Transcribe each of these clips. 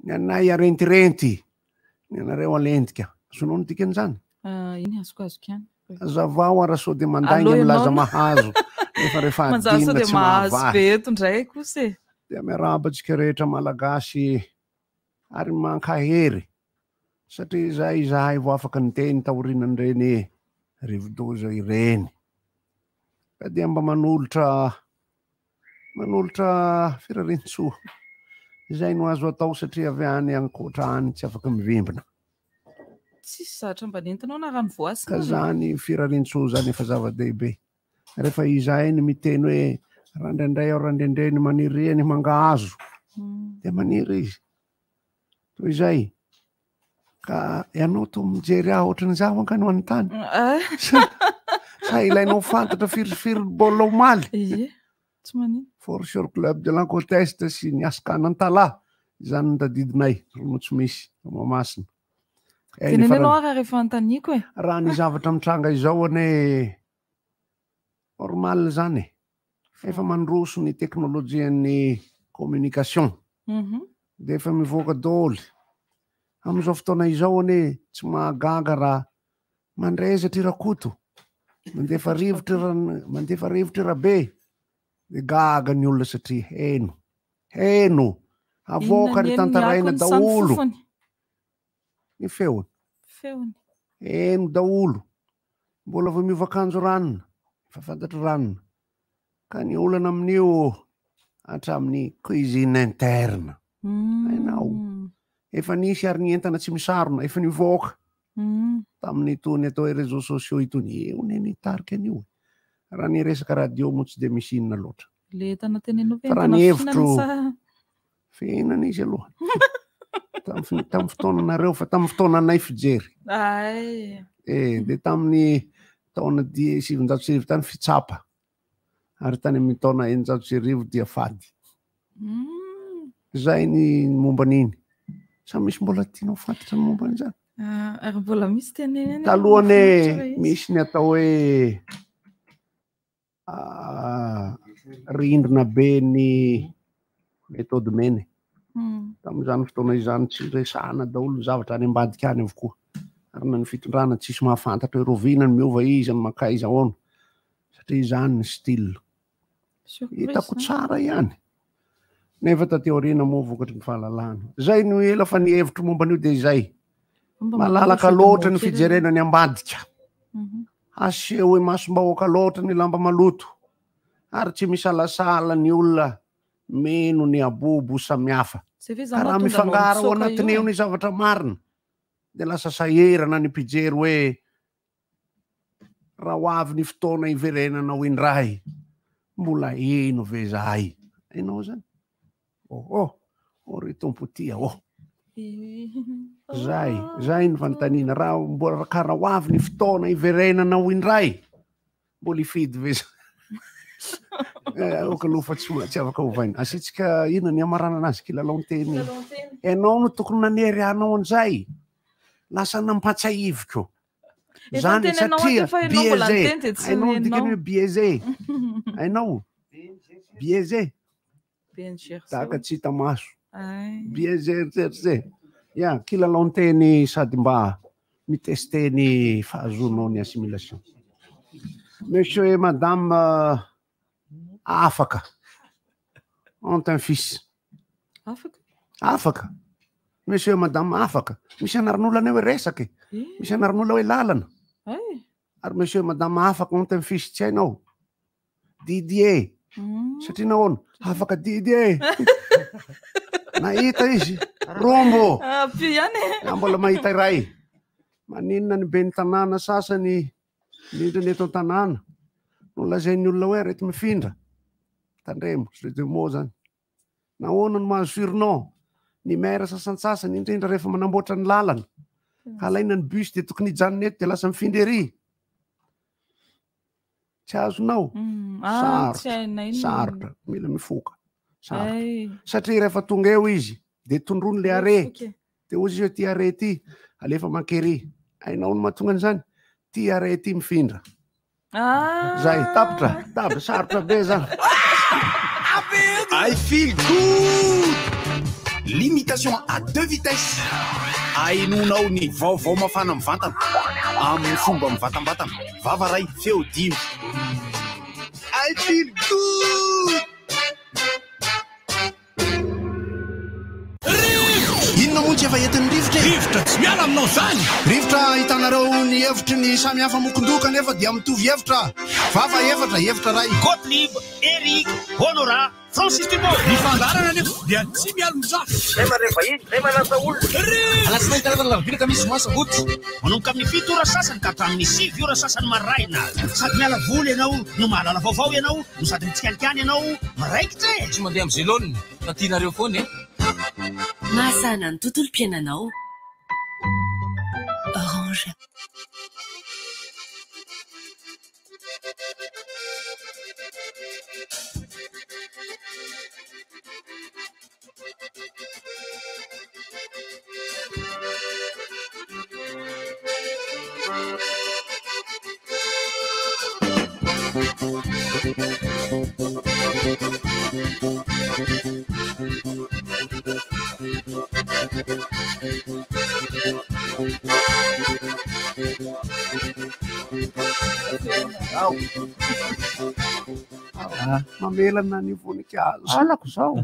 Ny anay arentirenty, ny anareo alentika. Azonao ny dikan'izany? Ah, iny azoko azoko ihany. Azavao ara sao dia mandainga Aleo milaza ianao. mahazo nefa rehefa Manjary sao adinina dia tsy mahazo mahavaly. be eto indray kosa e. Dia miarahaba antsika rehetra Malagasy ary mankahery satria izay izahay vao afaka niteny taorianan'ireny rivodoza ireny. Ka dia mba manolotra manolotra firariantsoa. Izay no azo atao satria avy any ankoatra any tsy afaka mivimbina. Tsisy zavatra mba nentinao na rano voasina Ka ary. zany firariantsoa zany efa zava-dehibe. Rehefa izahay no miteny hoe raha indraindray aho raha indraindray ny maniry ny mangahazo dia maniry izy. Toy izay. Ka ianao toa mijery ahy ohatran'izaho anka no anontany. Sa, sa ilainao fantatra firifiry ny baolina omaly? Ie, tsy manino. Foreshore Club de la Côte Est sy ny Askana Antalaha izany no tadidinay, ronono tsy misy, Mahamasina. Eh, ny Teneno farany- ianao ary rehefa anontaniako e. Raha ny zavatra mitranga izao anie normal zany e. Efa mandroso ny teknolojian'ny communication. Dia efa mivoaka daholo. Amin'izao fotoana izao anie tsy mahagaga raha mandrezatra i Rakoto, mandefa rivotra i Ran-, mandefa rivotra i Rabe. Dia gaga ny olona satria heno, heno, avoaka Inona ary ny henony tantaraina akony sa ny daholo. fofony? Ny feony. Feony. Heno daholo. Mbola vao miova akanjo ranona, efa fantatry ranona. Ka ny olana amin'io hatramin'ny cuisine interne. Hainao. Efa nisy ary ny entana tsy misarona, efa nivoaka tamin'itony atao hoe réseaux sociaux itony. Eo ne nitarika an'io. Raha ny resaka radio moa tsy dia misy inona loatra. Le entana tenenao ve Fa raha entana ny fihinana hevitro sa fihinana izy aloha. Tamin'ny fi-, tamin'ny fotoananareo, fa tamin'ny fotoananay fijery. Ay. Dia tamin'ny taona 1990 tany fitsapa. Ary tany amin'ny taona 1600 dia fady. Izay ny momba an'iny. Sa misy mbola tianao fantatra ny momba an'izany? Ah, ary mbola misy tenenina eny Taloha amin'ny anie mahafinaritra ilay izy. misy ny atao hoe, rindrina be ny méthode mena. Tamin'izany fotoana izany tsy resahana daholo ny zavatra any ambadika any avokoa. Ary na ny fitondrana tsisy mahafantatra hoe roviana ny miova izy, ny mankaiza ahoana. Satria izany ny style. Surprise, Hitako hein? tsara ihany. Nefa taty aoriana moa vokatry ny fahalalana. Izay no ela fa ny hevitro momba an'io dia izay. Mba Malalaka manao loatra ny kely. fijerena ny ambadika. Aseho imasom-bahoaka loatra ny lamba maloto. Ary tsy misalasala ny olona mino ny abobo samihafa. Zay ve zany Ka raha mahatonga anao mifangaro ao mitsoaka anatiny io eo e? ny zavatra marina, dia lasa sahirana ny mpijery hoe raha ho avy ny fotoana hiverenanao indray, mbola hino ve zahay? Hainao zany? Oh, oh, oh, ry Tompo tia, oh. Zay, zay ny fanontaniana. Raha mbola, ka raha ho avy ny fotoana hiverenanao indray, mbola hifidy ve za? Aoka aloha fa tsy afaka hovaina. Asiantsika inona ny hamaranana azy, kilalaon-teny. Kilalaon-teny. Ianao no tokony nanery anao an'izay. Lasa nampatsiahiviko. Efa Zany niteny anao satria aho fa ianao mbola biaisé. niteny dia tsy Hainao ny dikany nenao. hoe biaisé. Hainao? Biaisé. Biaisé. Tahaka tsy hita maso. Ay. Biaisé, biaisé. Ya, kilalaon-teny sady mba miteste ny fahazoanao ny assimilation. Monsieur et madame, afaka. Ont un fils. Afaka? Afaka. Monsieur et madame afaka. Misy anaran'olona anie hoe resaka e. Misy anaran'olona hoe lalana. Ay. Ary monsieur et madame afaka ont un fils tsy hainao. Didier. Satria nahoana? Afaka Didier. Nahita izy. Rombo. Ah, pio ihany e. Na mbola mahita iray. Maninona ny ben'ny tanàna sasany, indrindra ny eto an-tanàna, no lazain'ny olona hoe arety mifindra. Tandremo, jeu de mots zany. Nahoana no mahazo surnom? Ny maire sasantsasany, indrindra rehefa manamboatra ny lalana. Ka alaina ny bus dia tokony hijanona eto dia lasa mifindra ery. Tsy azonao. Ah, Sarotra, tsy hainay ny- sarotra. Mila mifoka. Sarotra. Ay. Satria rehefa tonga eo izy, dia tondrony le arrêt. Mifoka e. Dia hoy izy hoe ty arrêt ty, alefa mankery. Hainao no mahatonga an'izany? Ty arrêt ty mifindra. Ah. Zay, tapitra, tapitra, sarotra be zany. I feel good. Limitation à deux vitesses. Ahenoanao ny vaovao mafana mivantana amin'ny fomba mivantambatana. Vava ray, feo dimy. I feel good! Inona moa tsy efa entin'ny rivotra e? Rivotra tsy miala aminao izany! Rivotra ahitanareo ny hevitry ny samy hafa mokon-doha kanefa dia mitovy hevitra. Vava efatra, hevitra iray. Gottlieb, Eric, Honorat, Francis Dupont. Ny fandaharana anefa dia tsy mialon-jafy. Zay mandray vahiny, zay manasa olona. Alatsinainy, talata, alarobia, alakamisy, zoma, sabotsy. Manomboka amin'ny 7 ora sasany ka hatramin'ny 9 ora sasany maraina. Sady miala voly ianao no mahalala vaovao ianao no sady mitsikalikany ianao miraikitra e! Tsy mandeha amin'izay laoniny fa tianareo foana e! Mahasahana ny tontolom-piainanao. Orange. Mamelana ny voninkazo. Halako zao.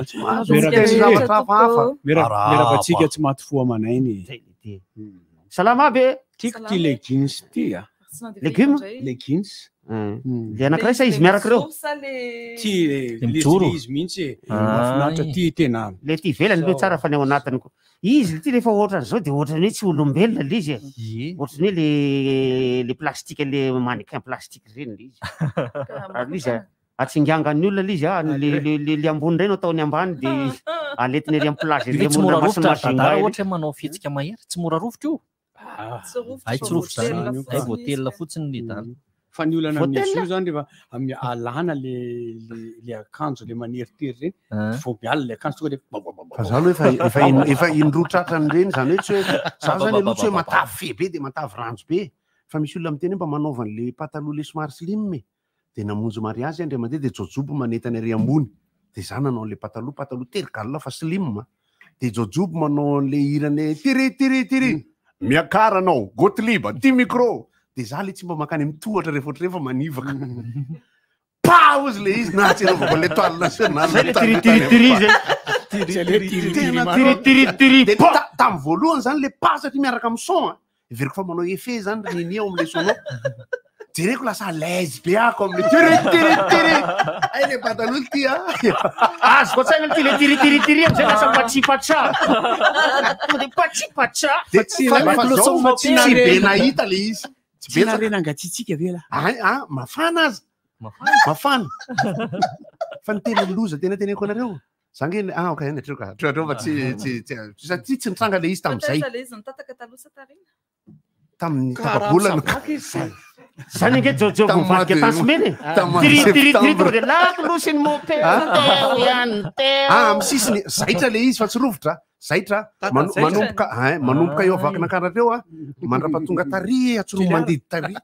Tsy mahazo Miaraka miteny zavatra hafahafa. Miarahaba antsika tsy maty fo aman'aina e. Salama aby e. Tiako ty leggings ty a. Legume? Leggings. Le anankiray sa izy miaraka ireo? Ty Le mijoro. izy mihitsy e. Ah. Mahafinaritra ty tena. Le ty ivelany aloha tsara fa ny ao anatiny koa. Izy ty rehefa ohatran'izao dia ohatran'ny hoe tsy olombelona le izy e. Ie. Ohatran'ny hoe le plastique le mannequin plastique ireny le izy. Ary le izy a, atsingangan'ny olona le izy a, le le le le ambony ireny ataony ambany dia aletiny ery amin'ny plage ery Io tsy mora amoron-dranomasina rovitra Majunga dadara ery. ohatra hoe manao fihetsika mahery, tsy mora rovitra io. Ay tsy rovitra zany, ay voatelina fotsiny ny dala. Fa ny olana amin'izy Voatelina? io zany rehefa amin'ny alana le le le akanjo le maneritery ireny, vao miala le akanjo tonga de Fa za aloha efa efa in- efa indroa tratran'ireny zany hoe tsy hoe za zany aloha tsy hoe matavy fe be de matavy ranjo be fa misy olona miteny hoe mba manaova an'le pataloha le somary slim e de namonjy mariazy andry mandeha de jojobo manentana ery ambony de za nanao an'le pataloha pataloha tery galona fa slim a. de jojobo manao an'le hirany tiri tiri tiri miakara anao Gottlieb ty micro de za le tsy mba mankany amin'ny tohatra rehefa ohatran'ireny fa manivaka pa ozy le izy na tsy anaovako an'le toile nationale Zay le tiri tiri tiri zay. Tena Tiri tiri tiri De pa. tamin'ny voalohany zany le pa satria miaraka amin'ny son a heveriko fa manao effet zany ry nini ao amin'le sono jereko lasa à l'aise be ako amin'le tiri tiri tiri ay le pataloha ty a Azoko an-tsaina ty le tiri tiri tiri amizay lasa patsipatsa. Tonga de patsipatsa. de tsy fa fa zao zao fa tsy tsy be nare- nahita le izy tsy Tsy betsaka narena angatsiatsiaka ve lah? Ay, ah, mafana aza mafana fa ny tena loza tena teneko anareo za nge ah ok hatreo ka hatreo hatreo fa tsy tsy tsy satria tsy nitranga le izy tamin'izay Taiza le izy nitataka taloha sa tarina? tamin'ny Ka raha tapa-bolana misavaka izy zay. Zany ange Jojo Tamin'ny mivadika mois de- tansimena e. tamin'ny mois de Tiri tiri tiri septembre. tonga de lakolosy ny mopera teo ihany teo. Ah, amin'ny sisiny zaitra le izy fa tsy rovitra zaitra Tata zaitra. Manomboka ay, manomboka eo avakin'Ankaratra eo a mandrapatonga tary atsoro mandidy tary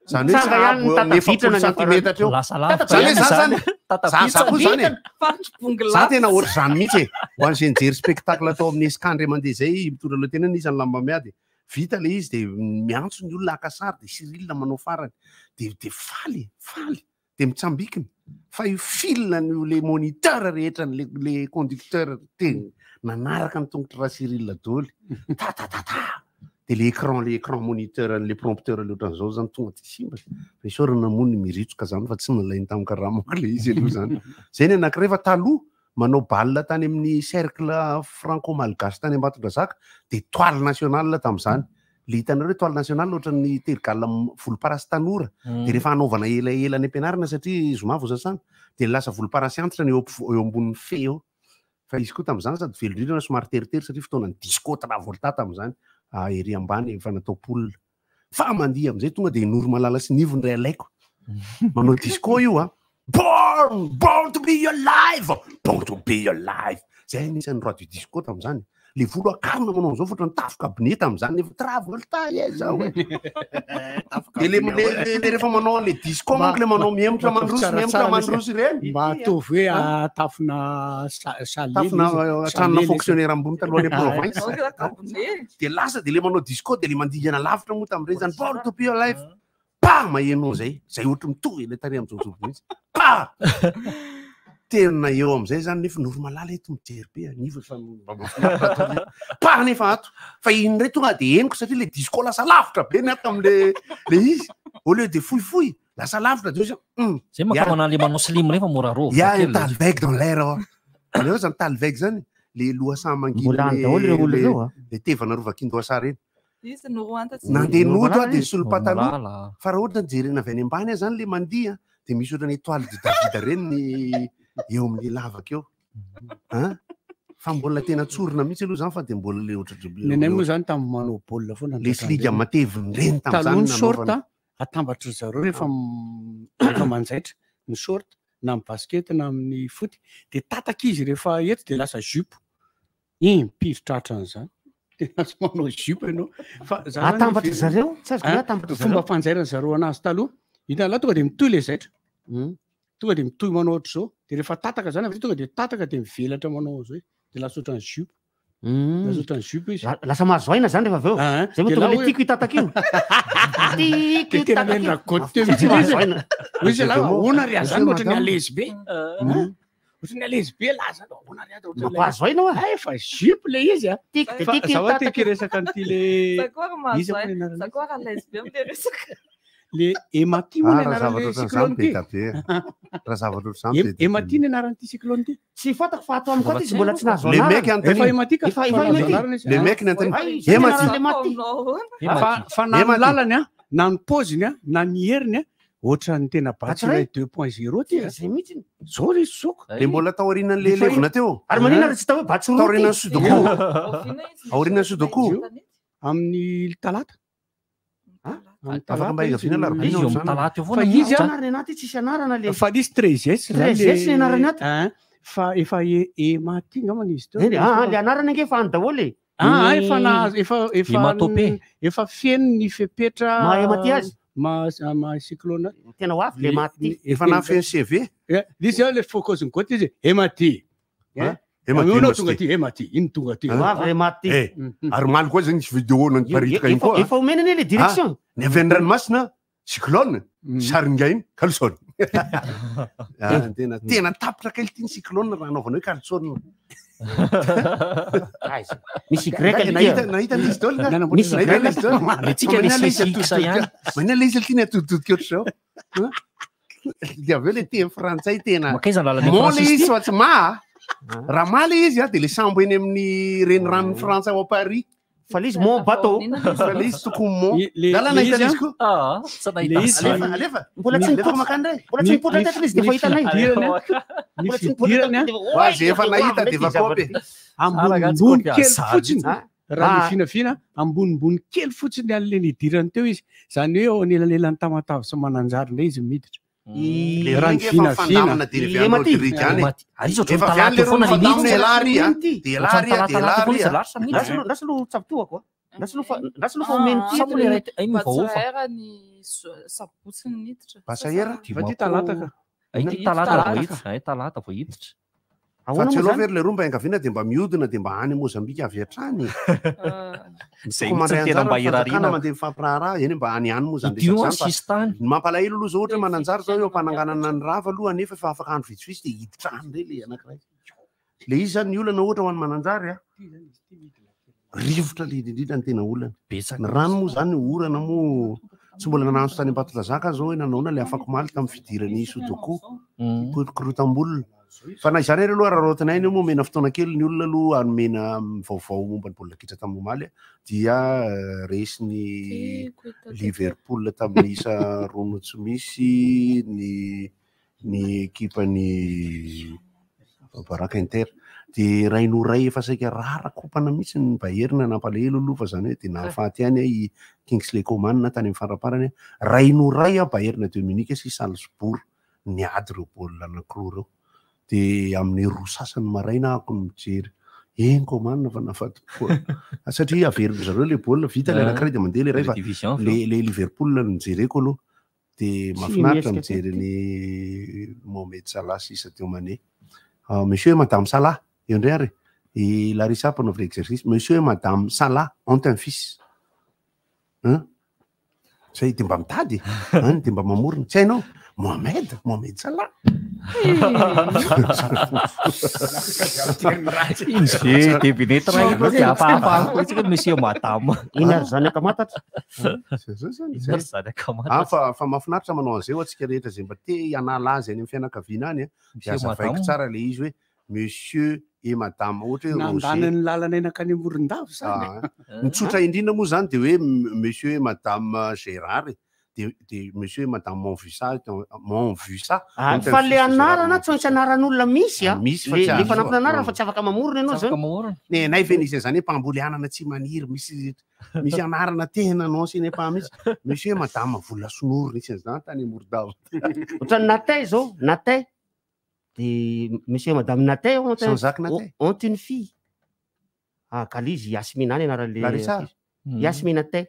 zany hoe Tsanga ihany sahabo ny eo amin'ny 40 tatavitrana ny centimetatra eo Lasa lavitra zany hoe ihany za zany. zany za za koa zany e Faritry bongolava. za tena ohatr'izany mihitsy e ho an'izay nijery spectacle atao amin'ny eskandre mandeha zay mitondra lohatena izy ny lamba miady vita le izy de miantso ny olona haka sary de Cyril manao farany de de faly faly de mitsambikina fa io fil ny le moniteur rehetra ny le le conducteur teny nanaraka ny tongotry raha Cyril doly ta ta ta ta de le écran le écran moniteur le prompteur le ohatran'izao zany tonga de simba fa isaorana moa ny miritsoka zany fa tsy nalainy tamin'ny karamako le izy aloha zany zay ny anankiray fa taloha manao bal tany amin'ny cercle franco malgache tany Ambatondrazaka de toile nationale tamin'izany le hitanareo hoe toile nationale ohatran'ny terigalina volomparasy tanora de rehefa hanaovana elaela any am-pianarana satria zoma vao sasana de lasa volomparasy antitra ny eo eo ambonin'ny fe eo fa izy koa tamin'izany sady velondrirana somary teritery satria fotoanan'ny disco Travolta tamin'izany ah, ery ambany efa natao poule fa mandihy amin'izay tonga de Noro Malala sy Nivo ndray alaiko manao disco io a born born to be alive born to be alive zay anisan'ny roi du disco tamin'izany Le volo akarina manao an'izao fa ohatran'ny tafo kabine tamin'izany nefa Travolta e zao e. De le le le rehefa manao an'le disco manko le manao mihemotra mandroso mihemotra mandroso ireny. Mba ataovy hoe ah, tafona chalet. Tafona tranona fonctionnaire ambony taloha any province. De lasa de le manao disco de le mandingana lavitra moa tamin'ireny zany Born to be alive. Pa maheno an'izay, zay ohatry mitovy ilay tarehy amin'izao zao mihitsy. Pa! Tena eo amin'izay zany nefa Noromalala eto mijery be anivo efa mba mahafinaritra atao hoe pa nefa ato. Fa iny indray tonga de henoko satria le disco lasa lavitra be ny ato amin'le le izy. Au lieu de fohifohy, lasa lavitra de hoe Zay mankamana le manao slim rehefa mora rova. Il y a un talweg dans l'air. Aleo zany talweg zany le lohasaha mangina. Mbola any daholo ireo olona ireo a. Le tevana rovakin-dohasaha reny. Izy no roanta tsy Nandeha nody aho dia nisolo pataloha. Fa raha ohatra jerena avy any ambany aho zany le mandihy dia misy ohatran'ny étoile de David ireny ny eo amin'ny lavaka eo. An? Fa mbola tena tsorina mihitsy aloha zany fa dia mbola le ohatra Ny anay moa zany tamin'ny manao baolina foana. Le sliga mateviny ireny tamin'izany Taloha ny short nanaovana. atambatry zareo rehefa rehefa manjaitra ny short na amin'ny basket na amin'ny foot dia tataka izy rehefa eto dia lasa jupe. Impiry tratran'izany? Tena tsy manao jupe ianao. Fa za zany Atambatry zareo? Tsy azoko hoe atambatry zareo. Fomba fanjairan'ny zareo anazy taloha. Hitanao tonga dia mitohy ilay zaitra. Tonga dia mitohy manao ohatr'izao. Dia rehefa tataka zany avy eo tonga dia tataka dia mivelatra manao an'izao izy. Dia lasa ohatran'ny jupe. Lasa ohatran'ny jupe izy. Lasa mahazo aina zany rehefa avy eo. Zay moa Dia tonga la le hoe- tiako hitataka io. Tiako Dia tena hitataka io. le ragotte teo mihitsy ilay izy. Mahazo aina. Hoy izy lahy, ahoana ry azany ohatran'ny Madame. à l'aise be. Hein? Ohatran'ny à l'aise be laza aloha, ahoana ry aza ohatran'ny Mampahazo aina hoa. Hay fa jupe le izy a. Tiako dia Fa tiako za hoa hitataka tiako io. hiresaka an'ity le Za koa raha mahazo Iza moa aina. ny anarany? Za koa raha à l'aise be amin'ilay resaka. Le Emati moa Ah, ny raha anaran'le zavatra ohatran'izany cyclone be ty. da be. Raha zavatra ohatran'izany be da be. Emati ny anaran'ity cyclone ty. Tsy fantako fa ato amiko ato izy mbola tsy nahazo Le anarana. mec antaniny. Efa Emati ka. Efa- efa Efa nahazo Emati. anarana izy. Le mec ny antaniny. Ay, izay ny Emati. anaran'le Maty. Fa na ny Emati. lalany a, na ny paoziny a, na ny heriny a, ohatran'ny tena Batsiray. Batsiray 2.0 ty a. Zay mihitsy. Zao le soko. Le mbola taorianan'le levona teo. Ary maninona raha tsy atao hoe Batsiroa ty? Taorianan'ny Sudoku. Aorianan'ny Sudoku. Amin'ny talata. Amin'ny Afaka talata mba izy higaviana no- alarobia Izy eo amin'ny zany. talata eo foana Fa ny izy a, Anarana anaty tsisy anarana le. fa izy 13S zany 13S le- ny anarany ato. Hein, Fa efa Emati angambany izy teo. Eny, ah, ah, le anarana ange efa any daholo e. Ah, ah, efa nahazo efa efa Ematope. efa feno ny fepetra Maha Emati azy. maha maha cyclone azy. Tena ho avy le Maty. Efa nahafeno CV. Eh, Izy le focus ny goty izy Emati. Hein? Emati Emati, io tonga aty Emati, ino tonga aty. Ho avy le Maty. Eh, ary omaly koa zany nisy vidéo naniparitaka iny koa. Efa omena anie le direction. Ny avy any ranomasina, cyclone, saringainy, caleçon. Ah, tena tena tapitra kely ity ny cyclone raha anaovana hoe caleçon. Aiza. Misy Y Nahita le nahita an'izy daholo nga? Misy Nahita Y. an'izy daholo. Le tsika Manina le le izy six X ihany. Manina le izy ity ny atoditodika ohatr'izao. Hein? Dia avy eo le teny frantsay tena. Makaiza ny lalana Mon le Francis izy ty? fa tsy maha. Raha maha le izy a dia le sambo eny amin'ny reniranon'ny Frantsa ao Paris. Fa le izy mon bateau. Fa le izy tokony mon. Le- Lala le nahita izy, izy koa. Ah, tsy nahita Le izy- azy. Alefa, alefa. Mbola tsy Alefa nipoitra. makany indray. Mbola tsy nipoitra teto izy dia efa hitanay. fidirany a, ny Mbola tsy nipoitra fidirany a, teto dia Ho azy efa nahita dia efa kopy. ambonimbony Tsara kely sary. fotsiny. Raha ny Ah. vinavina ambonimbony kely fotsiny an'le nidirany teo izy. Zany hoe eo anelanelan'ny Tamatave sy Mananjary indray izy miditra. Le Raha ny roa efa vinavina. mifandamina dia avy any Emati. Rodrigue any. Emati. Ary izy ohatran'ny Efa avy talata any le eo roa foana le mifandamina miditra. elah ry a. Ity. Dia elah ry a, Ohatran'ny dia talata elah foana ry izy a. lasa miditra. Lasa aloha- lasa aloha tsapitoako a. Lasa aloha fa lasa aloha fa omeny Sa moa le ty. ray ay miovaova. Batsiraera ny sabotsy ny niditra. Basaera? Fa ty talata ka. Ay, ty talata vao hiditra. Ay, talata vao hiditra. Fa Ahoana tsy moa aleo zany? ve ry le roa mba hiangaviana dia mba mihodina dia mba any Mozambika avy hatrany. Zay Tokony mihitsy mandray ny tena anjara mba ny fanjakana irariana. mandeha mifampiraharaha eny mba any any moa zany Ity io resaka an zany fa sisintany. ny mampalahelo aloha zao ohatra hoe mananjary zao eo am-pananganana ny rava aloha nefa efa afaka andro vitsivitsy dia hiditra any indray le anankiray. Le izy zany ny olana ohatra ho an'ny mananjary a. Rivotra le indrindra ny tena olana. Betsaka. Ny rano moa zany orana moa tsy mbola nanano tany Ambatondrazaka zao hoe nanaona le afakomaly tamin'ny fidiran'ny Sudoku. Korotambolona. Fa na izany ary aloha raha roatina iny moa omena fotoana kely ny olona aloha anomena vaovao momba ny baolina kitra tamin'ny omaly a, dia resin'ny Liverpool tamin'ny isa roa no tsy misy ny ny ekipan'ny Baraka Inter. Dia ray no ray efa saika rarakopana mihitsy ny Bayern nampalahelo aloha fa zany hoe dia nahafaty ihany i Kingsley Coman tany amin'ny faraparany. Ray no ray a Bayern de Munich sy Salzbourg niady ireo baolina anankiroa ireo. Dia amin'ny roa sasany maraina ako no mijery. Eny Coman fa nahafaty baolina. Satria averin-dry zareo le baolina, vita le anankiray de mandeha le iray fa Division avy le eo. le Liverpool no jereko aloha. De Tsy mahafinaritra mihetsika mijery ny Mohamed Salah sy Sadio Mané. Ah, monsieur et madame Salah, eo indray ary. I Larissa mpanao exercice. Monsieur et madame Salah ont un fils. Hein? Zay de mba mitady e. Hein, de mba mamorona. Tsy hainao? Mohamed, Mohamed Salah. Izy devinette raha iny dia hafahafa koa isika monsieur madame. Iny ary zany ankamantatra. Zay zay zany, Iny zay. ary zany ankamantatra. Ah, fa mahafinaritra manao an'izay ho antsika rehetra zay mba te hanala azy any amin'ny fianakaviana any, a. Dia Monsieur azavaiko madame. tsara le izy hoe monsieur et madame, ohatra hoe Nandany Roger. ny lalana eny akany Morondava zany. Ah, ny tsotra indrindra moa zany de hoe monsieur et madame Gérard e. De monsieur et madame Monvusa, Monvusa. Ah, Ont un fa le fils, Gérard anarana tsy maintsy anaran'olona misy a. Misy fa Le tsy le azo. fanampin'anarana fa tsy afaka mamorona ianao zany. Ne nay ve nisy an'izany hoe mpamboly anana tsy maniry, misy anarana tena non ce n'est pas misy. Monsieur et madame Volasonoro nisy an'izany tany Morondava. Ohatran'ny Natay zao, Natay. De monsieur et madame Natay ont un Jean-Jacques Natay. ont une fille. Ah, Kalizy, Yasmina ny anaran'le Larissa. ankizy. Yasmina Tay.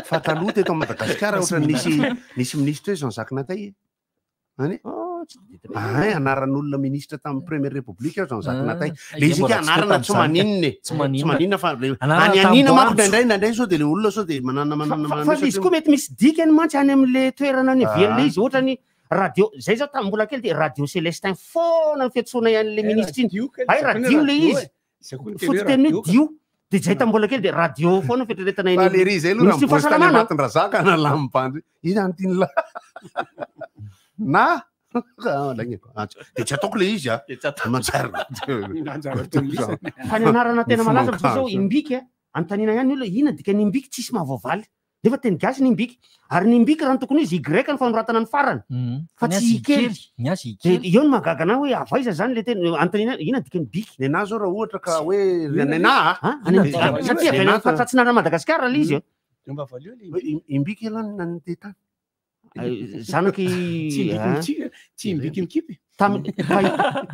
Fa taloha teto Madagasikara ohatra nisy ministre hoe Jean-Jacques Natay. Any? Ah, anaran'olona ministre tamin'ny Première République Jean-Jacques Ah, Natay. ah, Le izy mbola ka tsy anarana teo tsy tamin'izany. maninona e. Tsy maninona. Tsy maninona fa le- Anarana any anina manko tamboanjo. indraindray sao de le olona sao de manana manana Fa manana izy koa mety misy dikany mantsy any amin'le toerana any Ah. ivelan'le izy ohatra ny radio zay zao tamin'ny mbola kely de radio Célestin foana ny fiantsoana an'le ministre iny. Ay radio le izy. Fototeny hoe dio. De zay tamin'ny mbola kely de radio foana fieritreretana Fa le ry zay aloha raha Ministry mivozy tany fahasalamana. Ambatondrazaka na lamibandy. Izy any tiany la. Na Ah, lainga. Ah, de tsy ataoko le izy a. Manjary. Fa ny anarana tena malaza Mifomankazo. amin'izao zao imbiky a. Anontaniana ihany ny olona inona dikan'ny imbiky tsisy mahavoavaly. Nefa teny gasy ny imbiky. Ary ny imbiky raha ny tokony izy Y ny fanoratana ny farany. Fa Ny tsy azy i kely. kely. Ny azy i De kely. eo no mahagaga anahy hoe avaiza zany le teny anontaniana inona dikan'ny biky. Ny anahy zao raha ohatra ka hoe ny anahy a. Ah, any amin'ny- satria avy any amin'ny faritra atsinanan'i Madagasikara le izy a. Mba valio le Imbiky ialahy no nandeha tany. Zanaky Tsy imbiky mitsiky, tsy imbiky mikipy.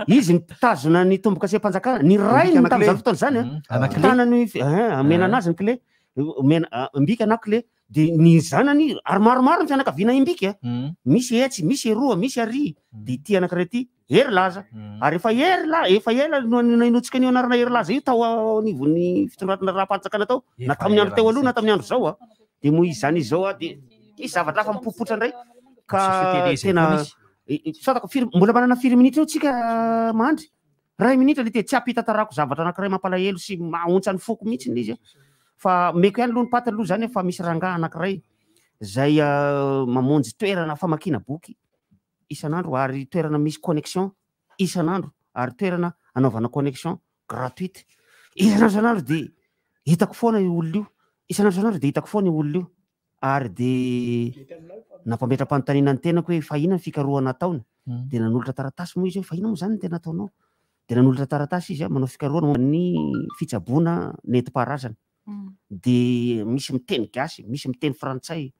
Izy mitazona ny tombo-kasem-panjakana ny rainy Imbiky tamin'izany anakile. fotoana izany a. Anakile. Tanany omena anazy ny clé. Omena imbiky ana clé. De ny zanany ary maromaro ny fianakaviana imbiky a. Misy etsy, misy eroa, misy ary. De ity anankiray ity Herilaza. Ary efa Herila, efa ela no nainotsika an'io anarana Herilaza io tao anivon'ny fitondrana raha-panjakana tao. Na tamin'ny andro teo aloha na tamin'ny andro zao a. De moa izy zany izy zao a de misy zavatra hafa mipoipoitra indray. Ka Société izay tena koa misy. fantako firy mbola manana firy minitra eo tsika mandry. Ray minitra le te tsy ampitantarako zavatra anankiray mampalahelo sy mahaontsa ny foko mihitsy ilay izy a. Fa meko ihany aloha ny paty aloha zany fa misy rangahy anankiray zay mamonjy toerana famakiana boky isan'andro ary toerana misy connexion isan'andro ary toerana anaovana connexion gratuite isan'andro isan'andro de hitako foana io olona io isan'andro isan'andro de hitako foana io olona io ary de nampametra-panontaniana ny tenako hoe fa inona ny fikarohana ataony de nanolotra taratasy moa izy hoe fa inona moa zany no tena ataonao de nanolotra taratasy izy a manao fikarohana momba ny fitsaboana nentim-paharazana de misy miteny gasy misy miteny frantsay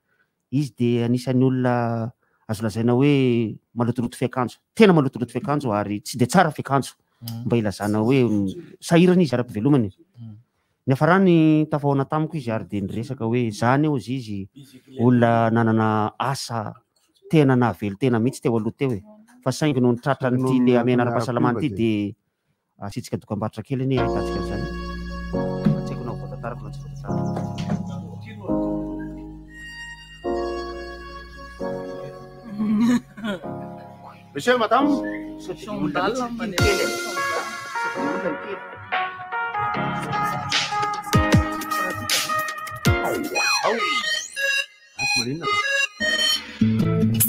izy de anisan'ny olona azo lazaina hoe malotoloto fiakanjo tena malotoloto fiakanjo ary tsy de tsara fiakanjo mba ilazana hoe sahirana izy ara-pivelomany ny hafarany tafahoana tamiko izy ary de niresaka hoe zany eo izy izy olona nanana asa tena nahavelo tena mihitsy teo aloha teo e fa saingy noho ny tratran'ity le amena ara-pahasalamana ity de asiantsika dokam-barotra kely anie ahitantsika an'izany. Tsy haiko na ho voatantarako na tsy voatantarako. Monsieur, madame.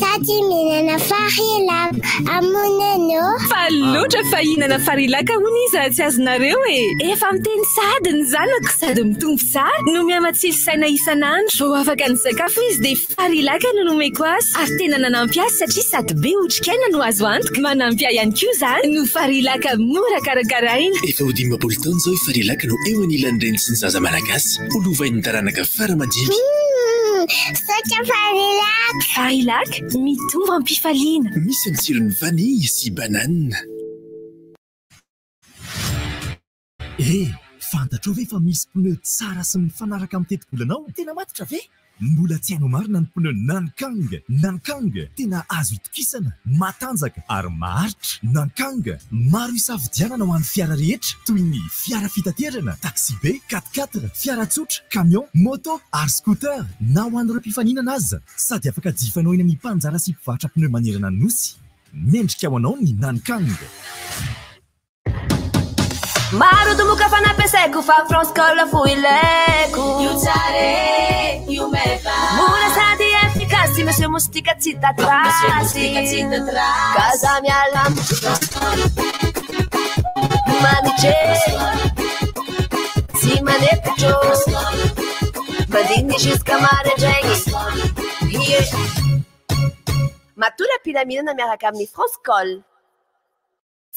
Sady mihinana farilaka amoneno. Fa loatra fa hihinana farilaka hono izy raha tsy azonareo e. Efa miteny sady ny zanako sady mitombo tsara no mihamatsilo saina isan'andro. Vao afaka ny sakafo izy dia farilaka no nomeko azy ary tena nanampy azy satria sady be otrikaina no azo antoka. Manampy ahy ihany koa izany no farilaka mora karakaraina. Efa ho 50 taona izao i Farilaka no eo anilan'ny reny sy ny zaza malagasy ho lovain'ny taranaka fara-mandimby. Saotra farilaka. Farilaka mitombo am-pifaliana. Misy ny tsirony vanille sy banane. Eh, fantatrao ve fa misy pneu tsara sy mifanaraka amin'ny tetibolanao? Tena matotra ve? Mbola tsy hainao marina ny pneu Nankang! Nankang, tena azo itokisana, matanjaka ary maharitra. Nankang, maro isafidianana ho an'ny fiara rehetra toy ny fiara fitaterana, taxi-be, quatre-quatre, fiara tsotra, camion, moto ary scooter, na ho an'ireo mpifaninana aza. Sady afaka jifainao eny amin'ny mpanjara sy mpivarotra pneu manerana ny Nosy. Mendrika ho anao ny Nankang! Maro domoka fa nampiasaiko fa France Call fo ilaiko. Io tsara e, io meva. Mora sady efficace, Monsieur Moustique tsy hita trace. Monsieur Moustique tsy hita trace. Ka za miala Manitry tsy manepotro Mandiny jusqu'à maraindraigny. Yeah. Matory am-pilaminana miaraka amin'ny France Call.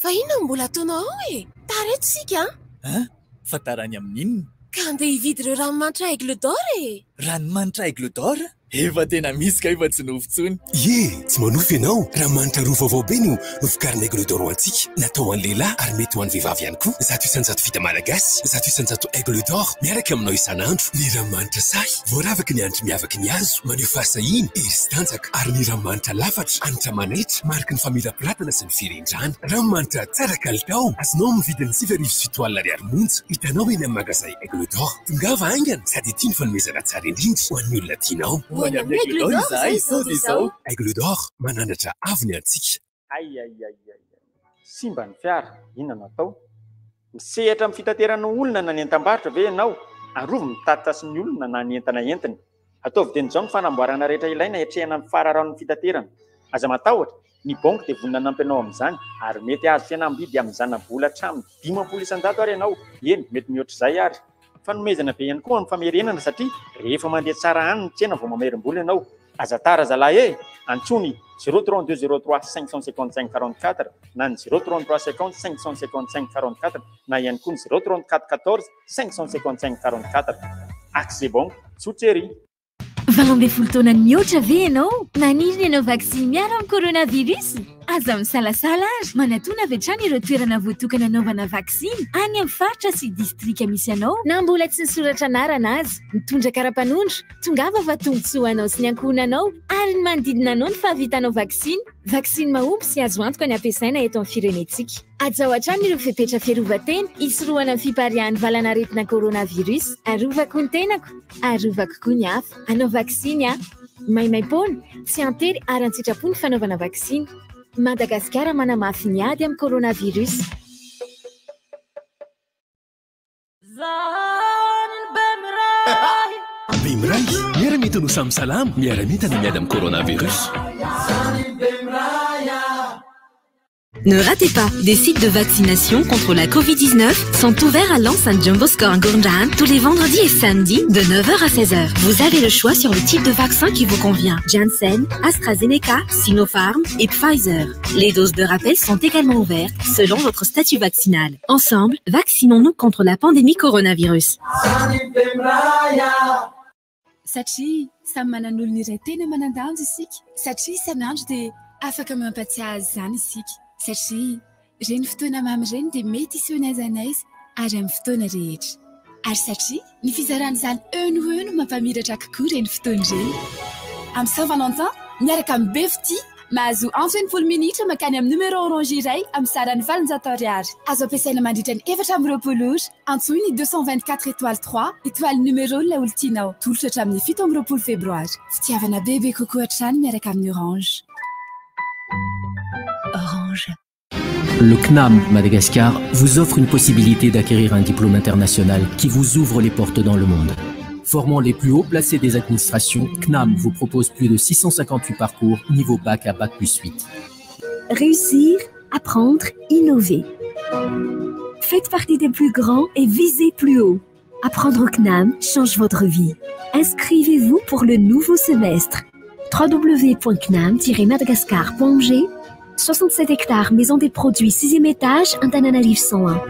Fa inona no mbola ataonao ao e? Tara eto isika an! An? Fa tara any amin'inona? Ka andeha hividy ireo ranomanitra Aigle d'Or e! Ranomanitra Aigle d'Or? Efa tena misy kay fa tsy nofy intsony. Ie, tsy manofy ianao. Ranomanitra roa vaovao be no novokarin'ny Aigle d'Or ho antsika. Natao ho an'ny lehilahy ary mety ho an'ny vehivavy ihany koa. 100% vita malagasy, 100% Aigle d'Or, miaraka aminao isan'andro. Ny ranomanitra sahy, voaravaky ny hanitry miavaky ny hazo, maneho fahasahiana, hery sy tanjaka. Ary ny ranomanitra lafatra, hanitra manaitra, mariky ny famirapiratana sy ny firindrana. Ranomanitra tsara kalitao, azonao amin'ny vidiny 79 alina ariary monja. Hitanao eny amin'ny magazay Aigle d'Or. Tongava haingana sady ity ny fanomezana tsara indrindra ho an'ny olona tianao. Ho any amin'ny Aigle d'Or izahay izao dia izao. Aigle d'Or, manandratra avo ny antsika. Hay hay hay hay. Simba ny fiara, inona no atao? Misehatra amin'ny fitaterana olona na ny entam-barotra ve ianao? Arovy ny mpitatitra sy ny olona na ny entana entiny. Ataovy dieny izao ny fanamboarana rehetra ilaina hiatrehana ny fararaon'ny fitaterana. Aza matahotra, ny banky dia vonona hanampy anao amin'izany ary mety hahazo fihenam-bidy amin'ny zana-bola hatramin'ny 50% ary ianao, eny, mety mihoatra izay ary. Fanomezana be ihany koa amin'ny famerenana satria rehefa mandeha tsara any ny tsena vao mamerim-bola ianao. Aza tara zalahy e! Antsoy ny 032 03 555 44 na ny 033 50 555 44 na ihany koa ny 034 14 555 44. Accès Banque, tsotra ery! 18 taona mihoatra ve ianao? Maniry ny hanao vaksiny miaro amin'ny coronavirus? Aza misalasala ary manatona avy hatrany ireo toerana voatokana hanaovana vaksiny any amin'ny faritra sy distrika misy anao na mbola tsy nisoratra anarana aza. Mitondra kara-panondro, tongava fa tombontsoa ho anao sy ny ankohonanao ary ny manodidina anao ny fahavitanao vaksiny. Vaksiny mahomby sy azo antoka ny ampiasaina eto amin'ny firenentsika. Hajao hatrany ireo fepetra fiarovan-tena hisorohana ny fipariahan'ny valanaretina coronavirus. Arovako ny tenako, arovako koa ny hafa. Hanao vaksiny aho. Maimaimpoana, tsy an-tery ary an-tsitrapo ny fanaovana vaksiny. Madagasikara manamafy ny ady amin'ny coronavirus. Bemiray, miara-mientana ho samy salama, miara-mientana miady amin'ny coronavirus. Ne ratez pas, des sites de vaccination contre la Covid-19 sont ouverts à l'enceinte Jumbo Score Ankorondrano tous les vendredis et samedis de 9h à 16h. Vous avez le choix sur le type de vaccin qui vous convient. Janssen, AstraZeneca, Sinopharm et Pfizer. Les doses de rappel sont également ouvertes selon votre statut vaccinal. Ensemble, vaccinons-nous contre la pandémie coronavirus. Satria samy manan'olona iray tena manan-danja isika. Satria isan'andro dia afaka mampatsiahy azy izany isika. Satria ireny fotoana mamy ireny dia mety hiseho n'aiza n'aiza ary amin'ny fotoana rehetra. Ary satria ny fizarana izany eo no ho eo no mampamiratra kokoa ireny fotoana ireny. Amin'ny Saint Valentin, miaraka amin'ny Be Fitia, mahazo antso 60 minitra mankany amin'ny numéro orange iray amin'ny sarany 800 ariary. Azo ampiasaina mandritra ny 24 ora. Antsoy ny 224 étoile 3 étoile numéro ilay olon-tianao. Tolotra hatramin'ny 27 febroary. Fitiavana bebe kokoa hatrany miaraka amin'ny Orange. Orange. Le CNAM Madagascar vous offre une possibilité d'acquérir un diplôme international qui vous ouvre les portes dans le monde. Formant les plus hauts placés des administrations, CNAM vous propose plus de 658 parcours niveau bac à bac plus 8. Réussir, apprendre, innover. Faites partie des plus grands et visez plus haut. Apprendre au CNAM change votre vie. Inscrivez-vous pour le nouveau semestre. www.cnam-madagascar.g 67 hectares, maison des produits, 6e étage, Antananarivo 101.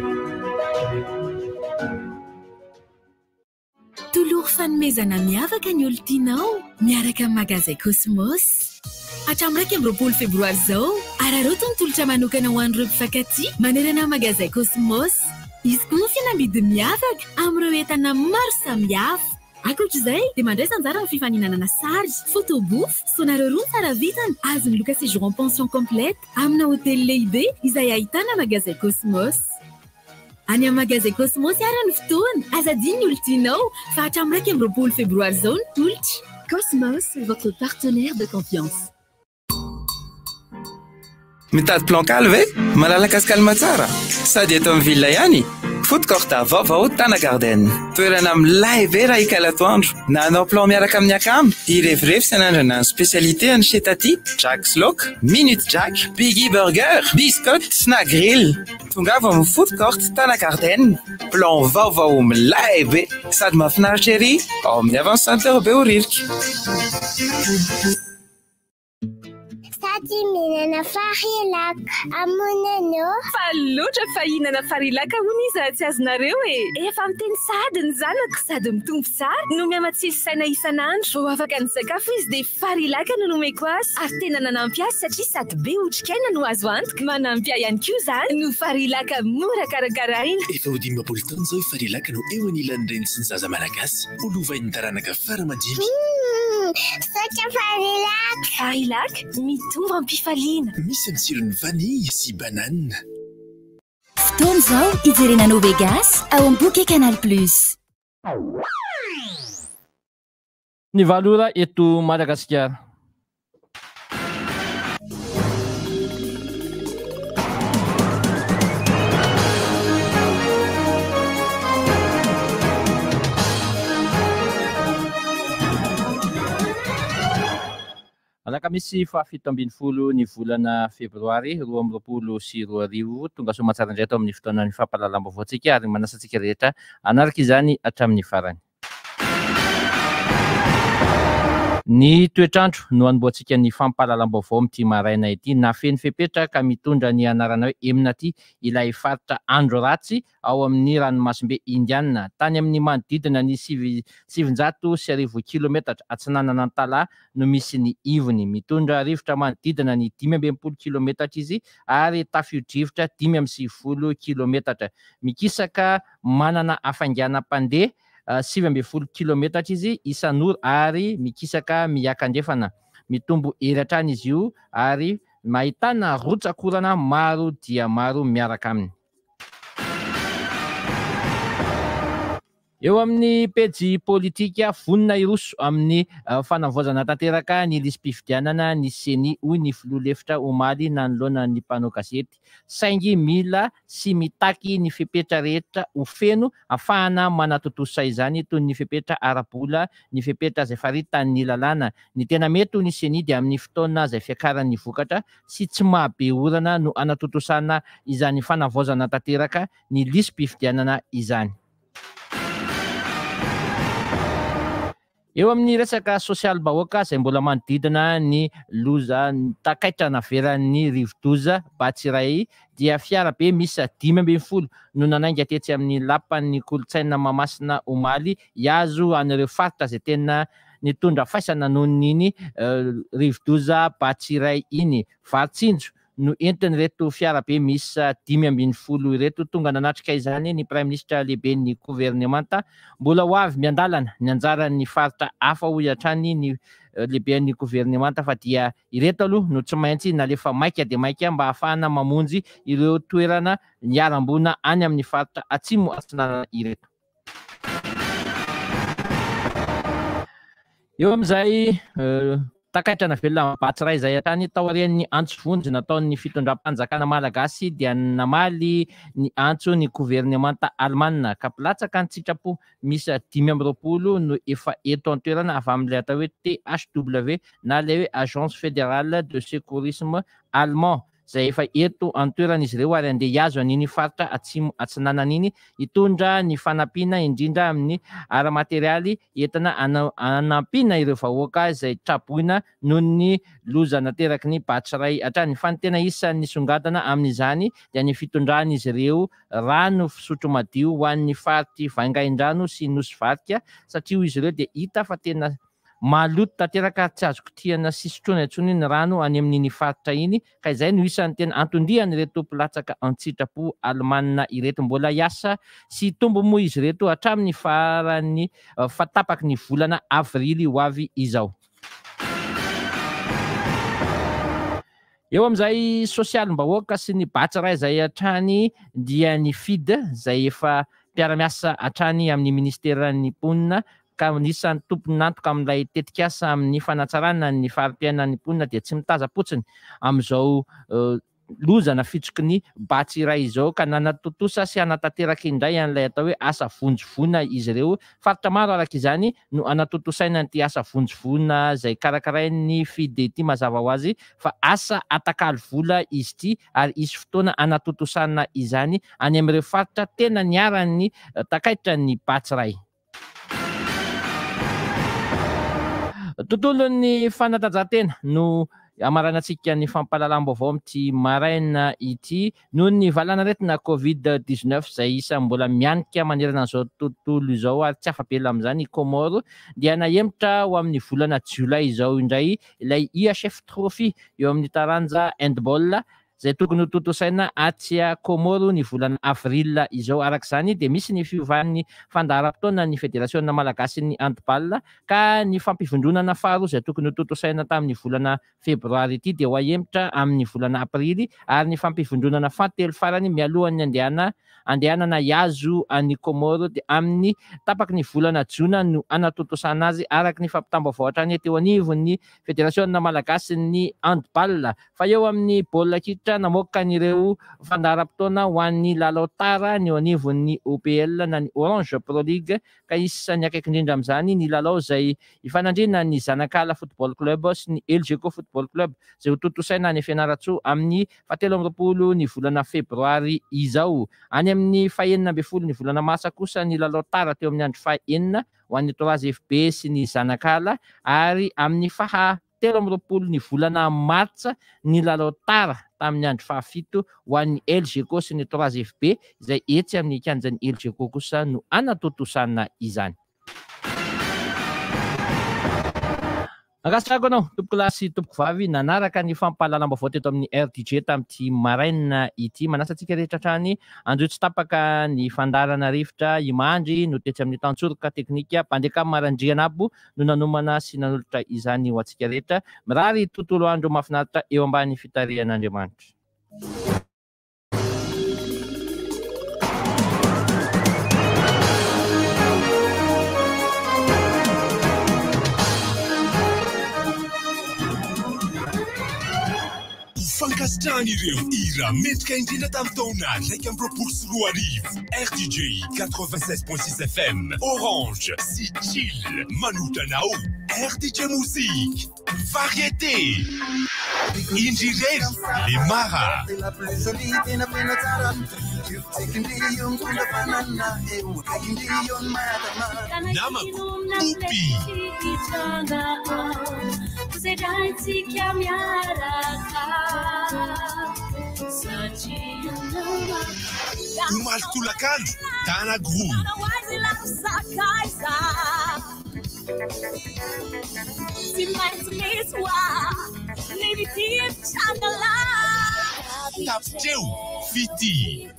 Tolory fanomezana miavaka ny olon-tianao miaraka amin'ny magazay Cosmos. Hatramin'ny 21 febroary izao, araraoty ny tolotra manokana ho an'ireo mpifankatia manerana ny magazay Cosmos. Hisy koa ny fihenam-bidy miavaka amin'ireo entana maro samihafa. Ankoatra izay dia mandraisa anjara amin'ny fifaninanana sary, photo booth, sonareo roa ny tsara vintana, azon'ny loka séjour en pension complète amina hotely lehibe izay ahitana magazay Cosmos. Any amin'ny magazay Cosmos ary ny fotoana. Aza adino ny olon-tianao fa hatramin'ny 21 febroary izao ny tolotra. Cosmos, votre partenaire de confiance. Mitady plan kaly ve? Malalaka sy calme tsara? Sady eto amin'ny ville ihany? Food court vaovao Tana Garden. Toerana milay be raha hikala atoandro. Na hanao plan miaraka amin'ny akama, hirevirevy sy hanandrana ny spécialité an'i Chez Taty, Jack's Laoka, Minute Jack, Biggie Burger, Biscotte, Snack Grill. Tongava amin'ny Food Court Tana Garden. Plan vaovao milay be sady mahafinaritra ery ao amin'ny Avance Center Behoririka. Sady mihinana farilaka amoneno. Faly loatra fa hihinana farilaka hono izy raha tsy azonareo e! Efa miteny sahady ny zanako sady mitombo tsara no mihamatsilo saina isan'andro. Vao afaka nisakafo izy dia farilaka no nomeko azy ary tena nanampy azy satria sady be otrikaina no azo antoka. Manampy ahy ihany koa izany no farilaka mora karakaraina. Efa ho 50 taona izao i Farilaka no eo anilan'ny reny sy ny zaza malagasy. Ho lovain'ny taranaka fara aman-dimy. Misaotra Farilaka. Farilaka, mitombo am-pifaliana. Misy amin'ny tsirony vanille sy banane. Fotoana izao hijerena anao Vegas ao amin'ny bouquet Canal Plus. Ny 8 ora eto Madagasikara. Alakamisy faha 17 ny volana febroary 2022, tonga soa aman-tsara indray ato amin'ny fotoanan'ny fampahalalam-baovaontsika ary manasa antsika rehetra hanaraka izany hatramin'ny farany. Ny toetr'andro no hanombohantsika ny fampahalalam-baovao amin'ity maraina ity. Nafeno fepetra ka mitondra ny anarana hoe Emnati ilay faritra andro ratsy ao amin'ny ranomasimbe Indiana. Tany amin'ny manodidina ny 1900 kilometatra atsinanan'Antalaha no misy ny ivony. Mitondra rivotra manodidina ny 65 kilometatra izy ary tafio-drivotra 95 kilometatra. Mikisaka manana hafainganam-pandeha 19 kilometatra izy isan'ora ary mikisaka miakandrefana. Mitombo hery hatrany izy io ary mahitana rotsak'orana maro dia maro miaraka aminy. Eo amin'ny pejy politika, vonona hiroso amin'ny fanavaozana tanteraka ny lisi-pifidianana ny Ceni, hoy ny filoha lefitra omaly nanoloana ny mpanao gazety. Saingy mila sy mitaky ny fepetra rehetra ho feno ahafahana manatontosa izany toy ny fepetra ara-bola, ny fepetra izay faritan'ny lalàna. Ny tena mety hoy ny Ceni dia amin'ny fotoana izay fiakaran'ny vokatra sy tsy maha be orana no hanatontosana izany fanavaozana tanteraka ny lisi-pifidianana izany. Eo amin'ny resaka sosialim-bahoaka izay mbola manodidina ny loza takaitra navelan'ny rivodoza Batsirai dia fiarabe miisa 15 no nanainga tetsy amin'ny lapan'ny kolontsaina Mahamasina omaly hihazo an'ireo faritra izay tena nitondra faisana noho iny rivodoza Batsirai iny. Vary tsinjo no entin'ireto fiarabe miisa 15 ireto. Tonga nanatrika izany ny Praiminisitra lehiben'ny governemanta. Mbola ho avy miandalana ny anjaran'ny faritra hafa hoy hatrany ny lehiben'ny governemanta fa dia ireto aloha no tsy maintsy nalefa maika dia maika mba hahafahana mamonjy ireo toerana niharam-boina any amin'ny faritra atsimo atsinanana ireto. Eo amin'izay takaitra navelona Batsirai izay hatrany taorian'ny antso vonjy nataon'ny fitondram-panjakana malagasy dia namaly ny antso ny governemanta alemana ka mpilatsaka an-tsitrapo miisa 25 no efa eto an-toerana avy amin'ilay atao hoe THW na ilay hoe Agence Fédérale de Secourisme Allemand izay efa eto an-toerana izy ireo ary andeha hihazo an'iny faritra atsimo atsinanana iny hitondra ny fanampiana indrindra amin'ny ara-materialy entina hanampiana ireo vahoaka izay traboina noho ny loza nateraky ny Batsirai hatrany. Fa ny tena isan'ny nisongadina amin'izany dia ny fitondran'izy ireo rano fisotro madio ho an'ny faritry Vangaindrano sy Nosy Varika satria hoy izy ireo dia hita fa tena Maloto tanteraka ary tsy azo kitihana sy sotroina intsony ny rano any amin'iny faritra iny ka izay no isan'ny tena anton-dian'ireto mpilatsaka an-tsitrapo alemanina ireto. Mbola hiasa sy hitombo moa izy ireto hatramin'ny faran'ny fahatapaky ny volana avrily ho avy izao. Eo amin'izay sosialim-bahoaka sy ny Batsirai izay hatrany dia ny FID izay efa mpiara-miasa hatrany amin'ny minisiteran'ny mponina ka anisan'ny tompon'antoka amin'ilay tetikasa amin'ny fanatsarana ny fari-piainan'ny mponina dia tsy mitazam-potsiny amin'izao loza nafitsoky ny Batsy iray izao ka nanatontosa sy hanatanteraka indray an'ilay atao hoe asa vonjy voina izy ireo. Faritra maro araka izany no hanatontosaina an'ity asa vonjy voina izay karakarain'ny FID ity mazava ho azy fa asa atakalo vola izy ity ary hisy fotoana hanatontosana izany any amin'ireo faritra tena niharan'ny takaitran'ny Batsy iray. Tontolon'ny fanatanjahantena no hamaranantsika ny fampahalalam-baovao amin'ity maraina ity noho ny valanaretina Covid 19 izay isan'ny mbola mianika manerana an'izao tontolo izao ary tsy afa-bela amin'izany i Comores dia nahemotra ho amin'ny volana jiolay izao indray ilay IHF Trophy eo amin'ny taranja handball izay tokony ho tontosaina atsy Kômôro ny volana avril izao. Araka izany dia misy ny fiovan'ny fandaharam-potoanan'ny Federasiona malagasin'ny handball ka ny fampivondronana faharoa izay tokony ho tontosaina tamin'ny volana febroary ity dia ho ahemotra amin'ny volana aprily ary ny fampivondronana fahatelo farany mialohan'ny andehana andehanana hihazo an'i Kômôro dia amin'ny tapaky ny volana jona no hanatontosana azy araka ny fampitam-baovao hatrany teo anivon'ny Federasiona malagasin'ny handball. Fa eo amin'ny baolina kitra, namoaka an'ireo fandaharam-potoana ho an'ny lalao tara ny eo anivon'ny OPL na ny Orange Pro League ka isan'ny akaiky indrindra amin'izany ny lalao izay hifanandrinan'ny Zanakala Football Club sy ny Elgeco Football Club izay hotontosaina any Fianarantsoa amin'ny fahatelo amby 20 ny volana febroary izao. Any amin'ny fahenina ambin'ny folo ny volana marsa kosa ny lalao tara teo amin'ny andro fahenina ho an'ny Trois FB sy ny Zanakala ary amin'ny faha 23 ny volana martsa ny lalao tara tamin'ny andro fahafito ho an'ny Elgeco sy ny Trois FB izay etsy amin'ny kianjan'ny Elgeco kosa no hanatontosana izany. Ankasitrahako anao tompokolahy sy tompokovavy nanaraka ny fampahalalam-baovao teto amin'ny RDJ tamin'ity maraina ity. Manasa antsika rehetra hatrany anjohy tsy tapaka ny fandaharana rivotra Imandry no tetsy amin'ny tantsoroka teknika. Mpandekam Randrianabo no nanomana sy nanolotra izany ho antsika rehetra. Mirary tontolo andro mahafinaritra eo ambany fitarihan'Andriamanitra. Ho fankasitrahana ireo hira mendrika indrindra tamin'ny taona 2021, RDJ 96.6 FM, Orange sy Chill manolotra anao RDJ Music. Variété. Indry irery, Lemara. Namako, Poopy. Omaly tolakandro, Tana Groove. Tapitra eo, Fitia.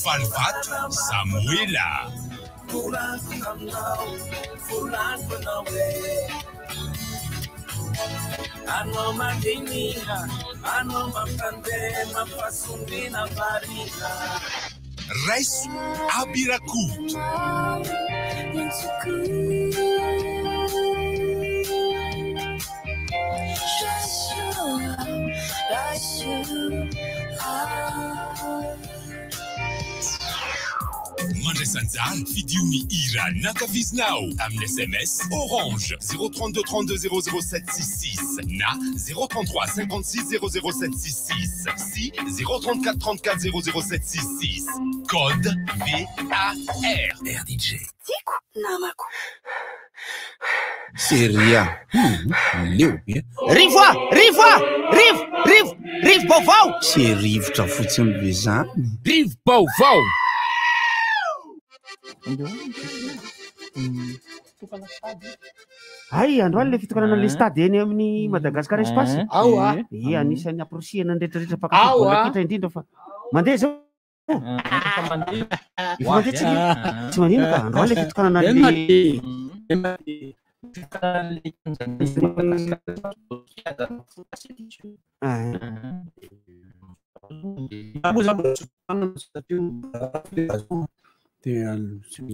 Valivato, Samoela. Raiso Abirakoto. Mandraisa anjara, fidio ny hira nankafizinao amin'ny sms Orange 032 32 00 766 na 033 56 00 766 sy 034 34 00 766. Code VAR. Tiako namako. Seria. Leo be. Rivo a! Rivo a! Rivo! Rivo! Rivo-baovao! Tsy rivotra fotsiny ve zany? Rivo-baovao! Hay, androany le fitokanana an'le stade eny amin'ny Madagascar Espace. Ao a. Ie, anisan'ny amporisihana ny rehetrarehetra mpankafy Ao baolina a. kitra indrindra fa mandeha zao. Efa mandeha. Efa mandeha tsika. Tsy maninona fa androany le fitokanana an'le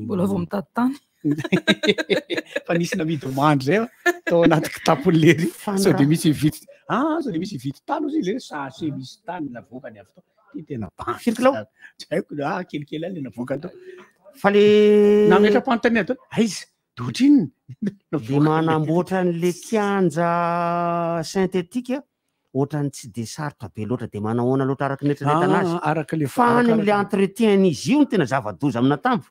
Mbola vao mitady tany. Fa nisy namidy mandry zay tao anaty kitapon'ny lery. Sao de misy hividy ah sao de misy hividy tany ozy lery sachet misy tany navoakany avy tao. Ty tena bandy. Firy kilao? Tsy haiko ah kelikely any le navoakany tao. Fa le Nametra-panontaniana tao. Aiza? De ohatrinona? Le manamboatra an'le kianja synthétique ohatran'ny tsy de sarotra be loatra de manahoana loatra araka ny eritreretana azy. Ah, araka le Fa any amin'le araka- entretien-n'izy io no tena zava-doza amina tambo.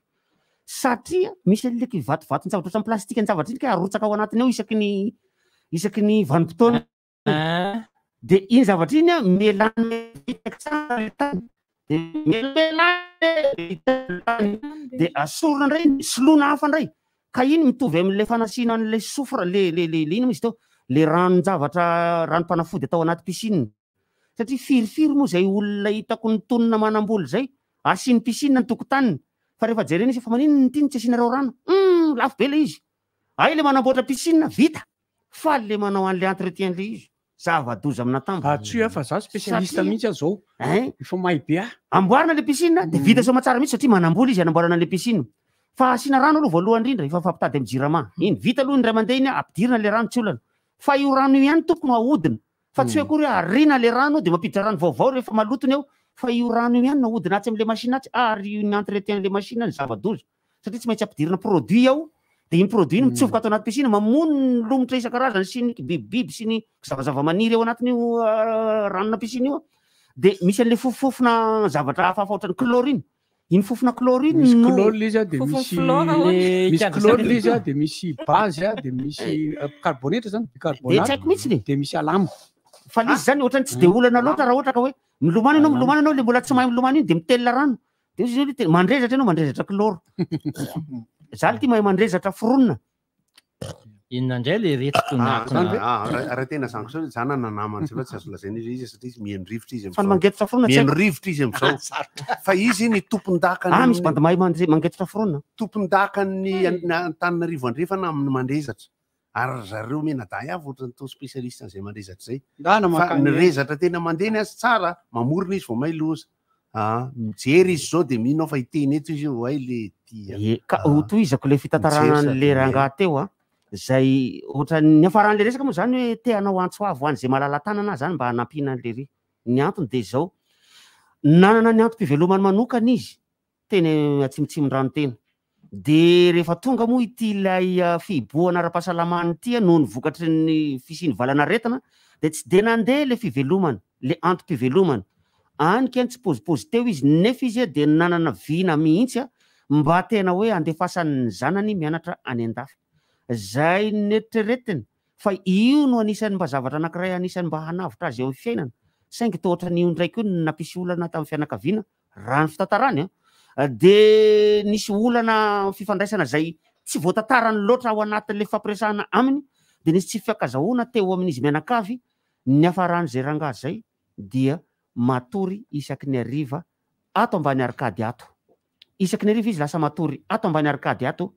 Satria misy an'le kivatovaton-javatra ohatran'ny plastika ny-javatra iny ka arotsaka ao anatiny ao isaky ny isaky ny vanim-potoana. De iny zavatra iny an, melana tsara le tany. De melamelana tany. De asorina indray, soloina hafa indray. Ka iny mitovy amin'ilay fanasiana an'ilay soufre, le le le le ino moa izy teo, le ranon-javatra, ranom-panafody atao anaty piscine. Satria firifiry moa izay olona hitako nitonona manam-bola izay, asiany piscine ny tokotaniny. Fa rehefa jerena izy, fa maninona ity no tsy asianareo rano? Hum, lafo be ilay izy. Hay ilay manamboatra piscine, vita. Faly ilay manao an'ilay entretien ilay izy. Zava-doza amin'atambo. Ah, tsy hoe fa za spécialiste Satria- mihitsy aho zao. Hein? Efa mahay be aho. Amboarina le piscine de vita soamantsara mihitsy satria manambola izy anamboarana le piscine. Fa asiana rano aloha voalohany indrindra efa mifampitady amin'ny jirama. Iny vita aloha ny ray aman-dreny ampidirina le rano tsy olana. Fa io rano io ihany tompoko no ahodina. Fa tsy hoe akory hoe ariana le rano de mampiditra rano vaovao rehefa maloto ny ao. Fa io rano io ihany no ahodina atsy amin'le machine atsy ary io ny entretien le machine ny zava-doza. Satria tsy maintsy ampidirina produit ao de iny produit iny mitsofoka ato anaty piscine mamono ny lomotra isan-karazany sy ny bibibiby sy ny zavazava-maniry ao anatin'io ranona piscine io. De misy an'le fofofofona zavatra hafahafa ohatran'ny chlorine. Iny fofona chlorine Misy no chlore le izy a, de Fofony misy flore ahoana? misy Kianja chlore le izy a, synthétique. de misy base a, de misy carbonate zany, De bicarbonate. tsy haiko mihitsy le. De misy alamo. Fa le izy zany ohatran'ny tsy de olana loatra raha ohatra ka hoe milomano ianao, milomano ianao, le mbola tsy mahay milomano iny de mitelina rano. De izy zany mandrezatra ianao, mandrezatra chlore. Za ty mahay mandrezatra foronina. Inona indray le reto Ah, tonakona? ah, raha tena zanako sao zany nanamana tsy fa tsy azo lazaina izy izy satria izy mihaino rivotra izy Fa ny mangetotra foronina tsy Mihaino haiko. rivotra izy am'izao. Fa izy ny tompon-dakany Ah, misy bandy mahay mangetotra foronina. Tompon-dakany Antananarivo Andrefana amin'ny mandrezatra. Ary ry zareo mianadahy avy ohatran'ny toa spécialiste an'izay mandrezatra izay. Ndana Fa mankany ny e. rezatra tena mandeha ny azy tsara, mamorona izy vao may loza. Ah, mijery izy zao de mino aho fa hiteny eto izy hoe le tia. Ie, ka ho tohizako le fitantarana Mijery an'le sady rangahy teo a, zay ohatran'ny niafaran'le resaka moa zany hoe te hanao antso avo ho an'izay malala-tanana zany mba hanampiana an'le ry. Ny antony de zao, nanana ny antom-pivelomany manokana izy teny atsimotsimondrano teny. De rehefa tonga moa ity ilay fihibohana ara-pahasalamana ity a, noho ny vokatry ny fisian'ny valanaretina, de tsy de nandeha le fivelomana, le antom-pivelomana. Any keny tsy pozipozy teo izy, nefa izy a de nanana vina mihitsy a, mba tena hoe andefasany ny zanany mianatra any an-dafy. Zay neritreretiny fa io no anisan'ny mba zavatra anankiray anisan'ny mba hanavotra azy eo amin'ny fiainana. Saingy toa ohatran'io indray koa no nampisy olana tamin'ny fianakaviana, raha ny fitantarany a, de nisy olana fifandraisana zay tsy voatantarany loatra ao anatin'le fampiresahana aminy, de nisy tsy fifankazahoana teo amin'izy mianakavy. Ny hafaran'izay rangahy zay dia matory isaky ny hariva ato ambany arkady ato. Isaky ny hariva izy lasa matory ato ambany arkady ato,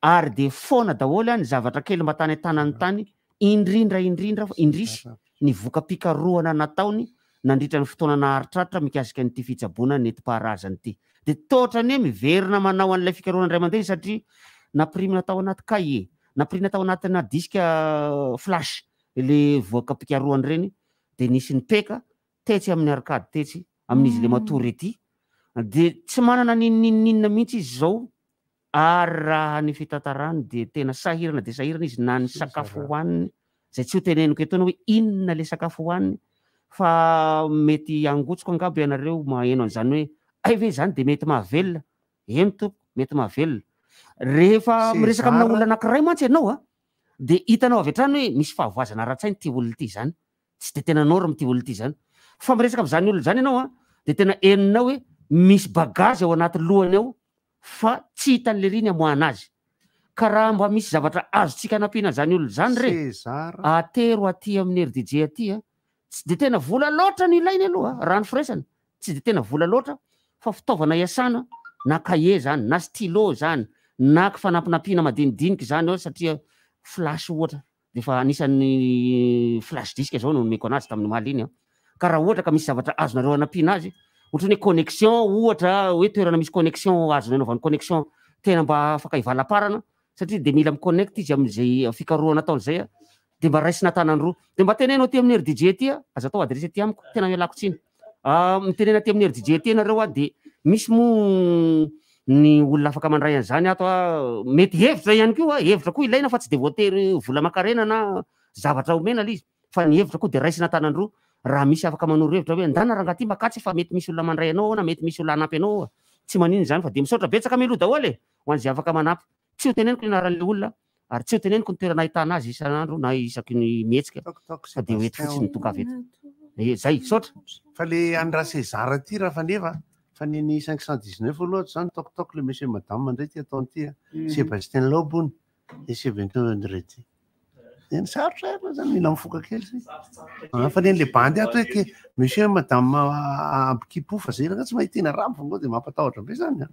ary de foana daholo ny zavatra kely mba tany an-tanany tany, indrindra indrindra indrisy ny voka-pikarohana nataony nandritra ny fotoana naharitraritra mikasika an'ity fitsaboana nentim-paharazana ity. De toa ohatrany hoe miverina manao an'ilay fikarohana indray mandeha izy satria nampirimina tao anaty cahier, nampirimina tao anatina disque flash le voka-pikarohana ireny, de nisy nipeka tetsy amin'ny arkady tetsy amin'izy le matory ety. De tsy manana n'inon'inona mihitsy izy zao, ary raha ny fitantarany de tena sahirana de sahirana izy na ny sakafo hohaniny, zay tsy ho teneniko etoana hoe inona le sakafo hohaniny, fa mety angotsiko angamba ianareo maheno an'izany hoe ay ve zany de mety mahavelona. Eny tompoko, mety mahavelona. Rehefa César. miresaka amina olona anankiray mantsy ianao a, de hitanao avy hatrany hoe misy fahavoazana ara-tsaina ity olona ity izany, tsy de tena norme ity olona ity izany. Fa miresaka amin'izany olona izany ianao a, de tena henonao hoe misy bagage ao anaty lohany ao fa tsy hitan'i lery ny amoahana azy. Ka raha mba misy zavatra azontsika anampiana an'izany olona izany re, César. atero aty amin'ny RDJ aty a, tsy de tena vola loatra no ilainy aloha raha ny firaisana, tsy de tena vola loatra fa fitaovana iasana na cahier zany na stylo zany na fanampinampiana madinidinika izany eo satria flash ohatra de efa anisan'ny flash disque zao no nomeko anazy tamin'ny omaly iny an, ka raha ohatra ka misy zavatra azonareo anampiana azy ohatran'ny hoe connexion ohatra hoe toerana misy connexion azony anaovany connexion tena mba afaka hivalaparana satria de mila mi-connecte izy amin'izay fikarohana ataony zay an, de mba raisina an-tanan-droa de mba teneno aty amin'ny RDJ aty an, aza atao adresse aty amiko tena ialako tsiny. Mitenena aty amin'ny RDJ aty ianareo a, dia misy moa ny olona afaka mandray an'izany ato a, mety hevitra ihany koa, hevitra koa ilaina fa tsy dia voatery vola aman-karena na zavatra omena ilay izy fa ny hevitra koa dia raisina an-tanan-droa, raha misy afaka manoro hevitra hoe ndana rangahy ity makatsy fa mety misy olona mandray anao ao na mety misy olona hanampy anao ao a, tsy maninona izany fa dia misaotra betsaka mialoha daholo e, ho an'izay afaka manampy. Tsy ho teneniko ny anaran'ilay olona ary tsy ho teneniko ny toerana ahitana azy isan'andro na isaky ny mihetsika fa dia ho eto fotsiny tongava eto. Eh, zay, misaotra. Fa le an'i Ra César ty Rafaneva fa ny an'i 519 aloha ato zany toc toc le monsieur madame ndray ty ataony ty a. Sébastien Loeb hono et Sébastien Andretti. Eny sarotra aloha zany mila mifoka kely zay. Ah, fa ny an'le bandy ato hoe ke monsieur madame ampikipofa zay ranga tsy mahita tena rano fa ngo dia mampatahotra be zany a.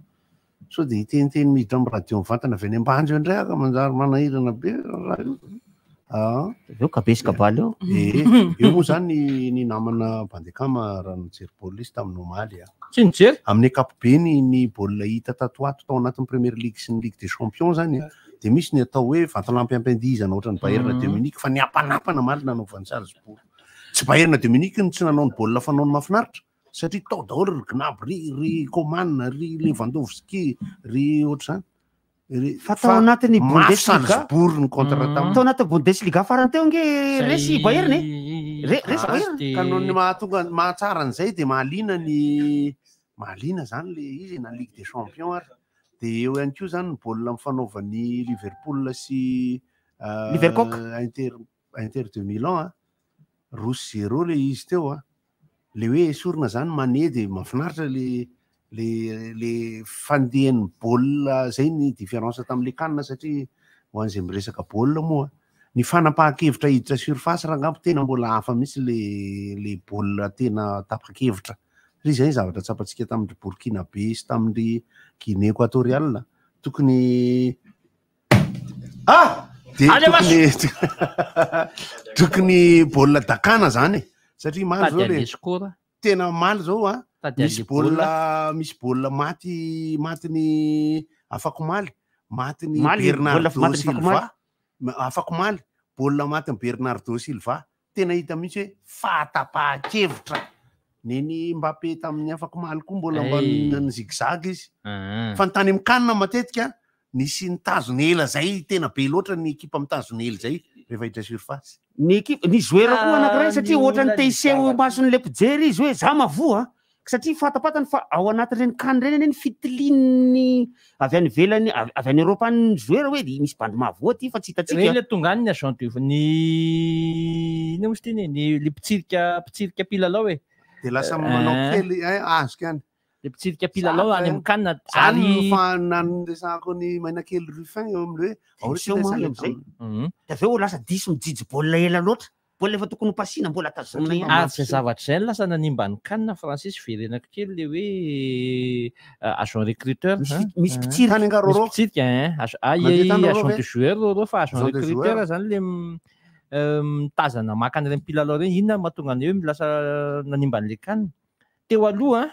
Sao dia hiteniteny miditra amin'ny radio mivantana avy any Ambanja eo indray aho ka manjary manahirana be raha io. Ah. Eo kabesy kabaly eo. Eh, eo moa zany ny, ny namana Bandekama raha nijery baolina izy tamin'ny omaly. Ah. Tsy nijery? Amin'ny ankapobeny ny baolina hita tato ho ato tao anatin'ny Premier League sy ny Ligue des Champions zany dia misy ny atao hoe vatolampy ampiandihizana ohatran'ny Bayern de Munich fa niampanampana omaly nanaovan'i Salzbourg. Tsy Bayern de Munich no tsy nanao ny baolina fanaony mahafinaritra satria tao daholo ry Gnabry, ry Coman, ry Lewandowski, ry ohatr'izany. Ry- Fa tao anatin'ny mafy Bundesliga Salzbourg ny contre taminy. Tao anatin'ny Bundesliga farany teo ange resy i Bayern e. Re- Resy Bayern. Ka noho ny mahatonga mahatsara an'izay dia mahaliana ny mahaliana zany le izy na Ligue des Champions ary. Dia eo ihany koa zany ny baolina mifanaovan'ny Liverpool sy Livercock. Inter Inter de Milan a. 2-0 le izy teo a. Le hoe esorina zany Mané dia mahafinaritra le le le fandehan'ny baolina zay ny différence tamin'le CAN satria ho an'izay miresaka baolina moa ny fanapahan-kevitra hiditra surface raha angamba tena mbola hafa mihitsy le le baolina tena tapa-kevitra satria zay ny zavatra tsapantsika tamin-dry Burkina-Be sy tamin-dry Guinée Équatoriale tokony Ah! Dia Any tokony tokony baolina dakana zany e. Satria maly Tady zao le an'le score. tena maly zao a. Tady Misy an'le baolina. baolina misy baolina maty matin'ny afakomaly, matin'ny Maly, baolina Bernardo matin'ny Silva. afakomaly. Afakomaly, baolina matin'i Bernardo Silva. Tena hita mihitsy hoe fahatapahan-kevitra. Neny Mbappé tamin'ny afakomaly koa mbola mba Ay. ny zigzag izy. Ah. Fa ny tany amin'ny CAN matetika nisy nitazona ela zay, tena be loatra ny ekipa mitazona ela zay rehefa hiditra surface. Ny ekipa, ny joueur koa anankiray satria Ny ohatran'ny olona te hiseho nizava- imason'ilay mpijery izy hoe za mavoa a. Satria fantapantany fa ao anatin'ireny CAN ireny anie ny fitilian'ny avy any ivelany, avy any Europe any ny joueur hoe misy bandy mahavoa aty fa tsy hitantsika. Ireny le tonga any ny agent de ny inona moa izy ity ny le mpitsirika mpitsirika mpilalao e. Dia lasa manao kely, eh, azoko ihany. Le mpitsirika mpilalao any amin'ny CAN Zany no ary fa nanoresahako ny Mainakely Ruffin eo amin'ny hoe ao ry Diso ilay omaly sary amin'izay. tamin'ny- Dia avy eo lasa diso mijijy baolina ela loatra. Baolina efa tokony ho pasina mbola tazomina ihany. Ary izay zavatra izay no lasa nanimba ny CAN Francis verenako kely le hoe agent recruteur. Misy hein? misy mpitsirika. Tany angaha Roro? Misy mpitsirika hein. Ag- ah, Mandeha ie, tany Roro agent ve? de joueur Roro fa agent Agent de recruteur joueur. zany le mitazana maka an'ireny mpilalao ireny. Inona no mahatonga an'io hoe lasa nanimba an'le CAN? Teo aloha hein,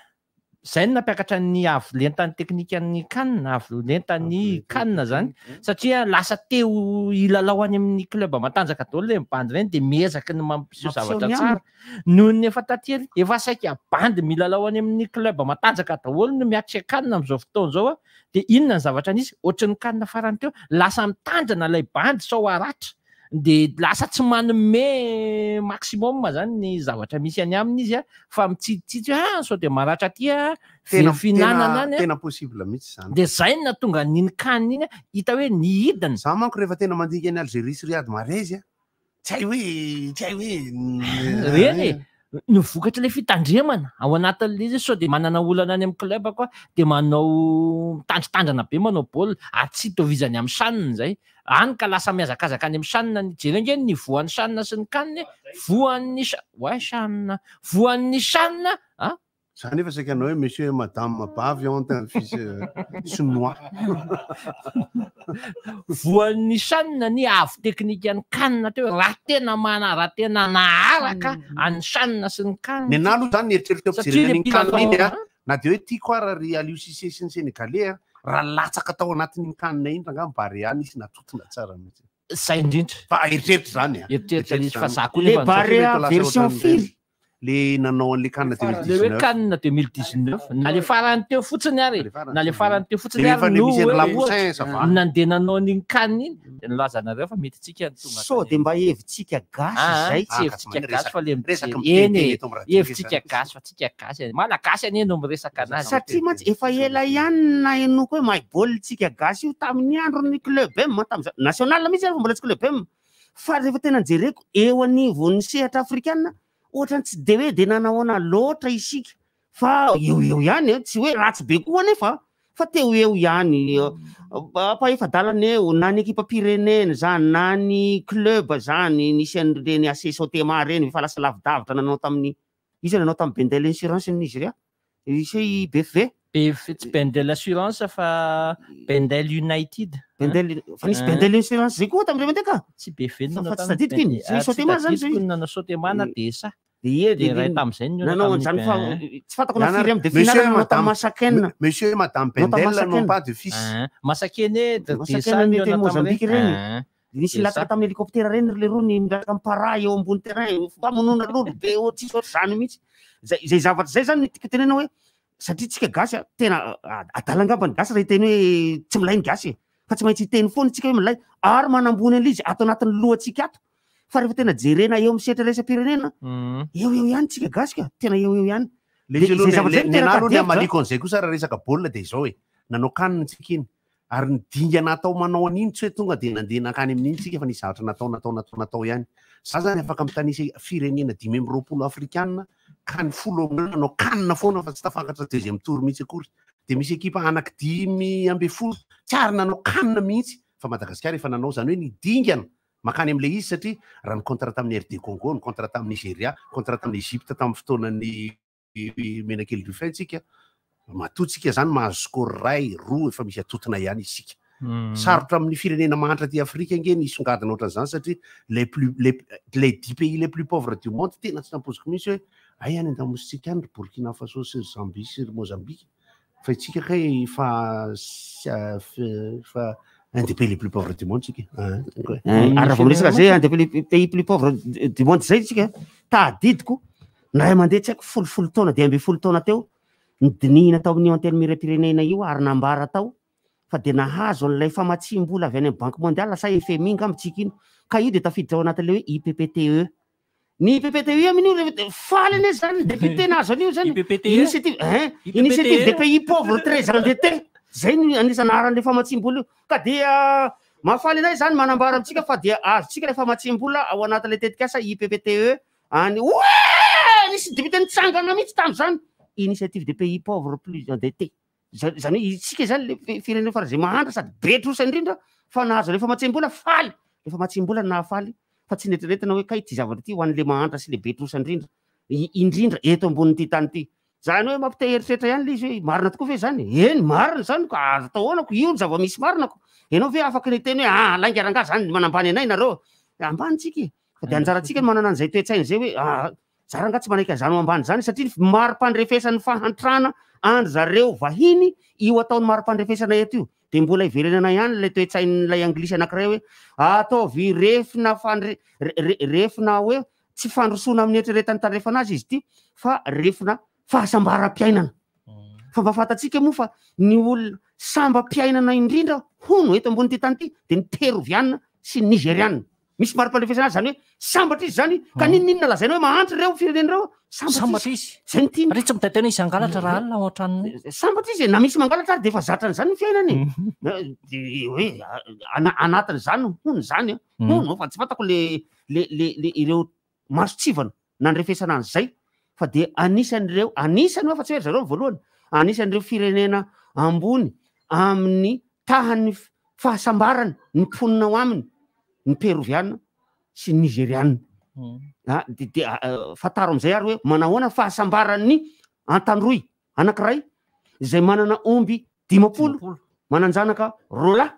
zay no nampiakatra ny avo lentan'ny teknikan'ny CAN, avo lentan'ny CAN zany, satria lasa teo hilalao any amin'ny club matanjaka daholo le bandy ireny dia miezaka ny mampiseho Mampiseho zavatra ny tsara. aminy. Noho ny efa taty ela, efa saika bandy milalao any amin'ny club matanjaka daholo no miatrika CAN amin'izao fotoana izao a, dia inona ny zavatra nisy? Ohatran'ny CAN farany teo, lasa mitandrina ilay bandy sao haratra. De lasa tsy manome maximum zany ny zavatra misy any aminy izy a, fa mitsitsitsy hoe ah sao de maratra aty a, Tena very fihinanana any a. Tena possible mihitsy zany. De zay no nahatonga an'iny CAN iny a, hita hoe nihidina. Za manko rehefa tena mandinika an'i Algerie sy Riyad Mahrez a, tsy hay hoe tsy hay hoe Reny e, ny vokatry ilay fitandremana ao anatin'ilay izy sao dia manana olana any amin'ny club koa dia manao mitandritandrina be manao baolina ary tsy itovizany amin'ny CHAN izay. Any ka lasa mihazakazaka any amin'ny CHAN ny jereo ange ny niveau an'ny CHAN sy ny CAN e, voan'ny CHAN, ouais CHAN, voan'ny CHAN a! Za nefa saika hanao hoe monsieur et madame Bavy ont un fils chinois. Voan'ny CHAN ny avo teknikan'ny CAN teo raha tena mana raha tena naharaka an'ny CHAN sy ny CAN. Ny anah aloha zany ny eritreritro teo Satria ampijerena le an'iny CAN iny a, mpilalao na dia hoe tiako ara ry Aliou Cissé sy ny Sénégalais a, raha latsaka tao anatin'iny CAN iny rangaha ny Barea nisy natotona tsara mihitsy. Zay indrindra. Fa eritreritra zany a. Eritreritra izy fa za koa Le nefa Barea lasa version ohatran'ireny. firy? Le nanao an'le CAN Le hoe 2019. CAN 2019 na le farany teo fotsiny ary Le farany na le teo. farany teo fotsiny Le ary efa le no misy hoe an'i Lapoussin, ohatra ça va. nandeha nanao an'iny CAN iny de nilazanareo fa mety tsika ny tonga Sao de mba hevitsika gasy Ah, zay. tsy hevitsika Ah, gasy fa le resaka mijery. Eny miteniteny e, eto amin'ny radio hevitsika zany. gasy fa tsika gasy e. Malagasy anie no miresaka anazy. Satria mantsy efa ela ihany nahenoako hoe mahay baolina tsika gasy io tamin'ny andron'ny club M tamin'izao national mihitsy ary fa mbola tsy club M. Fa rehefa tena jereko eo anivon'ny sehatra afrikana ohatrany tsy de hoe de nanahoana loatra isika fa eo eo ihany e, tsy hoe ratsy be koa anefa fa teo eo ihany. Mpahefa-dalana eo na ny ekipam-pirenena zany na ny club zany nisy an'ireny AC Sotema reny efa lasa lavidavitra nanao tamin'ny iza nanao tamin'ny Bendel Insurance ny Nigeria isy i BFV BFV tsy Bendel Assurance fa Bendel United. Bendel fa nisy Ah. Bendel Insurance zay koa tamin'ireo mandeha ka Tsy BFV no Fa- fa tsy nanao tadidiko iny tamin'ny tsy Ah, tsy Sotema zany tadidiko zay ny nanao Sotema na DSA. De ie, De iray tamin'izay ny nanao tamin'ny an'izany fa Ben. tsy fantako na firy amin'ny de finale nanao tamin'ny Masakena Monsieur et madame Nanao tamin'ny Bendel n'ont Masakena. pas de fils. Ah, Masakene de Masakena DSA ny ny teny Mozambique tamin'ireny. ireny. Ah. De nisy DSA. latsaka tamin'ny hélicoptère reny ry leroa ny miaraka amin'ny para eo ambony terrain famonoana lolo be eo tsisy ohatr'izany mihitsy. Zay zay zavatra zay zany no tiako tenena hoe satria tsika gasy a, tena adala angamba ny gasy raha hiteny hoe tsy milay ny gasy e. Fa tsy maintsy hiteny foana tsika hoe milay ary manambony an'ilay izy ato anatin'ny lohantsika ato. Fa rehefa tena jerena eo amin'ny sehatra iraisam-pirenena, eo eo ihany tsika gasy ka, tena eo eo ihany. Le De izy aloha zay zavatra zay ny no tena anahy aloha ny tadidiko a. amaliko an'izay kosa raha resaka baolina de izao e. Nanao CAN tsika iny. Ary ny dingana atao manao an'iny tsy hoe tonga de nandeha nankany amin'iny tsika fa nisy zavatra natao natao natao natao ihany. Za zany afaka mitanisa firenena 25 afrikanina ka ny 10 amin'ireo nanao CAN foana fa tsy tafakatra deuxième tour mihitsy akory. De misy ekipa anaky 15 tsy ary nanao CAN mihitsy fa Madagasikara efa nanao zany hoe ny dingana mankany amin'ilay izy satria raha ny contrat tamin'ny RD Congo, ny contrat tamin'ny Nigeria, contrat tamin'ny Egypte tamin'ny fotoanan'ny Menakely Rufin tsika, matoa tsika zany mahazo score 1, 2 efa misy atotona ihany isika. Sarotra amin'ny firenena mahantra aty Afrika ange ny songadina ohatran'izany satria les plus les les 10 pays les plus pauvres du monde tena tsy nampoiziko mihitsy hoe ay any an-damositsika any ry Burkina Faso sy ry Zambie sy ry Mozambique fa isika kay fa fa un des pays les plus pauvres du monde tsika. Ah, quoi. Ary raha vao miresaka zay un des pays plus pauvres du monde zay tsika, tadidiko ny ray aman-dreny tsy haiko folofolo taona de 11 taona teo nidinihina tao amin'io antenimieram-pirenena io ary nambara tao fa de nahazo an'ilay famatsiam-bola avy any amin'ny Banque mondiale sa FMI angamba tsika iny ka io de tafiditra ao anatin'ilay hoe IPPTE. Ny IPPTE amin'io rehefa de faly anie zany député nahazo an'io zany. IPPTE? Initiative, hein? IPPTE? Initiative des pays pauvres très endettés. Zay no anisan'ny anaran'ilay famatsiam-bola io. Ka dia mahafaly anay zany manambara amintsika fa dia azontsika ilay famatsiam-bola ao anatin'ilay tetikasa IPPTE any. Oe! Nisy député nitsangana mihitsy tamin'izany. Initiative des pays pauvres plus endettés. Zany hoe isika zany le firenena faran'izay mahantra sady be trosa indrindra fa nahazo ilay famatsiam-bola faly. Ilay famatsiam-bola nahafaly fa tsy neritreretina hoe kay ity zavatra ity ho an'le mahantra sy le be trosa indrindra. Indrindra eto ambonin'ity tany ity. Zany hoe mampite eritreritra ihany le izy hoe marina tokoa ve zany? Eny, marina zany ka azo atao ahoana ko, io ny zava-misy marina ko. Ianao ve afaka ny hiteny hoe ah, lainga rangahy zany manambany anay nareo? Ambany tsika e. Fa de anjarantsika ny manana an'izay toe-tsaina izay hoe ah, za rangahy tsy manaiky an'izany ho ambany zany satria ny mari-pandrefesan'ny fahantrana andry zareo vahiny io ataon'ny mari-pandrefesana eto io. De mbola iverenana ihany ilay toe-tsain'ilay anglisy anankiray hoe ataovy refina fandre-, re-, re-, refina hoe tsy fandrosoana amin'ny eritreretan'ny tandrefana azy izy ity fa refina fahasambaram-piainana. Fa mba fantatsika moa fa ny olona samba-piainana indrindra hono eto ambonin'ity tany ity de ny Peroviana sy ny Nigeriana. Misy mari-pandrefesana azy zany hoe sambatra izy zany ka n'inon'inona lazaina hoe mahantra ireo firenena ireo, sambatra izy. Zay no tiany. Ary tsy mitaitaina izy hangalatra raha alina ao an-tranony. Sambatra izy e, na misy mangalatra ary dia efa zatra an'izany ny fiainany e. Dia hoe anatin'izany hono izany an, hono fa tsy fantako le le le le ireo mason-tsivana nandrefesana an'izay fa dia anisan'ireo, anisany hoa fa tsy hoe ry zareo no voalohany, anisan'ireo firenena ambony amin'ny tahan'ny fahasambarana ny mponina ao aminy ny Peroviana sy ny Nizeriana. Ah, de, de, ah, fantaro amin'izay ary hoe manahoana fahasambaran'ny Antandroy anankiray izay manana omby 50, manan-janaka roalahy,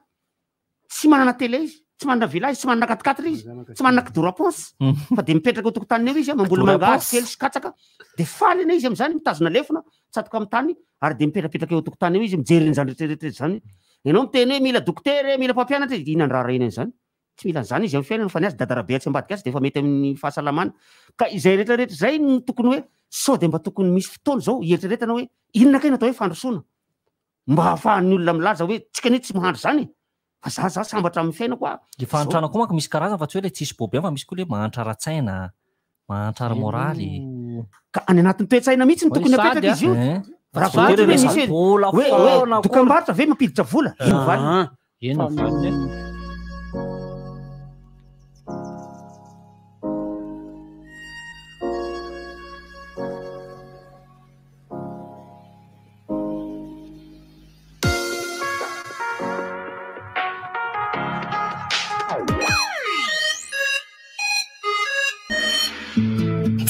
Tsy manana télé izy, tsy manana villa izy, tsy manana quatre-quatre izy, tsy manana kidoro à ponce, fa dia mipetraka eo tokotaniny eo izy, mamboly mangahazo kely sy katsaka, dia faly anie izy amin'izany, mitazona lefona, mitsatoka amin'ny tany, ary dia mipetrapetraka eo tokontany eo izy, mijery an'izany rehetra rehetra izany. Ianao miteny hoe mila dokotera e, mila mpampianatra e, inona ny raharahiany an'izany? Tsy mila an'izany izy amin'ny fiainana fa ny azy dadarabe atsy ambadika atsy dia efa mety amin'ny fahasalamana. Ka izay rehetra rehetra izay no tokony hoe sao dia mba tokony misy fotoana izao hieritreretana hoe inona kay no atao hoe fandrosoana? Mba ahafahan'ny olona milaza hoe tsika anie tsy mahantra izany e! Fa za za sambatra amin'ny fiainako ah! Le fahantrana koa manko misy karazany fa tsy hoe le tsisy bobe fa misy koa le mahantra ara-tsaina, mahantra ara-moraly. Ka any anatin'ny toe-tsaina mihitsy no tokony apetraka izy io. Raha vao ohatra hoe misy hoe hoe dokam-barotra ve mampiditra vola? Eny valiny. Eny valiny.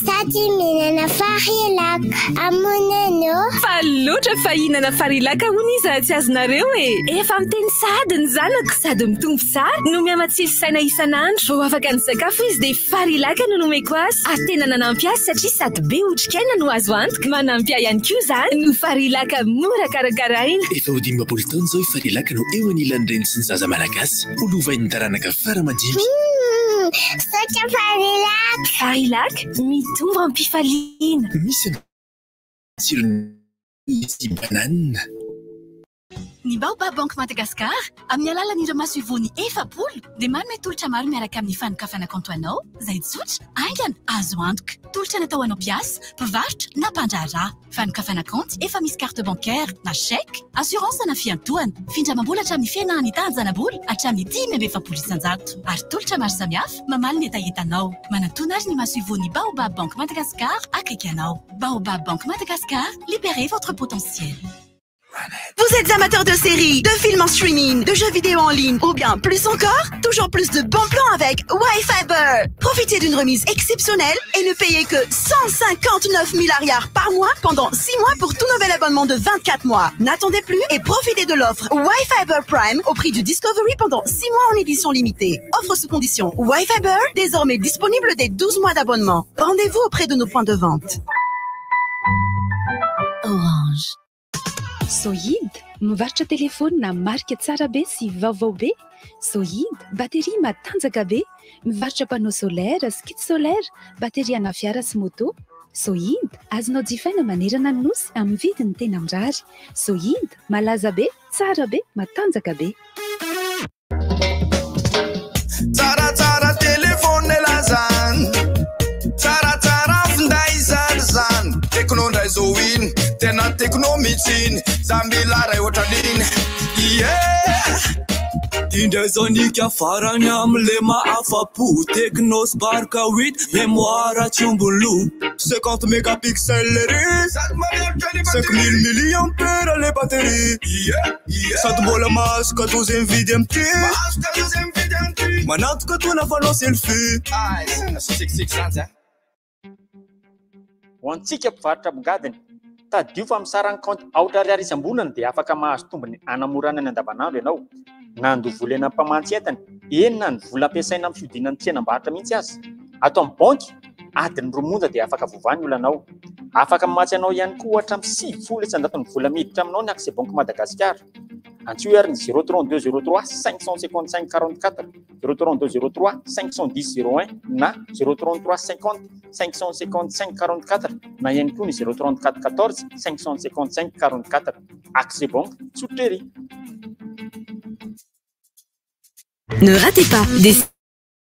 Sady mihinana farilac amoneno. Faly loatra fa hihinana farilac hono izy raha tsy azonareo e! Efa miteny sahady ny zanako sady mitombo tsara no mihamatsilo saina isan'andro. Vao afaka nisakafo izy dia Farilac no nomeko azy ary tena nanampy azy satria sady be otrikaina no azo antoka. Manampy ahy ihany koa izany no Farilac mora karakaraina. Efa ho 50 taona izao i Farilac no eo anilan'ny reny sy ny zaza malagasy ho lovain'ny taranaka fara aman-dimby. Humm! Misaotra Farilac! Farilac, mitombo am-pifaliana. Misy ny tsirony sy banane. Ny Baobab Bank Madagascar, amin'ny alalan'ireo masoivohony 40, dia manome tolotra maro miaraka amin'ny fanokafana kaonty ho anao, izay tsotra, haingana, azo antoka. Tolotra natao ho anao mpiasa, mpivarotra na mpandraharaha. Fanokafana kaonty efa misy carte bancaire na chèque, assurance na fiantohana, findramam-bola hatramin'ny fihenan'ny tahan-janabola hatramin'ny 45%, ary tolotra maro samihafa mamaly ny hetahetanao. Manatòna ary ny masoivohon'ny Baobab Bank Madagascar akaiky anao. Baobab Bank Madagascar, libérez votre potentiel. Vous êtes amateur de séries, de films en streaming, de jeux vidéo en ligne ou bien plus encore? Toujours plus de bons plans avec Wi-Fiber. Profitez d'une remise exceptionnelle et ne payez que 159 000 ariary par mois pendant 6 mois pour tout nouvel abonnement de 24 mois. N'attendez plus et profitez de l'offre Wi-Fiber Prime au prix du Discovery pendant 6 mois en édition limitée. Offre sous condition Wi-Fiber, désormais disponible dès 12 mois d'abonnement. Rendez-vous auprès de nos points de vente. Orange. Sohid, mivarotra telefaonina marika tsara be sy vaovao be. Sohid, batterie matanjaka be. Mivarotra panneau solaire sy kit solaire, batterie ana fiara sy moto. Sohid, azonao jifaina manerana ny Nosy amin'ny vidiny tena mirary. Sohid, malaza be, tsara be, matanjaka be. Tsaratsara téléphone elah zany Tsaratsara finday zany zany Tekno ndray zo iny Tena tekno mitsy iny Za mila ray ohatran'iny Yeah Indray zao nika farany amle mahafapo Tekno Spark 8 mémoire tsy omby loha 50 mégapixels ery 5000 milliampères le batterie Sady mbola mahazo cadeau zay mividy amin'ity Manantoka toana fanao selfie Ho antsika mpivarotra ambongadiny, tadidio fa amin'ny saran'ny kaonty aotra ariary isam-bolana dia afaka mahazo tombony hanamorana ny andavanandro ianao. Na handoa vola eny amin'ny mpamatsy entana, eny na ny vola ampiasaina amin'ny fihodinan'ny tsenam-barotra mihitsy aza. Ato amin'ny banky, adiny roa monja dia afaka voavaha ny olanao. Afaka mamatsy anao ihany koa hatramin'ny 90 isan-jaton'ny vola miditra aminao ny Accès Banque Madagascar. Antsoy ary ny 032 03 555 44, 032 03 510 01 na 033 50 555 44 na ihany koa ny 034 14 555 44. Accès Banque, tsotra ery! Ne ratez pas des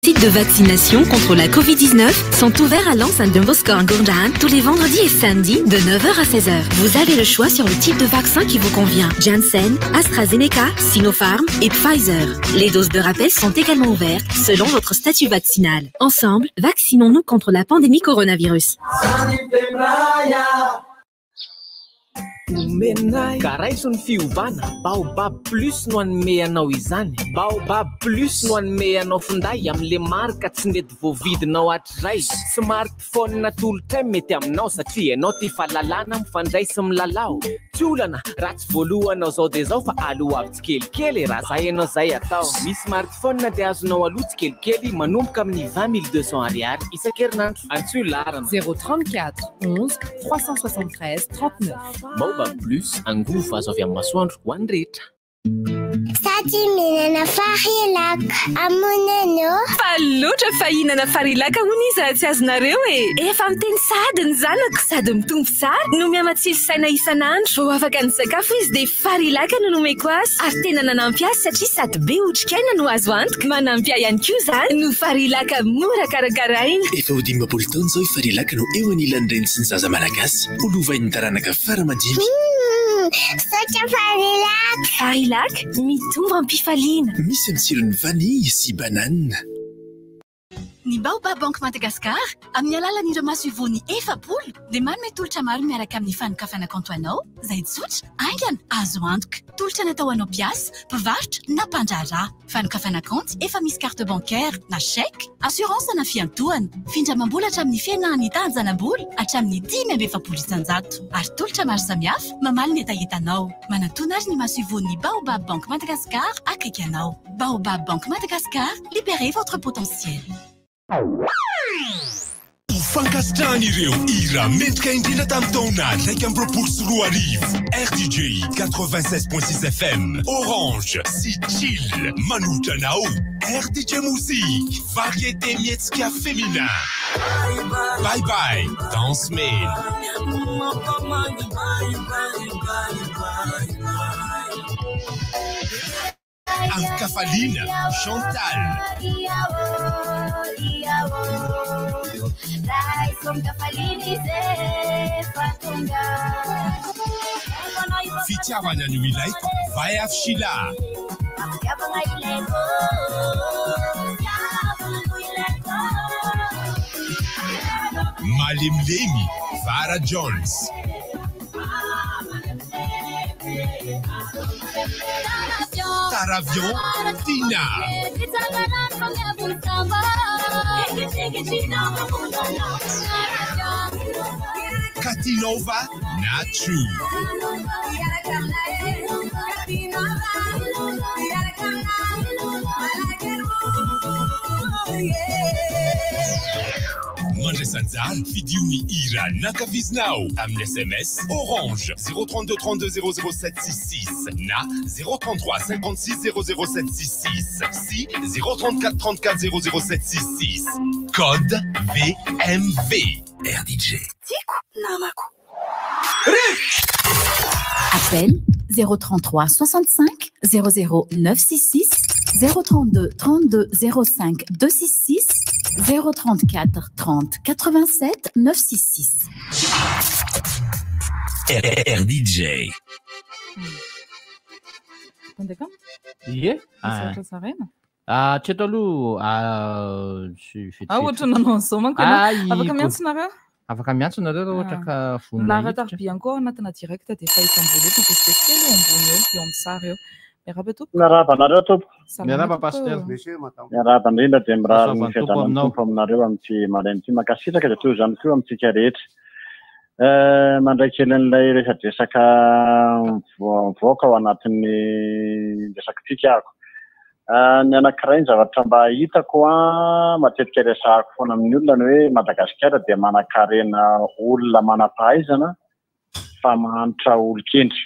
Sites de vaccination contre la Covid-19 sont ouverts à l'enceinte de Bosco Gourdan tous les vendredis et samedis de 9h à 16h. Vous avez le choix sur le type de vaccin qui vous convient. Janssen, AstraZeneca, Sinopharm et Pfizer. Les doses de rappel sont également ouvertes selon votre statut vaccinal. Ensemble, vaccinons-nous contre la pandémie coronavirus. Ka raiso ny fiovana, Baobab Plus no hanome anao izany. Baobab Plus no hanome anao finday amin'le marika tsy nety voavidinao hatrizay. Smartphone natolotray mety aminao satria ianao tia fahalalana mifandray sy milalao. Tsy olana raha tsy voalohanao zao dia zao fa aloavy tsikelikely e, raha zay ianao zay atao. Ny smartphone dia azonao aloa tsikelikely manomboka amin'ny 20 200 ariary isan-kerinandro. Antsoy laharana. 034 11 373 39. Baobab Plus, angovo azo avy amin'ny masoandro ho an'ny rehetra. Sady mihinana Farilac amoneno. Fa loatra fa hihinana Farilac hono izy raha tsy azonareo e. Efa miteny sahady ny zanako sady mitombo tsara no mihamatsilo saina isan'andro. Vao afaka nisakafo izy dia Farilac no nomeko azy ary tena nanampy azy satria sady be otrikaina no azo antoka. Manampy ahy ihany koa izany no Farilac mora karakaraina. Efa ho 50 taona izao i Farilac no eo anilan'ny reny sy ny zaza malagasy ho lovain'ny taranaka fara-mandimby. Misaotra Farilac. Farilac mitombo am-pifaliana. Misy amin'ny tsirony vanille sy banane. Ny Baobab Bank Madagascar, amin'ny alalan'ireo masoivohony 40, dia manome tolotra maro miaraka amin'ny fanokafana kaonty ho anao, izay tsotra, haingana, azo antoka. Tolotra natao ho anao mpiasa, mpivarotra na mpandraharaha. Fanokafana kaonty efa misy carte bancaire na chèque, assurance na fiantohana, findramam-bola hatramin'ny fihenan'ny tahan-janabola hatramin'ny 45%. Ary tolotra maro samihafa mamaly ny hetahetanao. Manatòna ary ny masoivohon'ny Baobab Bank Madagascar akaiky anao. Baobab Bank Madagascar, libérez votre potentiel. Ho fankasitrahana ireo hira mendrika indrindra tamin'ny taona 2021, RDJ 96.6 FM, Orange sy Chill manolotra anao RDJ Music, variété mihetsika féminin. Bye bye, Danse Mail. Ankafaliana, Chantal. Fitiavana no ilaiko, Vayaf Sheila. Malemilemy, Vara Jones. Taravion, Tina. Katinova, Nachu. Mandraisa anjara, fidio ny hira nankafizinao amin'ny SMS Orange 032 32 00766 na 033 56 00766 sy 034 34 00766. Code VMV. RDJ. Tiako namako. Appel 033 65 00 966 032 32 05 266 034 30 87 966. RDJ. Mandeha Ie. Misaotra zaraina. Ah, tsy eto aloha ah, tsy vetivety. Ah, ohatra nanao an'izao manko ianao. Ah, i- Afaka miantso nareo? Afaka miantso nareo raha ohatra ka vonona Lara hiditra. tarbi ihany koa ao anatina direct dia efa hita ambony eto mivezivezy kely eo ambony eo, eo amin'ny sary eo. Miarahaba tompoko. Miarahaba anareo tompoko. Salama Miarahaba, tompoko. Pasteur. Monsieur, madame. Miarahaba indrindra dia mirary ny Fahasoavan'ny Tompo fiadanan'ny aminao. Tompo aminareo amin'ity maraina ity. Mankasitraka dia toy izany koa amintsika rehetra. Eh, mandray kely an'ilay resadresaka mivoaka ao anatin'ny resakitsika ako. Eh, ny anankiray ny zavatra mba hitako an, matetika resahako foana amin'ny olona ny hoe Madagasikara dia manankarena olona manam-pahaizana fa mahantra olon-kendry.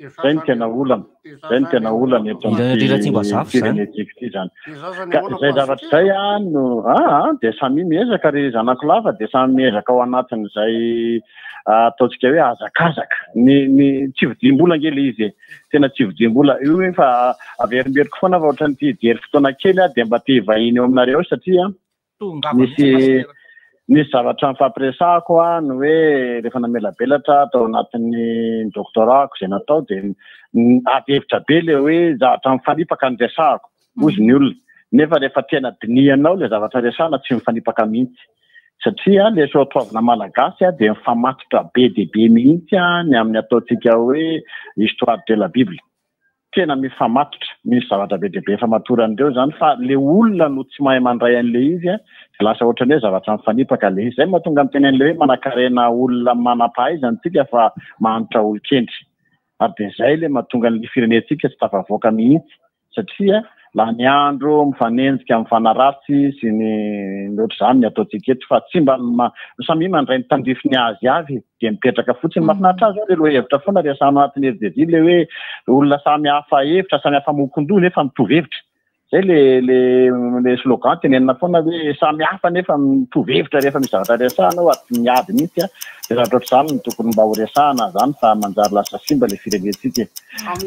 Zay no tena olana. Zay no tena olana eto Indrindra amin'ity Tsimbazaza izany. firenentsika ity izany. Ka izay zavatra izay an no ah, ah, dia samy miezaka ry zanako lava dia samy miezaka ao anatin'izay ataontsika hoe hazakazaka. Ny ny tsy vidiam-bola ange ilay izy e. Tena tsy vidiam-bola. Io efa averimberiko foana fa ohatran'ny te hijery fotoana kely aho dia mba te hivahiny eo aminareo eo satria nisy nisy zavatra nifampiresahako aho ny hoe rehefa namelabelatra tao anatin'ny doctorat-ko izay natao dia ady hevitra be ilay hoe zavatra mifanipaka no resahako hozy ny olona. Nefa rehefa tena dinihanao ilay zavatra resahana tsy mifanipaka mihitsy. Satria ilay soatoavina malagasy dia mifamatotra be dia be mihitsy ny amin'ny ataontsika hoe histoire de la bible. Tena mifamatotra, misy zavatra be dia be ifamatoran'ireo izany fa ilay olona no tsy mahay mandray an'ilay izy dia lasa ohatran'ny hoe zavatra mifanipaka ilay izy. Izay no mahatonga miteny an'ilay hoe manankarena olona manam-pahaizana isika fa mahantra olon-kendry. Ary dia izay ilay mahatonga ny firenentsika tsy tafavoaka mihitsy satria lany andro mifanenjika mifanaratsy sy ny ny ohatr'izany ny ataontsika eto fa tsy mba samia mandray ny tandrifiny azy avy dia mipetraka fotsiny. Mahafinaritra ahy zao ilay lohahevitra foana resahanao anatin'ny RDJ ilay hoe olona samy hafa hevitra samy hafa mokon-doha nefa mitovy hevitra. Zay le le le slogan tenenina foana hoe samy hafa nefa mitovy hevitra rehefa misy zavatra resahana ao ary tsy miady mihitsy a. Dia zavatra ohatr'izany no tokony mba ho resahana zany fa manjary lasa simba le firenentsika e.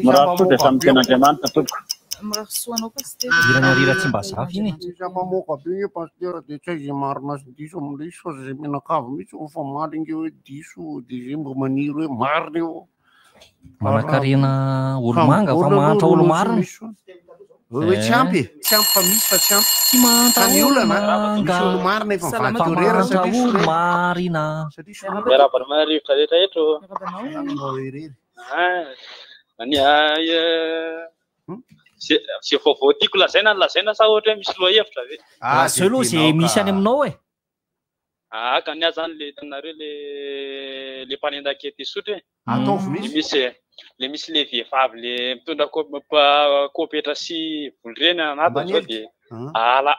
Mirary soa dia samy miteny Andriamanitra tompoko. Mirary soa anao Pasitera. Hiran'i Arira Tsimbazaza iny e. Misy mamoaka be nge Pasitera dia tsy hay izay marina sy diso amin'ilay izy fa zay mianakavy mihitsy vao famaly nge hoe diso dia zay mba maniry hoe marina io. Manankarena olo-manga fa mahantra olo-marina. Hoe tsy ampy e, tsy ampy fa misy fa tsy ampy. Tsy mahantra Ka ny olana, misy olo-marina efa Salama mivadika ho rera mahantra satria sorena. olo-marina. Satria sorena. Miarahaba anao rivotra rehetra eto. Anao irery. Ah, ny ahy ze ze vaovao tiako lazaina no lazaina sa ohatra hoe misy lohahevitra ve? Ah, Lazao aloha ze misy any aminao e. Ah, ka ny ahy zany le hitanareo le le mpanendaka eto Isotry e. Ataovy Le mihitsy. misy le misy le vehivavy le mitondra kopetra sy voly reny anatiny zao Mbanelika. de ala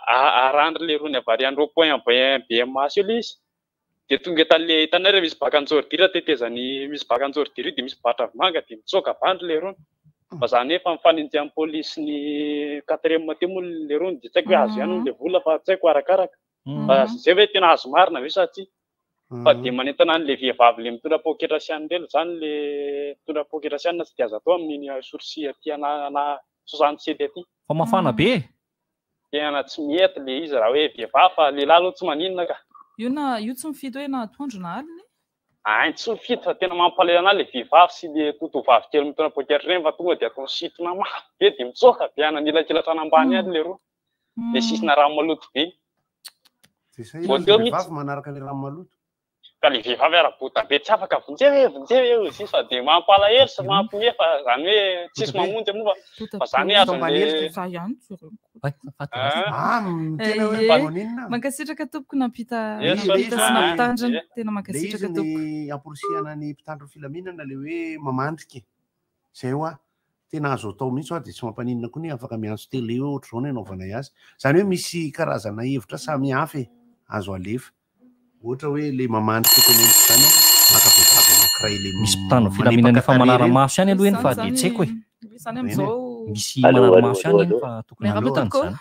arandry le rony avy ary any rond point BMH io le izy. De tonga hitan'le hitanareo misy bac anjordira tetezany misy bac anjordira io de misy batra vomanga de mitsoaka avy le rony. Fa zany hoe efa mifanenjy amin'ny polisy ny quatrième teo moa le rony de tsy haiko hoe azo ihany le vola fa tsy haiko arakaraka. Fa zay ve tena azo marina ve sa tsia? Fa dia manentana an'le vehivavy le mitondra poketra sy an'ireny zany le mitondra poketra sy anona tsy dia azo atao amin'iny sourcil aty ana 67 aty. Fa mafana be e! Tena tsy mety le izy raha hoe vehivavy fa lehilahy aloha tsy maninona ka. Io na io tsy mifidy hoe na atoandro na alina e. Ain tsy mifidy fa tena mampalahelo anah le vehivavy sy le totovavy kely mitondra poketra ireny fa tonga dia atao sintona mafy be dia mitsoaka be any anilakilatra any ambany any le roa. Le sisina rano maloto be. Dia sahirana Vao ny teo mihitsy. vehivavy manaraka ilay rano maloto. Ka le vehivavy ara bota be tsy afaka vonjeo e, vonjeo e hozy izy fa dia mampalahelo sy mampiomehy fa zany hoe tsisy mamonjy moa fa fa zany hoe azon'le Za ihany tsy reniko. Ah, tena hoe Eh, maninona? Mankasitraka tompoko nampita Yes, nampita sy ah, nampitandrina. eh. Tena Le mankasitraka izy tompoko. ny amporisihana ny mpitandro ny filaminana le hoe mamandrika e. Zay hoa. Tena azo atao mihitsy hoa dia tsy mampaninona koa ny afaka miantso télé hoe ohatr'izao ny anaovanay azy. Zany hoe misy karazana hevitra samy hafa e, azo alefa. Ohatra hoe le mamandrika teneniko zany a, maka vehivavy anankiray le Misy mpitandro filaminana efa manara-maso ihany aloha eny fa dia tsy haiko e. Izany amin'izao. Misy Allô, allô, manara-maso ihany allô, eny allô. fa tokony Miarahaba hahitana tompoko. izany.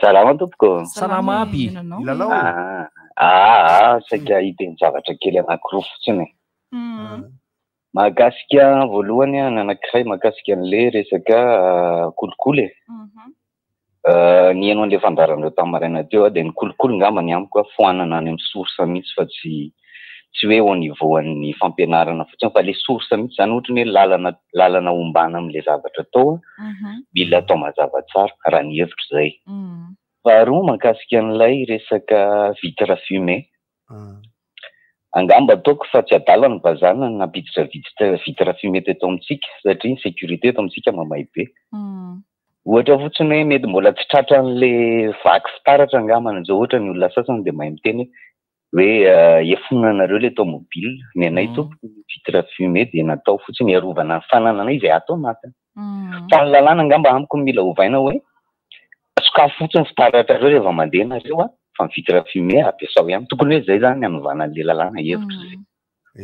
Salama tompoko. Salama aby. Ilalao. Ah, ah, ah, saika hiteny zavatra kely anankiroa fotsiny e. Mahakasika voalohany ny anankiray mahakasika an'le resaka kolikoly e. Nihaino an'le fandaharanareo tamin'ny maraina teo aho dia ny kolikoly ngamba ny amiko a foanana any amin'ny source mihitsy fa tsy tsy hoe au niveau an'ny fampianarana fotsiny fa le source mihitsy zany ohatry ny hoe lalana lalana ombana amin'le zavatra atao a, mila atao mazava tsara raha ny hevitro zay. Faharoa mahakasika an'ilay resaka vitre fumée. Angamba ataoko fa tsy adala ny vazaha na nampiditra vitre vitre fumée teto amintsika satria ny sécurité eto amintsika mamay be. Ohatra fotsiny hoe mety mbola tsy tratran'le vaky fitaratra angambany zao ohatra ny olona sasany dia mahay miteny hoe efonanareo le tomobile, ny anay tompoko ny vitre fumée dia natao fotsiny hiarovana ny fanananay izay ato anatiny. Fa ny lalàna angamba amiko mila ovaina hoe sokafy fotsiny ny fitaratrareo rehefa mandeha nareo a, fa ny vitre fumée ampiasao ihany. Tokony hoe zay zany hanovana an'le lalàna hevitra zay.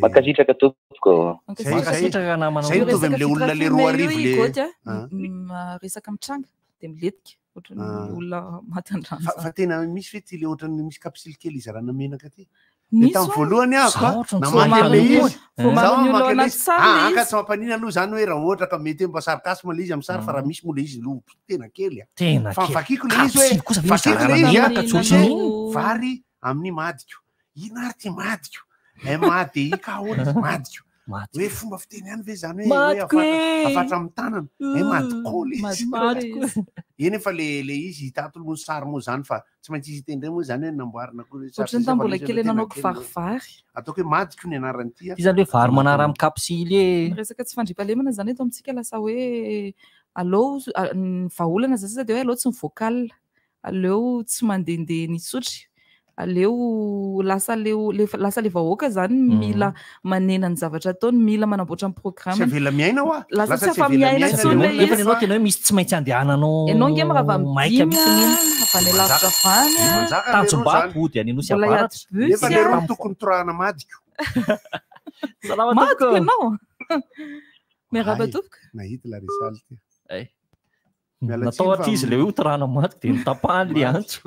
Mankasitraka tompoko. Mankasitraka namana. Zay mitovy am'le olona le 2000 le. Goty a, Ah. resaka mitranga dia milentika ohatran'ny olona maty an-drano Fa zany. fa tena misy ve ty le ohatran'ny misy capsule kely izarana menaka ty? De Nisy tamin'ny hono. voalohany aho Zaho ka ohatran'ny tsy namaky voamarina an'ilay koa. izy. Voamarina Zaho ny olona namaky ao an'ilay anaty izy. sary Ah, ilay anga izy. tsy mampanina aloha zany hoe raha ohatra ka mety hoe mba sarcasme ilay izy amin'ny sary fa raha misy moa ilay izy aloha tena kely a. Tena Fa kely. vakiko ilay izy hoe Kapsily kosa ve vakiko zarana ilay izy a, menaka tsy misy hoe ohatran'inona? vary amin'ny madiko. Inona ary ty madiko? M A D I K ahoana izy madiko. Hoe fomba fiteny ihany ve zany hoe hoe Madiko afatra e! afatra amin'ny tanana. Eh madiko le izy. Madiko izy. Eny efa le le izy hita ato moa sary moa zany fa tsy maintsy izy hiteny indray moa zany hoe namboarina koa le sary Ohatran'ny sisa fa tamin'ny mbola le izy kely aloha tena nanao kely. kivarivary. Ataoko hoe madiko ny anaran'ity a. Ty zany hoe vary manara amin'ny kapsily e. Ny resaka tsy fandriampahalemana zany eto amintsika lasa hoe aleo ny vahaolana zany sisa dia hoe aleo tsy mivoaka alina, aleo tsy mandehandeha ny Isotry, aleo lasa leo le lasa le vahoaka zany mila manena ny zavatra ataony, mila manamboatra ny Tsy programme. avela miaina hoa. Lasa Lasa tsy tsy afa avela miaina miaina intsony le ilay Nefa izy. ianao tena hoe misy tsy maintsy andehananao Ianao nge raha maika midimy mihitsy a, iny. avy any lavitra avy any a. Manjaka leroa Tanjombato zany. hody any Anosy Mbola hiady Avaratra. bus Nefa a. leroa tokony torahana madiko. Salama Madiko tompoko. ianao. Miarahaba Ay, tompoko. Nahita la risaly ty. Ay. Miala Natao tsiny fa hatry izy le hoe hotorahana madiko dia notapahany le antso.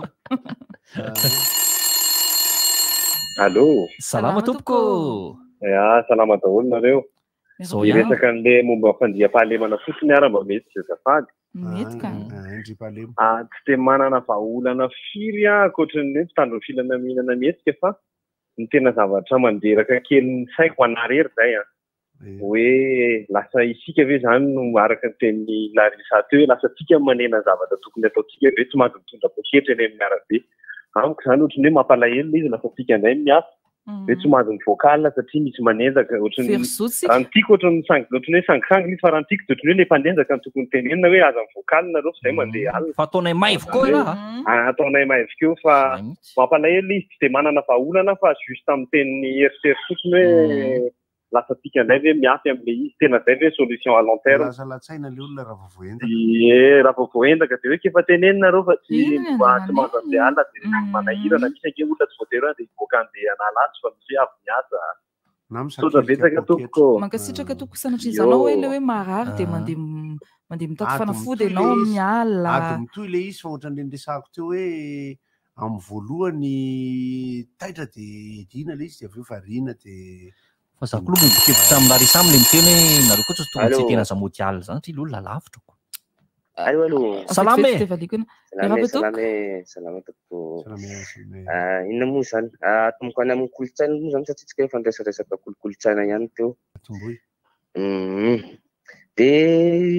Allô. Salama tompoko. Ya, salama daholo nareo. Zao ihany. Hiresaka an'le momba fandriampahalemana fotsiny ara mba mety azafady. Mety ka. Andriampahalema. Ah, tsy de manana vahaolana firy aho ankoatran'ny hoe mpitandro ny filaminana mihetsika fa ny tena zavatra mandreraka kely ny saiko anah rery zay an. Hoe lasa isika ve zany no araka ny tenin'i Larissa teo hoe lasa tsika manena ny zavatra tokony ataontsika ve tsy mahazo mitondra poketra eny amin'ny arabe. Amiko zany ohatran'ny hoe mampalahelo ilay izy lasa tsika indray miasa. Hoe tsy mahazo mivoaka alina satria misy manendaka ohatran'ny Very zo tsika. raha ny tiako ohatran'ny sangy ohatran'ny hoe sangisangy izy fa raha ny tiako dia ohatran'ny hoe le mpandendaka no tokony tenenina hoe aza mivoaka alina nareo fa zay mandeha alina. Fa ataonay maivo koa Zany hoe, ialahy. ah, ataonay maivo koa fa mampalahelo ilay izy tsy dia manana vahaolana fa juste amin'ny tenin'ny eritreritra fotsiny hoe lasa tsika indray ve miafy amin'ilay izy tena zay ve solution à long terme. Lasa latsaina le olona raha vao voaendaka. Ie, raha vao voaendaka dia hoe kefa tenenina nareo fa tsy Inona ny mba tsy andehanana mahazo andeha alina dia manahirana misy ange olona tsy voatery hoe andeha hivoaka andeha hanala azy fa misy hoe avy miasa. Na Misaotra betsaka tompoko. Mankasitraka tompoko sanatria izanao hoe le hoe marary dia Ah. mandeha mandeha mitady Ady fanafody mitohy ianao le amin'ny izy. alina. Ady mitohy le izy fa ohatran'le niresahako teo hoe amin'ny voalohany taitra dia idina le izy dia avy eo variana dia Fa za koa aloha miombon-kevitra amin'i Larissa amin'ilay miteny hoe nareo koa tsy tokony tsy Allô. tena zamody alina zany satria le olona lavitra ko. Allô, allô. Salama e. Vetivety dia valiako eny. Salama e, Miarahaba tompoko. salama e, salama tompoko. Ah, inona moa zany? Ah, Atomboko any amin'ny kolontsaina moa zany satria tsika efa niresaresaka kolokolontsaina ihany teo. Atomboy. Mhm. De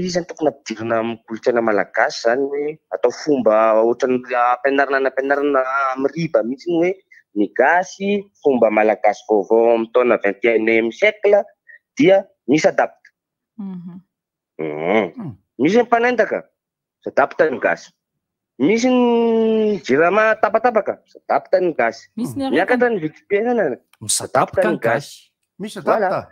izy zany tokony ampidirina amin'ny kolontsaina malagasy zany hoe atao fomba ohatran'ny ampianarina any ampianarina amin'ny riba mihitsy ny hoe ny gasy fomba malagasy vaovao amin'ny taona 21e siècle dia mis'adapte. Mhm. Misy ny mpanendaka, s'adapte ny gasy. Misy ny jirama tapatapaka, s'adapte ny gasy. Misy ny aretina. Miakatra ny vidim-piainana, Misadapte ny gasy. Misadapta.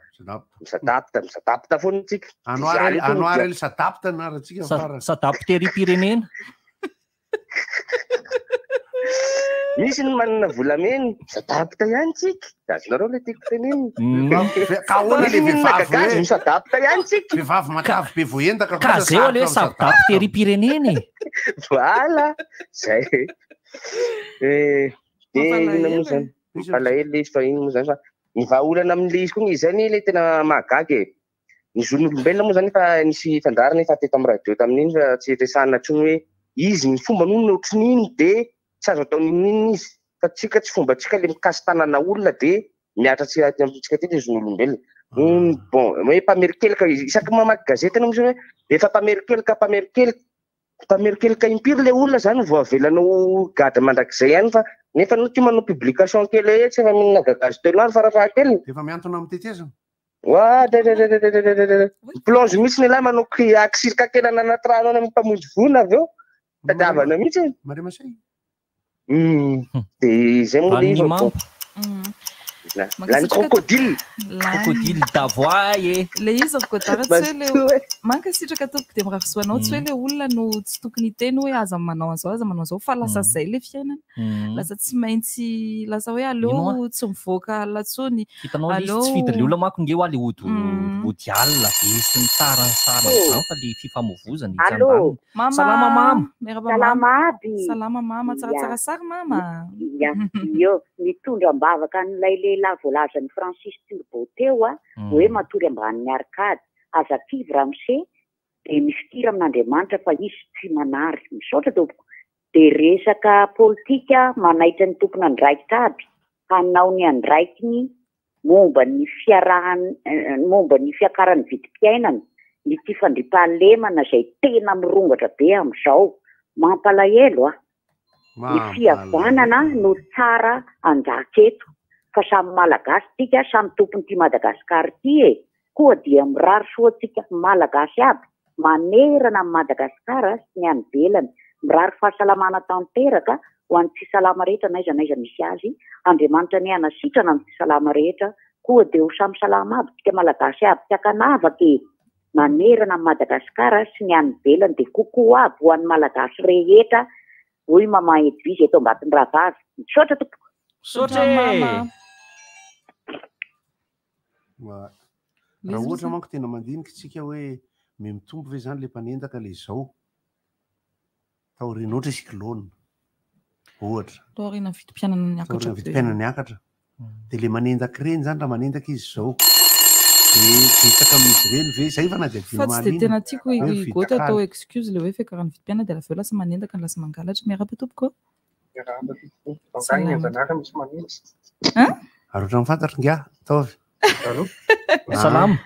Misadapta, misadapta foana tsika. Anoary Anoary el sadapta anarantsika farany. Sadapterim-pirenena. Misy ny manana volamena, misadapta ihany tsika. Azonareo le tiako tenenina. Ka ahoana le Misy ny vehivavy gagazy, hoe misadapta ihany tsika. Vehivavy matavy be voaendaka Ka kosa zay aloha hoe sarotra misadapta. sadapterim-pirenena e. Voilà, zay. Eh, de inona moa zany? Mampalahelo le izy fa ino moa zany fa ny vahaolana amin'le izy koa izay ny le tena mahagaga e. Ny zon'olombelona moa zany efa nisy fandaharana efa teto amin'ny radio tamin'iny fa tsy resahana intsony hoe izy ny fomba noho ny ohatrin'iny de tsy azo atao n'inon'inona izy fa tsika tsy fombantsika le mikasi-tanana olona de miatra tsy aty amintsika aty le zon'olombelona. Bon, hoe mpamerin-keloka izy isaky mamaky gazety ianao misy hoe efa mpamerin-keloka mpamerin-keloka mpamerin-keloka impiry le olona zany vao avelanao gadra mandrakizay ihany fa nefa anao ty manao publication kely etsy efa mihinana gagazo telo andro farafahakeliny. Efa mihantona amin'ny tetezana. Oa, de de de de de de de de de. Plonge mihitsy ny lahy manao akisirika kely any anaty rano any amin'ny mpamonjy voina avy eo. Tadiavana mihitsy. Mare masay. De izay moa le izy fa bon. Lany crocodile. Crocodile d'Avoye e. Le izy ry Godard tsy hoe le mankasitraka tompoko dia mirary soa anao tsy hoe le olona no tsy tokony hiteny hoe aza manao an'izao aza manao an'izao fa lasa zay le fiainana. Lasa tsy maintsy lasa hoe aleo tsy mivoaka alina intsony. Hitanao le izy tsy fidin'le olona manko nge hoa le ody ody alina be sy ny tarany sahala amin'izany fa le fifamoivozana etsy andaniny. Mama. Salama mama. Miarahaba mama. Salama aby. Salama mama, tsaratsara sary mama. Ya, io, mitondra am-bavaka an'ilay lehilahy voalazan'i Francis Turbo teo a, hoe matory ambanin'ny arcade. Aza kivy ramose, dia mifikira amin'Andriamanitra fa izy tsy manary. Misaotra tompoko. Dia resaka politika manaitra ny tompon'andraikitra aby hanao ny andraikiny momba ny fiarahan momba ny fiakaran'ny vidim-piainana, ny tsy fandriampahalemana izay tena mirongatra be amin'izao. Mampalahelo a! Ny fihavanana no tsara anjaka eto fa samy Malagasy tsika, samy tompon'ity Madagascar ity e! Koa dia mirary soa antsika Malagasy aby manerana an'i Madagascar sy ny any ivelany. Mirary fahasalamana tanteraka ho an'ny tsy salama rehetra n'aiza n'aiza misy azy. Andriamanitra anie hanasitrana ny tsy salama rehetra. Koa dia ho samy salama aby tsika Malagasy aby tsy ankanavaka e! Manerana an'i Madagascar sy ny any ivelany dia coucou aby ho an'ny Malagasy rehetra hoy Maman Edwige eto Ambatondrahavavy. Misaotra tompoko. Misaotra e! Raha ohatra manko tena mandinika tsika hoe me mitombo ve zany le mpanendaka le zao taoriana ohatra cyclone ohatra. Taoriana vidim-piainana niakatra Taoriana be. vidim-piainana niakatra. De le manendaka ireny zany raha manendaka izy zao de betsaka amin'izy ireny ve zay fanadihadiana Fa tsy dia mahaliana tena tiako hoe i mividy Goty atao kaly. excuse le hoe fiakaran'ny vidim-piainana dia avy eo lasa manendaka no lasa mangalatra. Miarahaba tompoko. Miarahaba tompoko. Angaha Salama. ny anjanahary misy manenjika. Hein? Ary ohatran'ny fantatro ingahy, ataovy. Allô? Salama.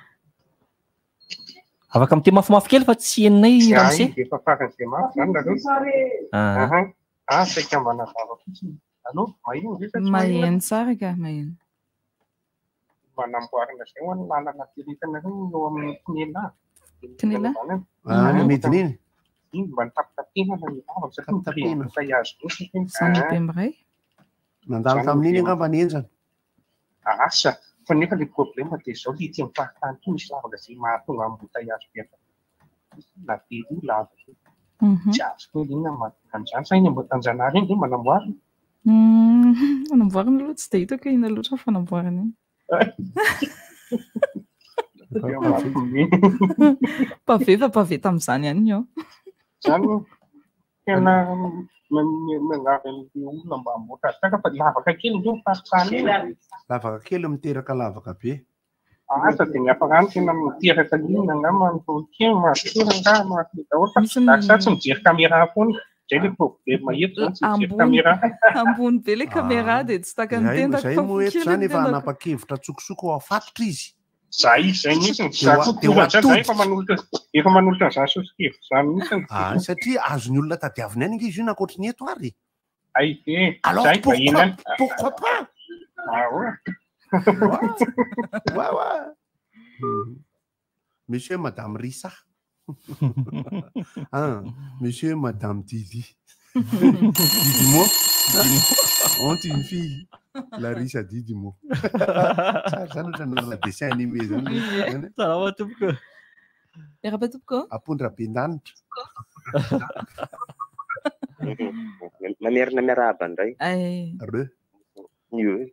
Afaka miteny mafimafy kely fa tsy henonay Ay, ramose. efa faran'izay mafy zany nareo. Ah. Aha. Ah, saika mba nazava fotsiny. Allô, maheno ve sa tsy maheno? Maheno tsara ka, maheno. Mba namboarina zay ho an'ny lalana teretanareo eo amin'ny Tinela. Tinela? Ah, any amidiny iny? Iny mba nitapitapenana ny lavaka satria Tapitapena. mitay azy loatra. Zany be miray. Nandalo Zany tamin'iny be- angamba ny henjana. Asa, fa nefa le problème dia zao le ety amin'ny faritany ity misy lavaka izay mahatonga embouteillage be na be io lavaka io. Tsy azoko hoe inona no mahatonga an'izany sa iny Ambohitrimanjanahary iny ve mba namboarina? Fanamboarana aloha tsy dia hitako hoe inona loatra ny fanamboarana iny. Pavé fa pavé tamin'izany ihany io. Zany tena miangavy an'le olona mba hamboatra azy tahaka fa lavaka kely ndreo ny faritany iny. Lavaka kely miteraka lavaka be. Asa dia ny hafarany tena miteraka inona angamba ny kely mahasoa angaha mahasoa daholo fa ary sa tsy mijery caméra foana. Zay le problème eto zany tsy mijery Ambony caméra. ambony be le caméra dia tsy takan'ny Zay tendako zay fa moa eto kely zany ny efa tendako. hanapa-kevitra tsokosoko ao afatotra izy. Zay zay mihitsy Dia za ho- koa dia ho tonga zany za efa atodika. manolotra efa manolotra an'izany soso-kevitra izany mihitsy. Ah, satria azon'ny olona tadiavina ihany ange izy io na ankoatry ny eto ary. Ay be, Alors zay pourquoi, vahiny any. pourquoi pas? Ah ouais. Ouais, ouais. Monsieur, Madame Rissa. Ah, Monsieur, Madame Didi. Didimo. Ont une fille. Larissa Didimo. Tsara zany ohatran'ny nanana dessin animé zany. Zany. Salama tompoko. Miarahaba tompoko. Apondra be lanitra. Mamerina miarahaba indray. Ay. Re. Io.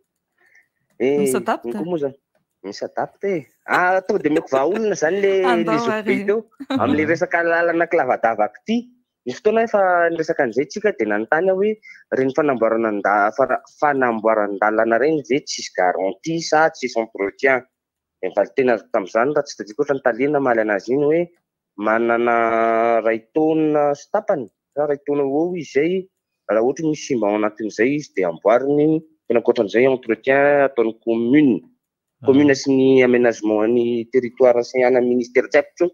Eh, Mis'adapte. iny koa moa zany. Mis'adapte. Ah, tonga dia omeko vahaolana zany le le Andao zoky be ary. teo amin'le resaka lalana kilavadavaka ity. Nisy fotoana efa niresaka an'izay tsika dia nanontany aho hoe ireny fanamboarana nda- fana- fanamboaran-dalana ireny ve tsisy garantie sa tsisy entretien. Dia ny valin-teny azoko tamin'izany raha tsy tadidiko ohatra ny tale namaly anazy iny hoe manana iray taona sy tapany sa iray taona eo izy izay raha ohatra misy simba ao anatin'izay izy dia amboariny fa ankoatran'izay entretien ataon'ny commune. Commune sy ny aménagement ny territoire sy ny ana ministère tsy haiko intsony.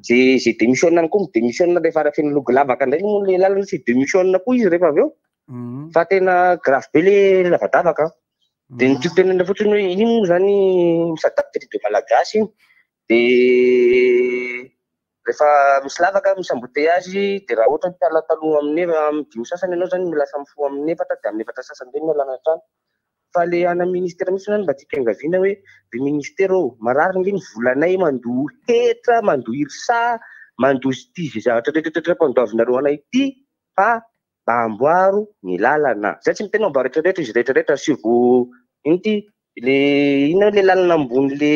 Zay zay démissionne any koa mi-démissionne rehefa raha feno logo lavaka indray moa le lalana tsy démissionne koa izy rehefa avy eo. Fa tena grave be le lavadavaka. Dia ny tiako tenenina fotsiny hoe iny moa zany mi-s'adapte de malagasy iny. Dia rehefa misy lavaka, misy embouteillage, dia raha ohatra mpiala taloha amin'ny eva, amin'ny dimy sasany ianao zany lasa mifoha amin'ny efatra, dia amin'ny efatra sasany indray mialana an-trano. Fa le ana ministera mihitsy zany mba tiako iangaviana hoe ry ministera ô, marary nge ny volanay mandoa hetra, mandoa IRSA, mandoa ity ze zavatra rehetra rehetra ampandoavinareo anay ity fa mba amboaro ny lalana. Zay tsy miteny hoe amboaro rehetra rehetra izy rehetra rehetra asivo ino ty le inona le lalana ambony le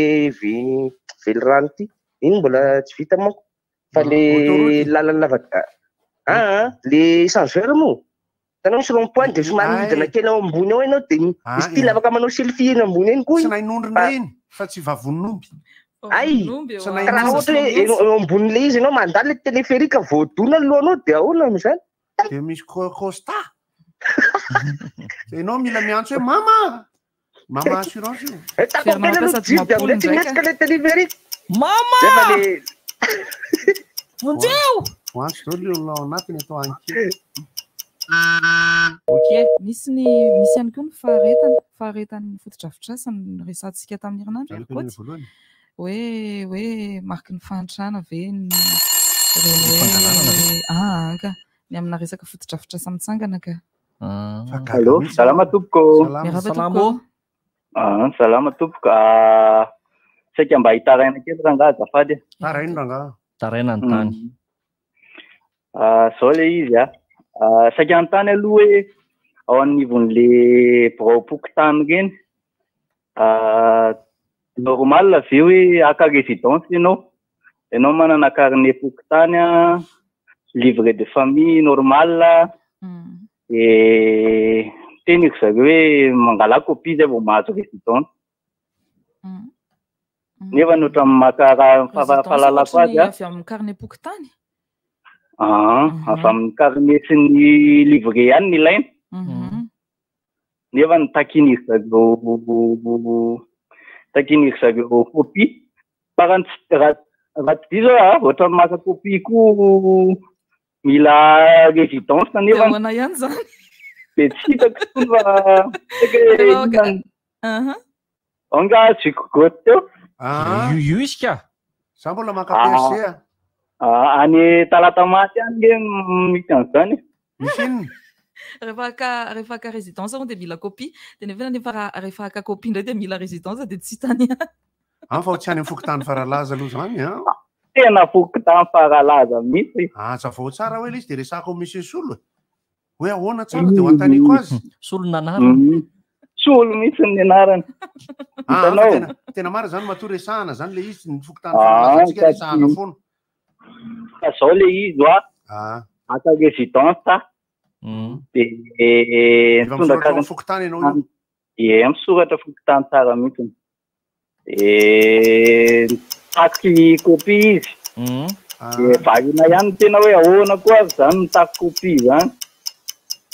velirano ty, iny mbola tsy vita manko fa le lalana lava aa le échangeur moa. Hitanao misy rond point dia somary midina kely ao ambony ao ianao dia misy style afaka manao selfie eny ambony eny koa Tsy nain'ondrina iny fa tsy vavonin'omby. Ay! Ka raha ohatra hoe eo ambonin'ilay izy ianao mandalo ilay téléphérique voadona ny lohanao dia ahoana amin'izany? Dia misy constat. Ianao mila miantso hoe mama! Mama assurance io. Eh, takopena aloha jiro dia amin'izay tsy mihetsika ilay téléphérique. Mama! Zay fa le Vonjeo! Voantso daholo ny olona ao anatiny atao anke. Ok. Misy ny misy ihany koa ny faharetana, faharetan'ny fotodrafitrasa no resahantsika tamin'ny herinandro Zany ry Koty. voalohany. Hoe hoe mariky ny fahantrana ve ny ireny Ny fangalarana ve? hoe ah ka ny amina resaka fotodrafitrasa mitsangana ka. Allô, salama tompoko. Miarahaba tompoko. Ah, salama tompoko. Ah, saika mba hitaraina kely rangaha azafady. Taraino rangaha. Taraina ny tany. Ah, zao le izy ah. Ah, saika hanontany aloha hoe ao anivon'le biraom-pokontany ireny, ah, normal ve hoe haka résidence ianao? Ianao manana carnet fokontany an, livret de famille normal, dia miteny ry zareo hoe mangalà copie zay vao mahazo résidence. Nefa ny ohatran'ny maka raha ny Résidence fahalalako ohatry azy ny an. avy amin'ny carnet fokontany? Aa, avy amin'ny carnet sy ny livret ihany no ilaina. Nefa ny takian'izy zareo takian'izy zareo copie. Fa raha tsy raha raha tsy diso aho a, ohatran'ny maka copie koa mila résidence Dia nefa ahoana ihany izany? dia tsy hitako intsony fa saika hoe Rehefa inona no Aha. Ao nga azoko goty teo. Ah. Io io izy ka. Za mbola maka PSC a. Ah, any Talatamaty any nge misy an'izany. Misy inona? Rehefa haka rehefa haka résidence hono dia mila copie. Dia nefa nefa raha rehefa haka copie indray dia mila résidence dia tsy hitany ihany. An fa tsy any amin'ny fokontany Faralaza aloha izany an. Tena fokontany Faralaza mihitsy. Hazavao tsara hoe ilay izy dia resahako amin'i Monsieur Solo e. Hoe ahoana tsara dia ho anontaniako azy. Solo ny anarany. Solo mihitsy ny anarany. Ah, Hitanao? tena tena marina zany matoa resahana zany le izy ny fokontany Ah, Faralaza-tsika sady- resahana foana. Fa zao le izy oa. Ah. Aka résidence dia Efa mitondra misoratra ao carnet amin'ny fokontany ianao io. Ie, misoratra fokontany tsara mihitsy. Dia mitaky copie izy. Dia variana ihany ny tena hoe ahoana koa ary izany mitaky copie izany.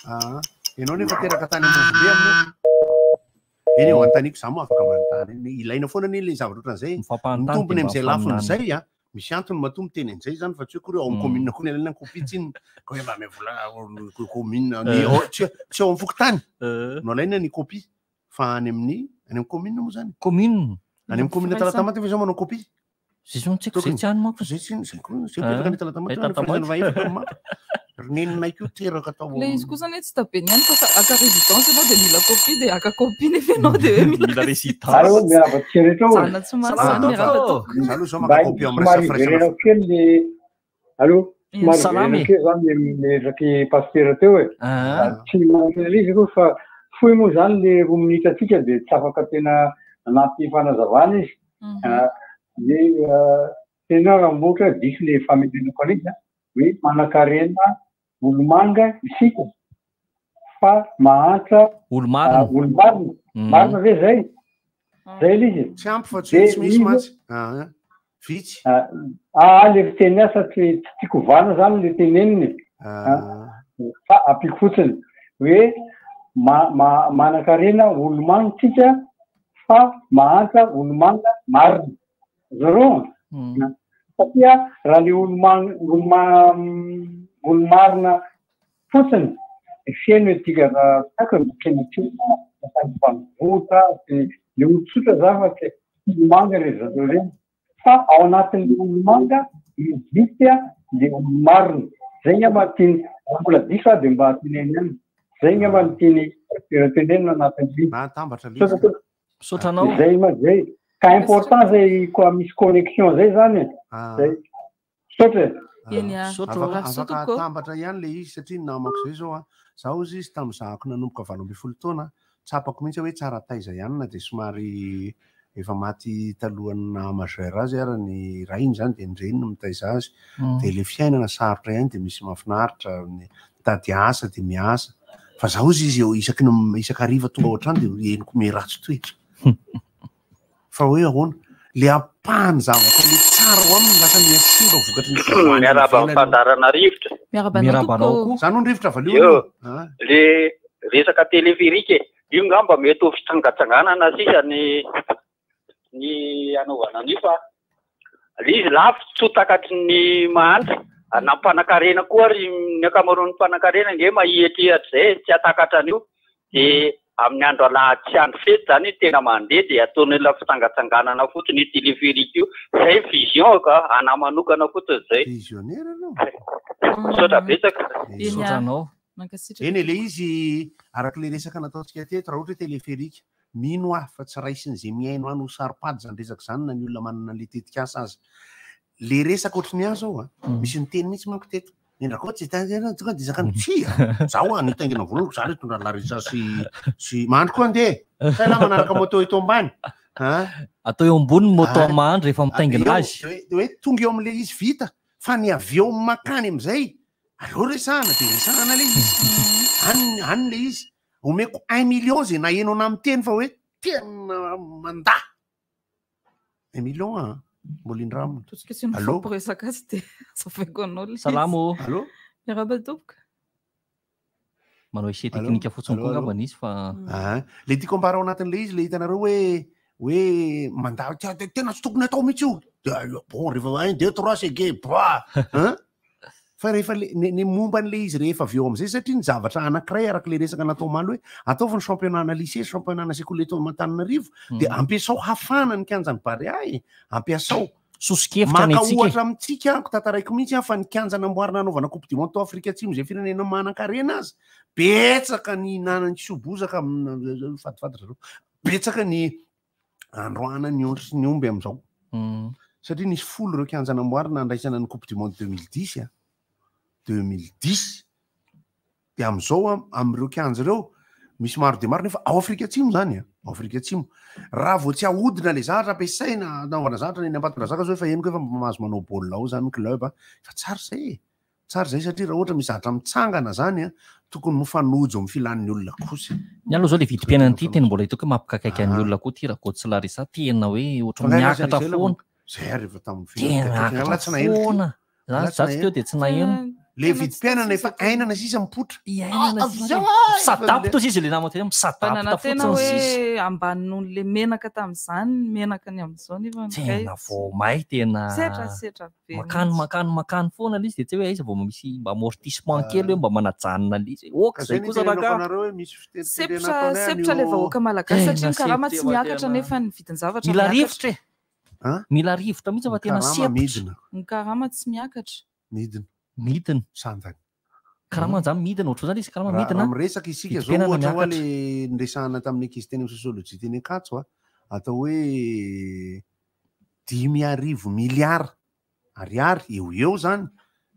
Ah, ianao nefa teraka tany Ambovombe amin'io. Eny eo anontaniako, izaho moa afaka manontany. Ilaina foana anie ilay zavatra ohatran'izay. Mifampanontany Ny tompony dia amin'izay mba lafiny mifaminany. izay a, misy antony matoa miteny an'izay izany fa tsy hoe akory ao amin'ny commune koa ny alaina ny copie tsinona. Ka hoe mba mivola commune, ny ao- tsy tsy ao amin'ny fokontany no alaina ny copie. Fa any amin'ny any amin'ny commune moa zany? Commune. Any amin'ny commune Talatamaty ve zao manao copie? Zay zao tsy haiko, zay tsy any manko. Zay tsy zay koa zay mipetraka any Talatamaty, Ah, any firaisana Talatamaty. fahefatra ny mapa. Ry neninay koa teraka tao Ilay izy koa zany hoe tsy tabeny ihany fa haka résidence ianao dia mila copie dia haka copie nefa ianao dia hoe mila Mila résidence. Allo, miarahaba antsika rehetra ô. Zana tsy mahazo zany miarahaba tompoko. Za aloha zao Mba maka copie amin'ny somary resaka firaisana iverenako kely le Allo, somary Salama e. iverenako kely zany le le resaky pasitera teo e. Tsy manana ilay izy aloha fa fohy moa zany le roa minitra antsika dia tsy afaka tena nanampy fanazavana izy. Ah, le ah, tena raha ohatra hoe diso le famerenako an'izy a, hoe manankarena olomanga isika fa mahantra Olo-marina. ah, olo-marina. Marina ve zay? Zay ilay izy. Tsy ampy fa tsy tsy misy mantsy. Ah, vitsy. Ah, le fiteny asa tsy tsy tiako ovana zany le teneniny. Ah, fa ampiako fotsiny hoe ma- ma- manankarena olomanga tsika fa mahantra olomanga marina. Zareo satria raha le olomanga oloma- olo-marina fotsiny de feno ety raha tako ny tena tena ambanivohitra sy le olo tsotra za fa tsy olomanga re zareo reny fa ao anatin'le olomanga misy le olo-marina zay ngamba tiany raha mbola diso aho de mba teneno ihany zay ngamba no tiany Tenenina anatin'ilay izy. Nahatambatra ilay izy. Misaotra anao. Zay ma zay. Ka important zay koa misy connexion zay zany e. Zay. Misaotra e. Eny ah. Afaka Lafo soa afaka tompoko. atambatra ihany le izy satria ny namako zay zao a, za ozy izy tamin'ny zahako nanomboka 18 taona, tsapako mihitsy hoe tsara taiza ihany na dia somary efa maty talohan'ny naha majeur azy ary ny rainy zany dia ny reniny no mitaiza azy, dia le fiainana sarotra ihany dia misy mahafinaritra, ny mitady asa dia miasa, fa za ozy izy eo isaky ny isan-kariva tonga ao an-trano dia henoko miharatsy toetra. Fa hoe ahoana? Le ampahany zavatra le tsara ao aminy lasa mihasimba vokatry ny fivoahana Miarahaba ivelany. fandaharana rivotra. Miarahaba anao Miarahaba anao tompoko. koa. Zany hono rivotra valio Eo, aloha. Ah. le resaka téléphérique e, io ngamba mety ho fitsangatsanganana sisa ny ny anaovana an'io fa le izy lafo tsy ho takatry ny mahantra. Ary na mpanankarena koa ary ny ankamaroan'ny mpanankarena ange mahiatrehatra izay tsy hahatakatra an'io. Dia amin'ny andro alahady sy andro fety izany io tena mandeha dia ataony ilay fitsangatsanganana fotsiny io téléphérique io. Izay ny vision ka, anà manokana fotsiny izay. Visionnaire ianao. Misaotra betsaka. Eny Misaotra ah. anao. Mankasitraka. Eny e, le izy araka le resaka nataontsika teto raha ohatra hoe téléphérique, mino aho fa tsy raisin'izay mihaino any ho saro-pady izany resaka izany na ny olona manana an'le tetikasa aza. Le resaka ohatry ny ahy zao a, misy niteny mihitsy manko teto. Indra koa tsy hita tonga dia zakany tsia. Zaho a nitaingina voalohany za nitondra Larissa sy sy Mandry koa andeha. Sa ialahy manaraka moto eto ambany. Ha? Atao eo ambony ny moto Ah. mahandry rehefa mitaingina Eo, azy. de hoe tonga eo amin'le izy vita fa ny avy eo makany amin'izay aleo resahana de resahana le izy. Any any le izy. Omeko 1 million zay naheno anah miteny fa hoe tena mandà. 1 million a. Mbola indramina. Ataontsika tsy Allô? mifampiresaka azy dia azavaiko anao ilay izy. Salama ô. Allô? Miarahaba tompoko. Manao essai Allô? teknika fotsiny Allô, koa allô? angambany izy fa Ah, le tiako ambara ao anatin'le izy le hitanareo hoe hoe mandà tena tsy tokony atao mihitsy io. De bon rehefa 1 2 3 c'est gay. Boah. Hein? Fa rehefa le ny, ny momba an'le izy rehefa avy eo amin'izay satria ny zavatra anankiray araka le resaka natao omaly hoe ataovy ny championnat na lycée, championnat na sekoly eto Antananarivo de ampiasao hafana ny kianjan'ny Barea e, ampiasao. Soso-kevitra ny Maka antsika e. ohatra amintsika aho, tantaraiko mihitsy aho fa ny kianja namboarina hanaovana coupe du monde tao Afrika Atsimo izay firenena manan-karena azy, betsaka ny hinanany kisoa bozaka amina fatifaty zareo. Betsaka ny androana ny ondry sy ny omby amin'izao. Satria nisy folo ireo kianja namboarina handraisana ny coupe du monde 2010 a. 2010. Dia amin'izao a, amin'ireo kianja ireo, misy maro dia maro nefa ao Afrika Atsimo izany a, ao Afrika Atsimo. Raha vao tsy ahodina ilay zavatra ampiasaina anaovana zavatra eny Ambatondrazaka zao efa henoko efa mahazo manao baolina ao izany ny club a. Efa tsara izay e. Tsara izay satria raha ohatra misy zavatra mitsangana izany a, tokony mifanojo amin'ny filan'ny olona kosa. Ny aloha zao le vidim-piainana ity tena mbola hitako hoe mampikaikaika ny olona koa ity Rakoto sy Larissa tena hoe ohatran'ny Fa nga miakatra izy foana. Zay ary efa tamin'ny Tena fiainana. miakatra Tsy naheno ity. foana. Za za tsy teo dia tsy naheno. Le vidim-piainana efa ainana sisa mipoitra. Iainana Ah, sisa. avy Misadapta ozy izy le namako teo, misadapta Manantena fotsiny sisa. hoe ambany noho le menaka tamin'izany ny menaka ny amin'izao nefa ny kay Tena vao may tena Setra, setra be makany mihitsy. makany makany foana le izy dia tsy hoe aiza vao misy mba amortissement kely hoe mba manajanona le izy. Ok Ka zay zay ny kosa tenenako raka. anareo hoe misy fitenitenena Sepotra ataonay sepotra le an'io- vahoaka malagasy satria ny Tena karama sepotra tsy miakatra tena. nefa ny vidin-javatra Mila miakatra. rivotra e. Mila rivotra mihitsy fa Ny tena karama sepotra. midina. Ny karama tsy miakatra. Midina. Midina. Sandany. Karama zany midina ohatr'izany izy karama Raha midina. raha miresaka isika zao Vidim-piainana ohatra hoa miakatra. le niresahana tamin'ny ankizy teny amin'ny sosiolojia teny Ankatso a, atao hoe 5000 miliara ariary eo ho eo zany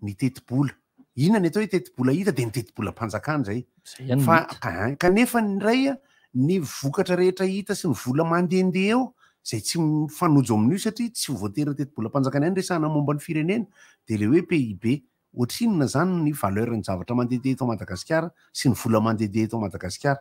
ny tetibola. Inona ny atao hoe tetibola hita dia ny tetibolam-panjakana zay. ihany no Fa hita. kanefa ny iray a, ny vokatra rehetra hita sy ny vola mandehandeha eo zay tsy mifanojo amin'io satria tsy voatery tetibolam-panjakana ihany resahana momba ny firenena dia le hoe PIB. Ohatrinona zany ny valeur ny zavatra mandehandeha eto Madagasikara sy ny vola mandehandeha eto Madagasikara.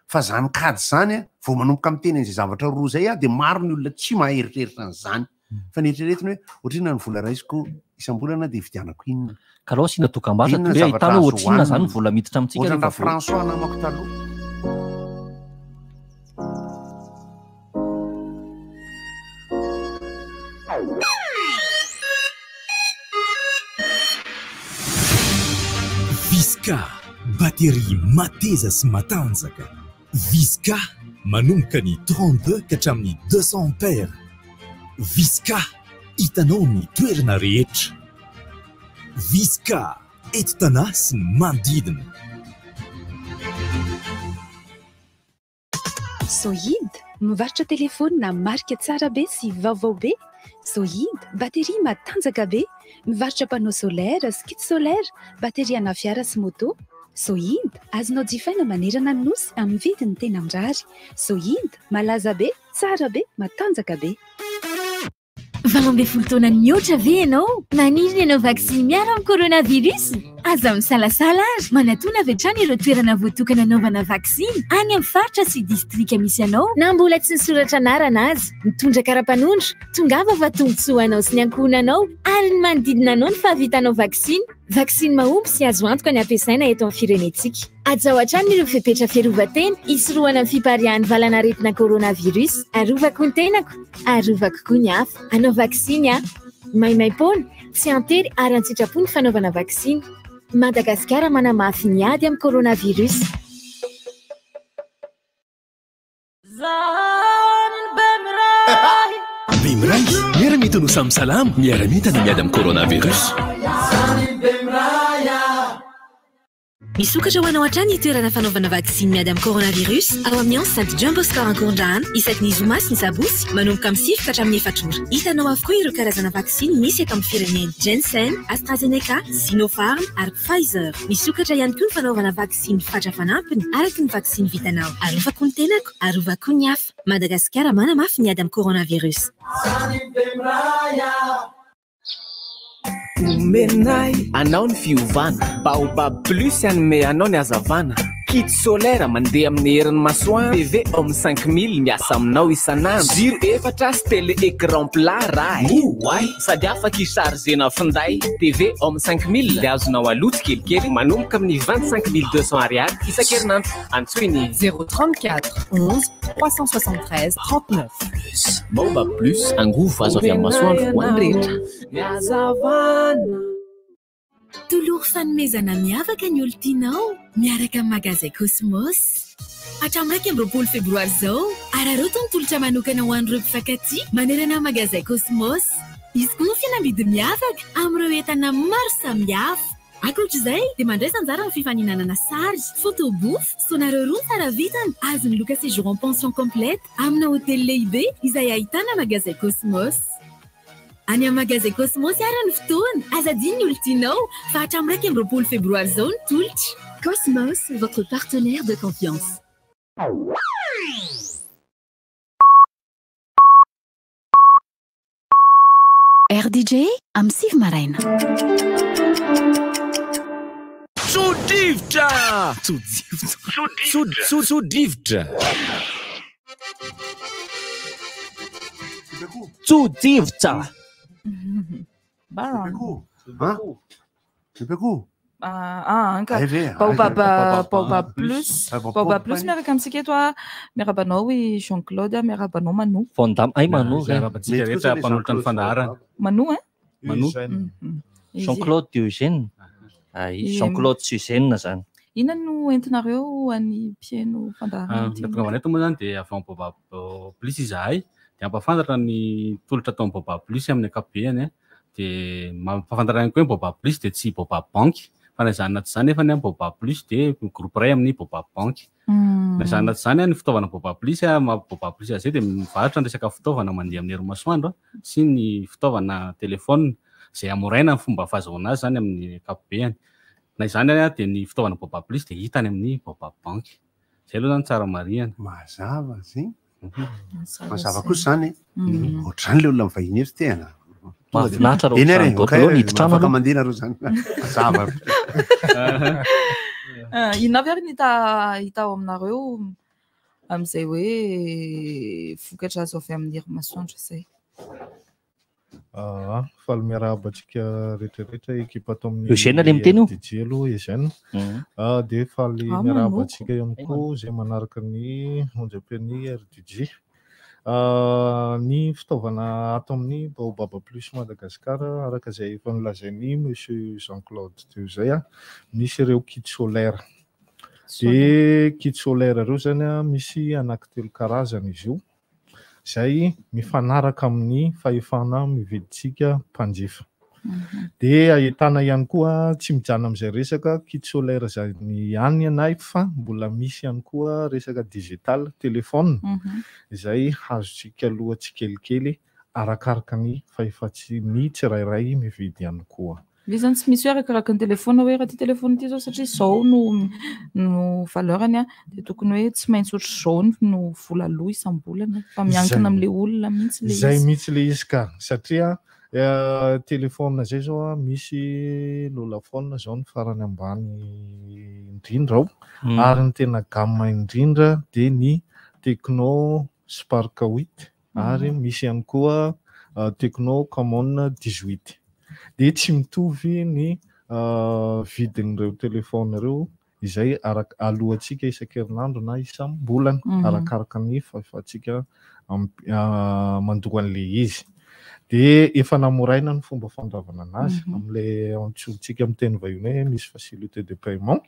Fa zany kajy zany a, vao manomboka miteny an'izay zavatra roa zay a, dia maro ny olona tsy mahay eritreritra an'izany. Fa ny eritreretina hoe ohatrinona ny vola raisiko isam-bolana dia vidianako inona. Ka aleo asiana dokam-barotra Inona dia hoe zavatra ahitana hoe azo ohatrinona zany ny hohanina. vola miditra amintsika Ohatran'ny rehefa vola. François namako taloha. Visca, batterie mateza sy matanjaka. Visca, manomboka ny 32 ka hatramin'ny 200 ampères. Visca, hitanao amin'ny toerana rehetra. Visca, eto Tanà sy ny manodidina. Sohid, mivarotra telefaonina marika tsara be sy vaovao be. Sohid, bateria matanjaka be. Mivarotra panneau solaire sy kit solaire, bateria ana fiara sy moto. Sohid, azonao jifaina manerana ny Nosy amin'ny vidiny tena mirary. Sohid, malaza be, tsara be, matanjaka be. 18 taona mihoatra ve ianao? Maniry ny hanao vaksiny miaro amin'ny coronavirus? Aza misalasala ary manatòna avy hatrany ireo toerana voatokana hanaovana vaksiny any amin'ny faritra sy distrika misy anao na mbola tsy nisoratra anarana aza. Mitondra kara-panondro, tongava fa tombontsoa ho anao sy ny ankohonanao ary ny manodidina anao ny fahavitanao vaksiny. Vaksiny mahomby sy azo antoka ny ampiasaina eto amin'ny firenentsika. Hajao hatrany ireo fepetra fiarovan-tena hisorohana ny fipariahan'ny valanaretina coronavirus. Arovako ny tenako, arovako koa ny hafa. Hanao vaksiny aho. Maimaim-poana, tsy an-tery ary an-tsitrapo ny fanaovana vaksiny. Madagasikara manamafy ny ady amin'ny coronavirus. Bemiray, miara-mientana ho samy salama, miara-mientana miady amin'ny coronavirus. Misokatra ho anao hatrany ny toerana fanaovana vaksiny miady amin'ny coronavirus ao amin'ny enceinte Jumbo Score Ankorondrano isaky ny zoma sy ny sabotsy manomboka amin'ny 9 ka hatramin'ny 4 ora. Hitanao avokoa ireo karazana vaksiny misy eto amin'ny firenena, Janssen, AstraZeneca, Sinopharm ary Pfizer. Misokatra ihany koa ny fanaovana vaksiny fatra fanampiny araka ny vaksiny vitanao. Arovako ny tenako, arovako koa ny hafa. Madagasikara manamafy ny ady amin'ny coronavirus. Omenay anao ny fiovana. Baobab Plus hanome anao ny hazavana. Kit solaire mandeha amin'ny herin'ny masoandro. TV Home 5000 miasa aminao isan'andro. Jiro efatra sy télé écran plat raha e. Oay! Sady afaka hi-charger-na finday. TV Home 5000 dia azonao aloa tsikelikely manomboka amin'ny 25200 ariary isan-kerinandro. Antsoy ny. 034 11 373 39. Plus. Baobab Plus, angovo azo avy amin'ny masoandro ho an'ny rehetra. Ny hazavana. Tolory fanomezana miavaka ny olon-tianao miaraka amin'ny magazay Cosmos. Hatramin'ny 21 febroary izao, araraoty ny tolotra manokana ho an'ireo mpifankatia manerana ny magazay Cosmos. Hisy koa ny fihenam-bidy miavaka amin'ireo entana maro samihafa. Ankoatra izay dia mandraisa anjara amin'ny fifaninanana sary, photo booth, sonareo roa ny tsara vintana, azon'ny loka séjour en pension complète amina hotely lehibe izay ahitana magazay Cosmos. Any amin'ny magazay Cosmos ary ny fotoana. Aza adino ny olon-tianao fa hatramin'ny 21 febroary izao ny tolotra. Cosmos, votre partenaire de confiance. RDJ amin'ny 9 maraina. Tso-drivotra! Tso-drivotra! Tso-tso-tso-drivotra! Tso-drivotra! Baron. Bebe Ah, anka. Hay ve? Baobab, Baobab Baobab Plus. Plus. Baobab Plus miaraka amintsika eto ah. Miarahaba anao i Jean Claude, miarahaba anao Manu. Van Damme, ay Manu. Miarahaba antsika rehetra mpanolotra ny fandaharana. Manu hein? Manu. Izy. Jean Claude Eugène. Ay, Izy. Jean Claude Suzanne zany. Inona no entinareo ho an'ny mpihaino fandaharana ity? Ny tonga eto moa zany dia avy ao amin'ny Baobab Plus izahay dia hampahafantatra ny tolotra ataon'ny Baobab Plus amin'ny ankapobeny a. Dia mampahafantatra ihany koa hoe Baobab Plus dia tsy Baobab Bank fa na izany na tsy izany nefa ny Baobab Plus dia groupe iray amin'ny Baobab Bank. Na izany na tsy izany ny fitaovana Baobab Plus a, maha Baobab Plus azy dia mivarotra ny resaka fitaovana mandeha amin'ny herin'ny masoandro sy ny fitaovana téléphone izay hamoraina ny fomba fahazahoana azy zany amin'ny ankapobeny. Na izany ary dia ny fitaovana Baobab Plus dia hita any amin'ny Baobab Bank. Izay aloha zany tsara marihana. Mazava zay. Mazava kosa zany e. Ohatr'izany ilay olona mivahiny eto tena. Mahafinaritra raha Eny ary, ohatr'izany ok, daholo aloha niditra afaka aloha. mandeha nareo zany. Mazava. Ah, inona avy ary ny hita hita ao aminareo amin'izay hoe vokatra azo avy amin'ny herin'ny masoandro izay? Ah, faly miarahaba antsika rehetrarehetra ekipa ato amin'ny Eugène ilay miteny io? RDJ aloha Eugène. Ah, dia faly Ah, miarahaba Manu. antsika ihany koa izay manaraka ny onjam-peon'ny RDJ. Ah, ny fitaovana ato amin'ny Baobab Plus Madagascar araka izay efa nolazain'i Monsieur Jean Claude teo izay ah, misy ireo kit solaire. Dia kit solaire ireo zany ah, misy anankitelo karazana izy io izay mifanaraka amin'ny fahefana mividintsika mpanjifa. Dia ahitana ihany koa, tsy mijanona amin'izay resaka kit solaire izany ihany ianay fa mbola misy ihany koa resaka digital, téléphone, izay azontsika aloha tsikelikely arakaraka ny fahefantsy ny tsirairay mividy ihany koa. Ilay izany tsy misy hoe arakaraka ny telefaonina hoe raha ity telefaonina ity izao satria izao no no valeur-ny an, dia tokony hoe tsy maintsy ohatr'izao no vola aloa isam-bolana fa miankina amin'ilay olona mihitsy ilay izy. Izay mihitsy ilay izy ka, satria telefaonina izay izao an, misy Lolafone izao ny farany ambany indrindra ao, ary ny tena gamme indrindra dia ny Tecno Spark 8 ary misy ihany koa Tecno Camon 18. Dia tsy mitovy ny vidin'ireo telefaonina ireo izay araka aloantsika isan-kerinandro na isam-bolana arakaraka ny fahefantsika mandoa an'ilay izy. Dia efa namoraina ny fomba fandoavana anazy amin'ilay antsointsika amin'ny teny vahiny hoe misy facilité de paiement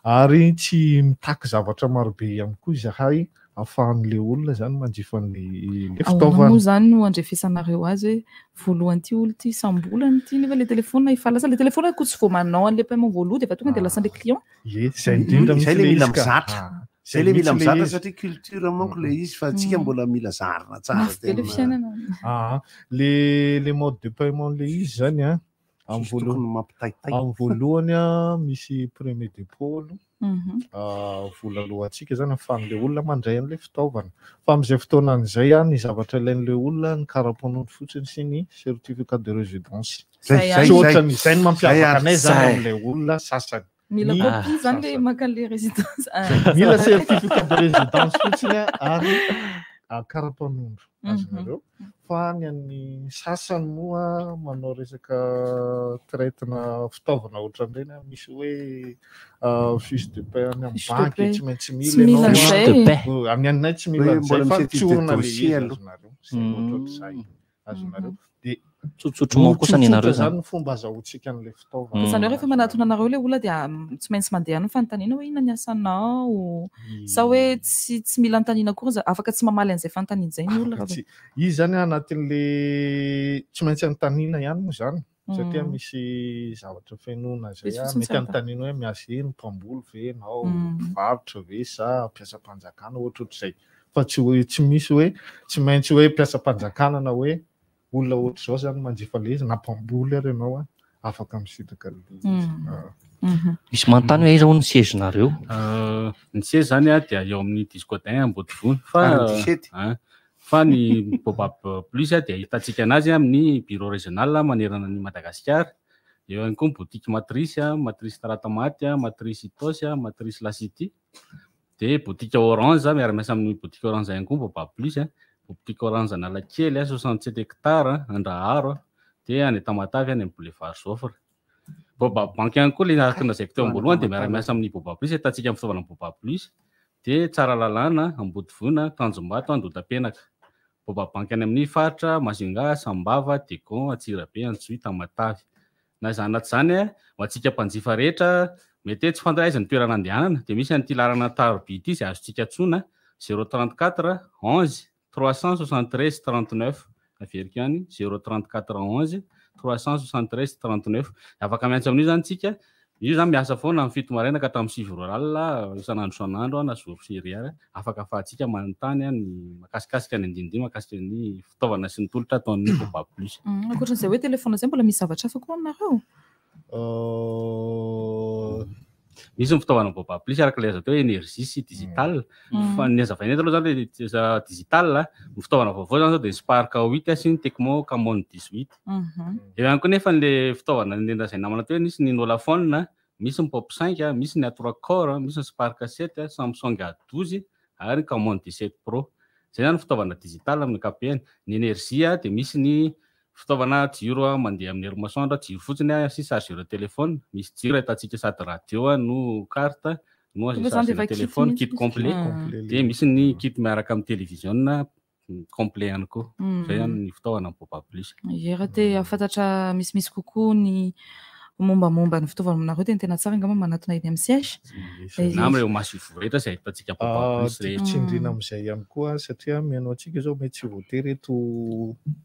ary tsy mitaky zavatra marobe ihany koa izahay ahafahan'ilay olona izany manjifa an'ilay Ahoana fitaovana. moa izany no andrefesanareo azy hoe voalohany ity olona ity, isam-bolana ity nefa ilay telefaonina efa lasa, ilay telefaonina koa tsy vao manao an'ilay paiement voalohany dia efa tonga dia lasan'ilay client. Ie, izay indrindra Izay mihitsy ilay ilay mila izy ka. mizatra. Ah, Izay ilay mila mihitsy ilay mizatra izy. satria culture manko ilay izy fa antsika mbola mila zarina tsara Mafy be ilay tena. fiainana. Ah, le le mode de paiement le izy zany an, amin'ny Tsisy tokony voalohany mampitaitay. amin'ny voalohany an, misy premier dépôt aloha. Vola alohantsika izany ahafahan'ilay olona mandray an'ilay fitaovana. Fa amin'izay fotoana izay ny zavatra ilain'ilay olona ny kara-panondro fotsiny sy ny certificat de résidence. Zay, Tsy zay, ohatran'ny zay. izay no Zay mampiavaka ary. anay izany Zay. amin'ilay olona sasany. Mila Ny copie izany ilay sasany. maka an'ilay résidence. Mila certificat de résidence fotsiny ary kara-panondro azonareo. Fa ny an'ny sasany moa manao resaka traite-na fitaovana ohatran'ireny, misy hoe fiche de paie any amin'ny Fiche de banky paie. tsy maintsy Tsy mila mila ianao. an'izay. Fiche de paie. Oh, amin'ny anay tsy mila Hoe an'izay mbola fa misy étude de tsorina ilay dossier izy aloha. azonareo. Izay ohatrohatr'izay azonareo. Dia Tsotsotra moa kosa ny anareo tsotsotra izany. izany ny fomba azahoantsika an'ilay fitaovana. Izany hoe rehefa manatona anareo ilay olona dia tsy maintsy mandeha any ny fanontaniana hoe inona ny asanao sa hoe tsy tsy mila anontaniana akory za-, afaka tsy mamaly an'izay fanontaniana izay ny olona raha Tsy, izy izany anatin'le tsy maintsy anontaniana ihany moa izany satria misy zavatra fenoina izay Misy a, fotsiny mety tsy anontaniana hoe miasa ino, mpamboly ve ianao, mpivarotra ve sa mpiasam-panjakana ohatrohatr'izay. Fa tsy hoe tsy misy hoe tsy maintsy hoe mpiasam-panjakana na hoe olona ohatr'izao izany manjifa ilay izy na mpamboly ary ianao a, afaka misitraka an'ilay izy. Misy manontany hoe aiza hono ny siège-nareo? Ny siège izany a dia eo amin'ny Discodin Ambodivona fa Ary ny dix-sept. fa ny Baobab Plus a dia ahitantsika anazy amin'ny bureau régional manerana an'i Madagasikara. Eo ihany koa ny boutique Matrice a, Matrice Talatamaty a, Matrice Itaosy a, Matrice La City. Dia boutique Orange miara-miasa amin'ny boutique Orange ihany koa Baobab Plus a. Boutique Orange Analakely a, 67 hectares Andraharo a, dia any Tamatave any amin'ny Boulevard Joffre. Baobab Bank ihany koa ilay araka ny lazaiko teo am-boalohany dia miara-miasa amin'ny Baobab Plus, ahitantsika amin'ny fitaovana Baobab Plus. Dia Tsaralalàna, Ambodivona, Tanjombato, Andohatapenaka. Baobab Bank any amin'ny faritra Majunga, Sambava, Diego, Antsirabe, Antsohihy, Tamatave. Na izany na tsy izany, ho antsika mpanjifa rehetra, mety hoe tsy fantatra aiza ny toerana andehanana, dia misy an'ity laharana taroby ity izay azontsika antsoina, 034 11 373 39. Averiko ihany, 034 11 373 39. Afaka miantso amin'io izany tsika. Io izany miasa foana amin'ny 7 maraina ka hatramin'ny 9 ora alina, isan'andro isan'andro, na jour férié ary. Afaka ahafahantsika manontany ny mahakasikasika ny andinindiny mahakasika ny fitaovana sy ny tolotra ataon'ny Baobab Plus. Ankoatran'izay hoe telefaonina izay, mbola misy zavatra hafa koa aminareo? Misy ny fitaovana Baobab Plus araka ilay azo atao hoe énergie sy digital. Fa ny hazavaina eto aloha izany ilay digital, ny fitaovana vaovao izany izao dia ny Spark 8 sy ny Tecno Camon 18. Eo ihany koa nefa ilay fitaovana nolazain'ny namana teo hoe nisy ny Nolafone, misy ny Pop 5, misy ny A3 Core, misy ny Spark 7, Samsung A12 ary ny Camon 17 Pro. Izay izany ny fitaovana digital amin'ny ankapobeny. Ny énergie dia misy ny fitaovana jiro mandeha amin'ny herin'ny masoandro, jiro fotsiny sy chargeur téléphone. Misy jiro ahitantsika sady radio no carte no azo Tonga izany dia chargeur efa kit téléphone, mihitsy kit complet. izy. Dia misy ny kit miaraka amin'ny télévision complet ihany koa. Izay izany ny fitaovana amin'ny Baobab Plus. Ie, raha te hahafantatra misimisy kokoa ny mombamomba ny fitaovana aminareo dia ny tena tsara angamba manatona eny amin'ny siège. Na amin'ireo masoivoho rehetra izay ahitantsika Baobab Plus Tiako rehetra. tsindriana amin'izay ihany koa satria mihaino antsika izao mety tsy voatery eto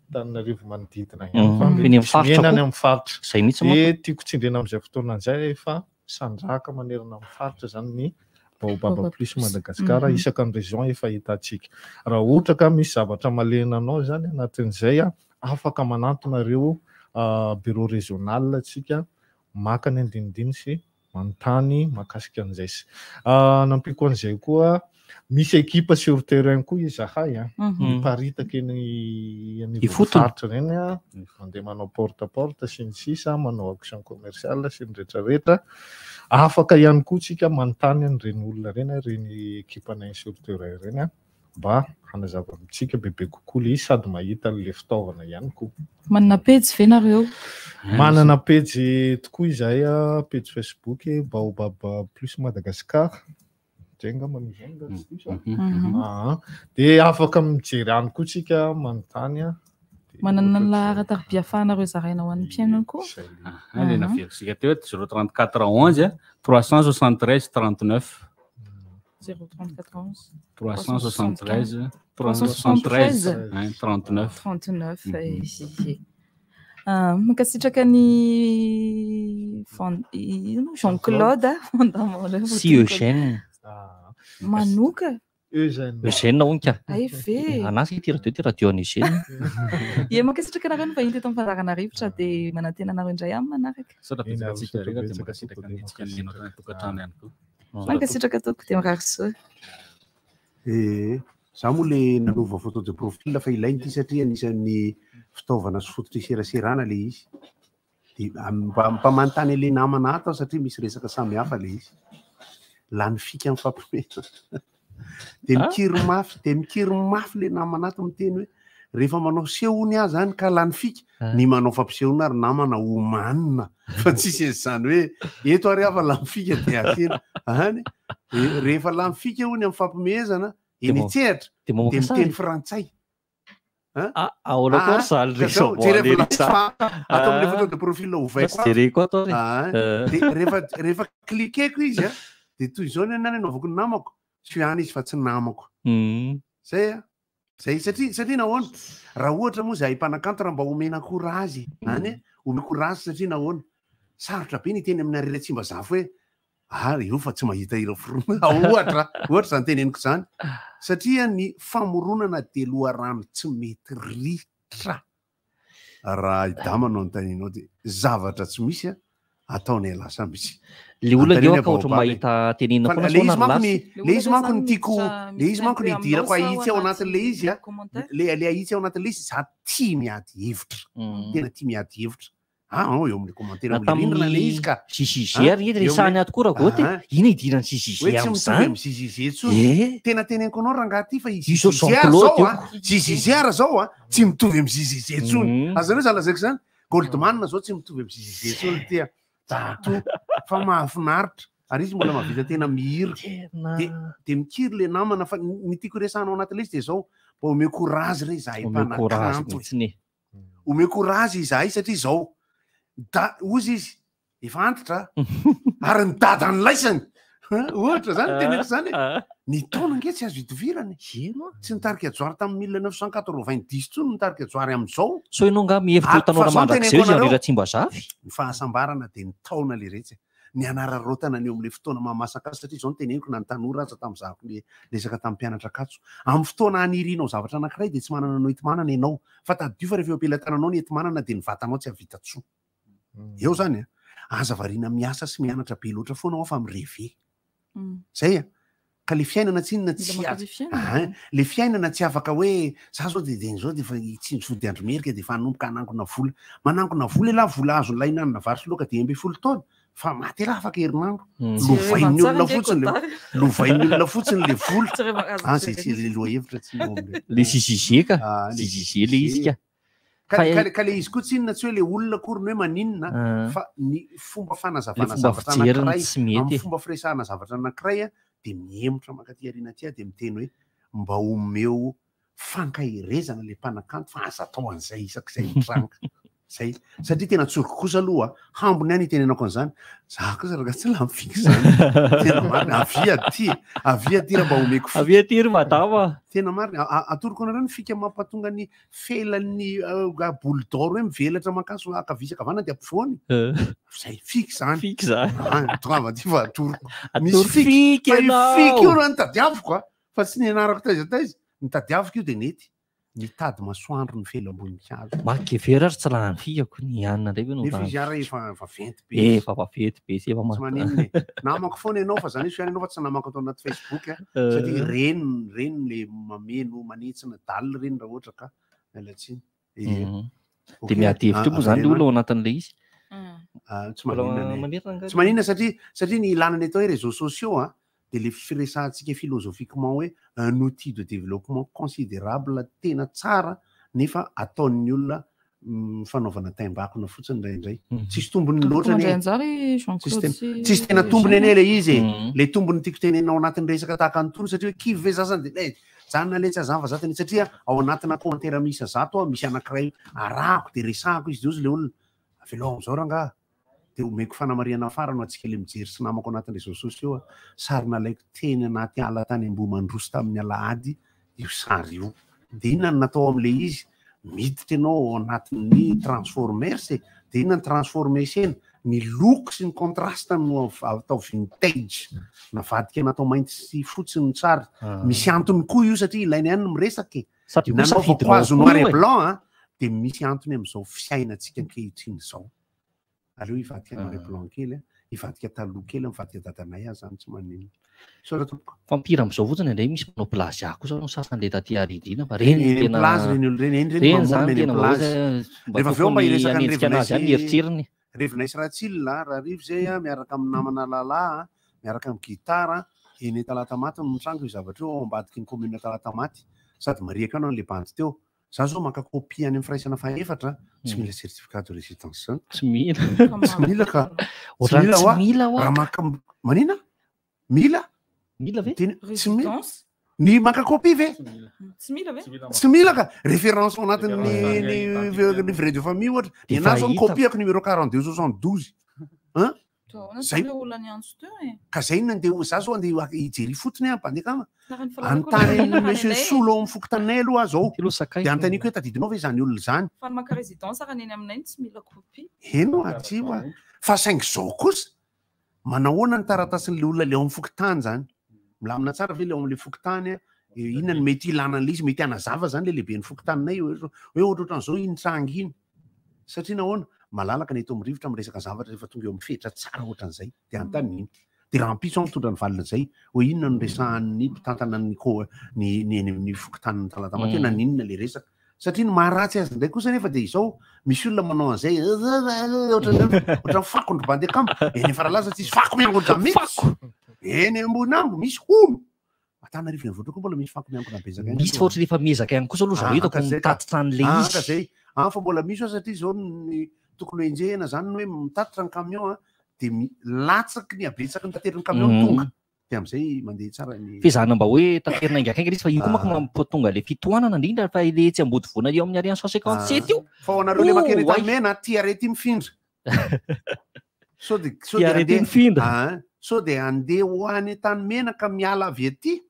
Antananarivo manodidina ihany fa Eny mety amin'ny misy faritra miaina any koa. amin'ny faritra. Izay mihitsy manko. Dia tiako tsindriana amin'izay fotoana izay fa sandrahaka manerana amin'ny faritra izany ny Baobab Baobab Plus Plus. Madagascar isaka ny région efa hitantsika. Raha ohatra ka misy zavatra malena anao izany anatin'izay, afaka manantona ireo bureau régional antsika maka ny andinindiny sy manontany mahakasika an'izay. Nampiako an'izay koa, misy ekipa sur terrain koa izahay an, miparitaka eny anivon'ny Ifotony. faritra ireny an, mandeha manao porte à porte sy ny sisa, manao action commerciale sy ny rehetrarehetra. Afaka ihany koa tsika manontany an'ireny olona ireny, ireny ekipanay sur terrain ireny an, mba hanazava amintsika bebe kokoa ilay izy sady mahita an'ilay fitaovana ihany koa. Manana pejy ve nareo? Manana pejy tokoa izahay, pejy Facebook Baobab Plus Madagascar. Zay angamba no izany raha tsy diso aho. Dia afaka mijery any koa tsika manontany. Dia Manana ny ohatrohatr'izay. laharan-tariby ahafahanareo zaraina ho an'ny mpihaino koa? Aha, ilay naverintsika teo hoe 034 11 373 39. 034 11 373 373 373 39. 39, eh, Ah, mankasitraka ny Van- ino moa? Jean-Claude Fondamole. Sy Eugène. Manoka. Eugène. Eugène hono ka. Ay ve. Anazy ity radio ity radio an'i Eugène. Ie, mankasitraka anareo ny vahiny teto amin'ny fandaharana rivotra dia manantena anareo indray amin'ny manaraka. Misaotra betsaka antsika rehetra dia mankasitraka Misaotra antsika nihaino tany an-tokantrano ihany koa. Mankasitraka tompoko dia mirary soa. Ee, za moa le nanova photo de profil fa ilaina ity satria anisan'ny fitaovana sy fototra iseraserana le izy. Dia mba mba manontany an'le namana ato aho satria misy resaka samy hafa le izy. Lany fika mifampimena. Dia mikiry mafy, dia mikiry mafy le namana ato miteny hoe rehefa manao seho hono aho zany ka lany fika, ny manao fampisehoana ary namana omanina fa tsisy an'izany hoe eto ary aho fa lany fika dia afena. Any, rehefa lany fika hono amin'ny fampimehezana Dia eny an-tsehatra dia mamoaka dia miteny sary. frantsay. Hein? Ah, ahoana koa Ah, ry zany ka zao, raison jereo voalery fa izany? ato amin'ilay Ah. photo de profil ovaiko Lasa jereko ato ary. Ah, Eh. dia rehefa cliqueko izy a, dia toy izao ny anany anaovako ny namako, tsy any izy fa tsy namako. Zay a. Zay satria satria nahoana? Raha ohatra moa zahay mpanakanto raha mba omena courage any e, omena courage satria nahoana? Sarotra be ny hiteny amin'ny Harry Ratsimbazafy hoe ah io fa tsy mahita hira foronina. Ohatra, ohatra izany teneniko izany. Satria ny famoronana dia loharano tsy mety ritra. Raha i Dama no anontanianao dia zavatra tsy misy a, ataonay lasa misy. Le olona Anontaniana eo ka ohatra Baobab e. mahita tenenina Fa foana le sao izy na manko lasa. ny le izy manko ny tiako le izy manko ny idirako ahitsy ao anatin'le izy a. Le le ahitsy ao anatin'le izy za tia miady hevitra. Tena tia miady hevitra. Ah, oh, eo amin'ny commentaire Na amin'ny rindrina le izy tamin'ny ka. JJG Ah, ary eo resahany amin'ny- ato koa Ragoty. Ah, Ina idiran'ny JJG Hoe tsy mitovy amin'izany? amin'ny JJG intsony. Eh. Tena teneniko anao rangahy ty fa i Io zao JJG ary Jean-Claude zao io. a. JJG ary zao a, tsy mitovy amin'ny JJG intsony. Azonareo zany lazaiko zany? Goldman zao tsy mitovy amin'ny JJG intsony ty a. Dato fa mahafinaritra. Ary izy mbola mahavita tena mihira. De de mikiry le namana fa ny tiako resahana ao anatin'ilay izy de zao, mba omeo courage re izahay Omeo courage mpanakanto e. mihitsy ne. Omeo courage izahay satria zao da ozy izy efa antitra ary ny dadany laisany. Ohatra zany teneko zany e. Ny taona ange tsy azo idovirana e. Tsy nitarika joary tamin'ny 1990 intsony nitarika joary amin'izao. Sao ianao angaha mihevitra ho Ary tanora fa zao no mandrakizay teneniko izy Henri anareo. Ratsimbazafy? Ny fahasambarana dia ny taona le retsy. Ny anararaotana ny eo amin'ilay fotoana mahamasaka azy satria izao no teneniko na ny tanora aza tamin'izahako le resaka tamin'ny mpianatra Ankatso. Amin'ny fotoana hanirianao zavatra anankiray dia tsy manana anao enti-manana ianao. Fa tadidio fa rehefa eo am-pelatananao ny enti-manana dia ny vatanao tsy hahavita tsoa. Eo zany a. Aza variana miasa sy mianatra be loatra foana ao fa mi-rêver. Zay a. Ka le fiainana tsinona Mila tsy mankafy azo- fiainana. Ah, le fiainana tsy afaka hoe za zao de de zao de efa hitsinjo vody andro merika de efa hanomboka hanangona vola. Manangona vola elah, vola azo laina hanina vary sy laoka 15 taona fa maty elah afaka herinandro. Lovain'ny Tsy olona rehefa fotsiny le tsara nge lovain'ny olona fotsiny le vola. Tsy rehefa azo Ah, zay jerena. tsy le lohahevitra tsy eo am'le. Le JJG ka. Ah, le JJG le izy ka. Ka Fa ka ka le izy koa tsinona tsy hoe le olona akory ny hoe maninona Ah. fa ny fomba Le fanazavana fomba zavatra fijeriny anankiray tsy mety amin'ny e. fomba firesahana zavatra anankiray a, dia mihemotra mankaty aoriana aty aho dia miteny hoe mba omeo fankaherezana le mpanakanto fa aza atao an'izay isak'izay mitranga. Zay. Satria tena tsoriko kosa aloha, hambony ihany itenenako an'izany. Za kosa rangahy tsy lany fika izany. Tena marina. Avia aty. Avia aty raha mba omeko fika. Avia aty ry madama. Tena marina. Atoroko anareo ny fika mampatonga ny felan'ny boule d'or hoe mivelatra mankaso ankavia sy ankavanana dia ampovoany. Zay fika izany. Fika izany. Ah, tongava aty fa atoroko. Misy fika Fa io ianao. fika io raha nitadiaviko a. Fa tsy nianarako taiza taiza. Nitadiaviko io dia nety. Mitady masoandro ny felam-boninkazo. Makevera ary tsy lany fikako ny hanina indray ve no Nefa lany izy ary efa vaventy be. Efa vaventy be sy efa Tsy maninona e. Namako foana ianao fa zany izy ianao fa tsy namako ato anaty Facebook a. Satria ireny ireny le mameno manitsina dalle ireny raha ohatra ka miala tsiny. Ie. Ok. Dia miady hevitra eo moa zany le olona ao anatin'ilay izy. Ah, tsy Mbola maninona anie. mamerina angaha Tsy maninona satria satria ny ilana ny atao hoe réseaux sociaux a dia le firesahantsika philosophiquement hoe un outil de développement considérable tena tsara nefa ataon'ny olona fanaovana taimbakona fotsiny indraindray. Tsisy tombony Afaka loatra mandray anie. anjara i Jean Tsisy Claude tena sy tsisy tena tombony anie Eugène. le izy e. Mhm. Le tombony tiako tenenina ao anatin'ny resaka tahaka an'itony satria hoe kivy ve za zany dia eh, janona letsy aza fa za tena satria ao anatina commentaire miisa 100 aho misy anankiray arahako dia resahako izy dia hozy le olona avelao amin'izao rangaha. Dia omeko fanamarihana farany ho antsika ilay mijery sy namako anatin'ny réseaux sociaux a, sary nalaiko teny anaty ala tany Ambohimandroso tamin'ny alahady io sary io. Dia inona no natao amin'ilay izy? Miditra ianao ao anatin'ny transformers e! Dia inona no transformesena? Ny loko sy ny contraste no atao vintage. Navadika natao mainty sy fotsy ny sary. Misy antony koa io satria ilaina ihany ny miresaka e! Sady koa Nanaovako safidinao azy koa noir io et e. blanc a, dia misy antony amin'izao fiainantsika ankehitriny izao. Aleo hivadika noir et blanc kely a, hivadika taloha kely, mivadika dadanay aza zany tsy maninona. Misaotra tompoko. Fa ny pire amin'izao fotsiny indray misy manao plagiat kosa ny sasany le taty aoriana fa reny Eny tena plage reny olona reny, eny reny reny mamorona zany eny tena mba plage. hoe mba Rehefa avy eo mba tokony hiresaka ny hanenjika Revinay anazy ihany ny sy eritreriny. Revinay sy Ratsil a, Rarivo zay a, miaraka amin'ny namana Lala a, miaraka amin'ny gitara eny Talatamaty no mitranga io zavatra io ao ambadiky ny commune Talatamaty. Sady marihako anao an'ilay bandy teo. Za zao maka copie any amin'ny firaisana fahefatra, tsy mila certificat de résidence zany. Tsy mila. Tsy mila ka. Tsy Ohatran'ny mila tsy hoa. mila hoa. Raha maka manina? Mila? Mila ve? Tena tsy mila. Résidence? Ny maka copie ve? Tsy mila ve? Tsy mila ka. Référence ao anatin'ny ny livret de famille ohatra. Ny Efa anahy zao ny hita. copiako numéro 42 72. Hein? Toa ahoana Zay. zany olona niantso teo e? Ka zay no andeha za zao andeha hijery ifotony aho mpandeha kama. Raha ny fahalalako Anontany aloha, an'i monsieur any anay. Solo ao amin'ny fokontaninay aloha aho zao. Dia anontaniako hoe tadidinao ve izany olona izany? Fa ny maka résidence raha ny eny aminay no tsy mila copie. Heno a, tsy io a. Fa saingy zao kosa, manahoana ny taratasin'ilay olona ilay ao amin'ny fokontany izany? Milamina tsara ve ilay ao amin'ilay fokontany a? Inona no mety ilana an'ilay izy? Mety hanazava izany ilay lehiben'ny fokontaninay hoe ohatrohatran'izao iny tranga iny. Satria nahoana? Malalaka ny eto amin'ny rivotra miresaka zavatra rehefa tonga eo amin'ny fetra tsara ohatran'izay. Dia anontaniana. Dia rahampitso aho mitondra ny valin'izay hoe inona no resahan'ny mpitantana ny ko- ny ny eny amin'ny fokontanin'ny Talatamaty hoe naninona ilay resaka. Satria ny maharatsy azy indray kosa anefa dia izao, misy olona manao an'izay ohatran'ny ohatran'ny fako ndry bandy akama. Eny Faralaza tsisy fako miangona mihitsy. Eny Ambohinambo misy hono. Antananarivo Renivohitra koa mbola misy fako miangona betsaka ihany Misy fa aloha. ohatran'ny efa miezaka ihany kosa aloha zareo Ah, hitako ka zay ka. mitatitra an'ilay Ah, izy. ka zay. Ah, fa mbola misy ao satria izao ny tokony ho enjehina zany ny hoe mitatitra ny camion a, dia latsaky ny habetsaky ny taterin'ny camion no tonga. Dia amin'izay mandeha tsara ny Fezahana mba hoe taterina haingankaingana izy fa io koa manko Ah. mampatonga ilay fitohanana indrindra fa ilay etsy Ambodivona eo amin'ny Ariane 157 io. Fa ho anareo le makeny Oay. Antanimena, ty arety mifindra. Sao dia sao Ty dia arety andeha mifindra. Ah, sao dia andeha ho any Antanimena ka miala avy aty.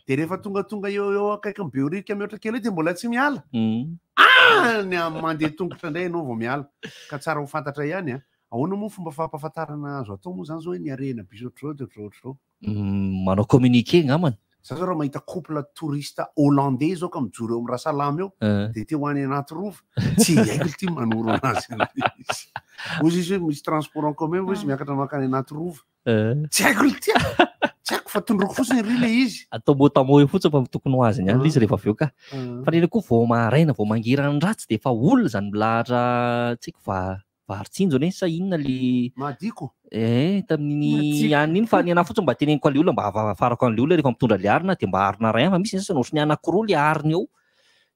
Dia rehefa tongatonga eo eo akaikin'ny Behoririka mihoatra kely eo dia mbola tsy miala. Any amin'ny mandeha tongotra indray ianao vao miala. Ka tsara ho fantatra ihany a. Ahoana moa fomba fampahafantarana azo atao moa izany zao hoe ny harena bis ohatr'izao dia ohatr'izao ohatr'izao. Manao communiqué angambany. Za zao raha mahita couple touriste hollandais zao ka mijoro eo amin'ny Rasalama eo, dia te ho any anaty rova, tsy haiko ity manoro anazy an'ilay izy. Hozy izy hoe misy transport en commun, hozy izy miakatra mankany anaty rova. Tsy haiko ity a! Tsy haiko fa tondroko fotsiny ery ilay izy. Atao mot à mot eo fotsiny fa tokony ho azony ihany ilay izy rehefa avy eo ka. Fa ny koa vao maraina, vao mangirany ratsy dia efa olona izany milahatra tsy haiko va vary tsinjo anie sa inona le Madiko. Eh, tamin'iny Madiko. an'iny iny fa ny anahy fotsiny mba teneniko an'ilay olona mba ahafarako an'ilay olona rehefa mitondra ilay arina dia mba arina iray ihany fa misy ny sasany ohatran'ny anankiroa ilay arina eo.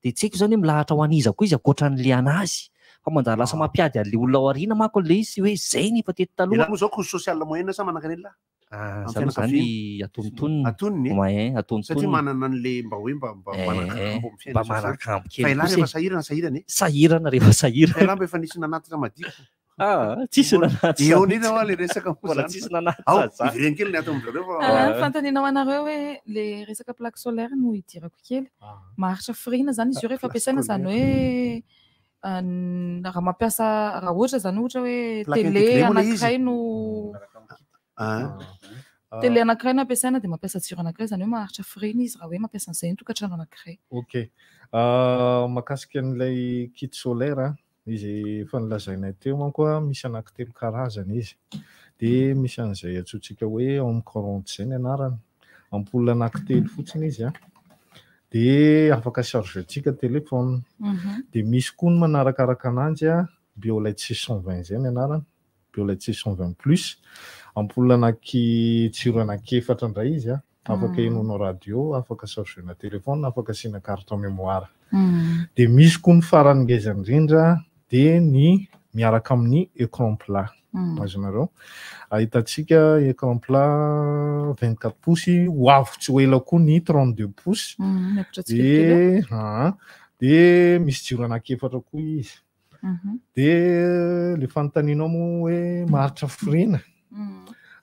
Dia tsy haiko izany hoe milahatra ho an'iza koa izy ankoatran'ilay anazy. Fa manjary lasa mampiady an'ilay olona ao aoriana manko ilay izy hoe izay no efa teto taloha. Ianao moa izao couche sociale moyenne sa manankarena? Ah, Amin'ny zany moa zany fianakaviana. atonontonony. Atonony e. Ouais, atonontonony. Satria manana an'le mba hoe mba mba Eh, manan-kambo amin'ny mba fiainana sasany. manan-kambo kely Fa ialahy kosa rehefa e. sahirana sahirana e. Sahirana rehefa sahirana. Fa ialahy mba efa nisy nanatitra madiko. Ah, tsisy nanatitra Eo mihitsy. indrindra hoa le resaka moa Mbola zany. tsisy nanatitra Ao, zany. ivereno kely ny ato amin-dry zareo fa. Ah, fanontaniana ho anareo hoe le resaka plaque solaire no idirako kely. Maharitra firina zany izy io rehefa Plaque ampiasaina zany hoe ah, raha mampiasa raha ohatra zany ohatra hoe Plaque télé intégrée moa ilay izy. anankiray no Ah. télé anankiray no ampiasaina dia mampiasa jiro anankiray zany hoe maharitra firina izy raha hoe mampiasa an'izay ny tokantrano anankiray. Ok. Ah, mahakasika an'ilay kit solaire, ah, izy efa nolazainay teo manko, ah, misy anankitelo karazany izy. Dia misy an'izay antsointsika hoe home current izay ny anarany. Ampoule anankitelo fotsiny izy ah. Dia afaka chargentsika téléphone. Dia misy koa ny manarakaraka ananjy ah, Biolite 620 izay ny anarany. Biolite 620 plus. Ampoule anaky jiro anankiefatra indray izy ah. Afaka henoinao radio, afaka chargena téléphone, afaka asiana carte mémoire. Dia misy koa ny farany ngeza indrindra dia ny miaraka amin'ny écran plat. Azonareo. Ahitantsika écran plat 24 pouces, ho avy tsy ho ela koa ny 32 pouces. Miakatra tsikelikely Dia ah, dia misy jiro anankiefatra koa izy. Dia le fanontanianao moa hoe maharitra firina.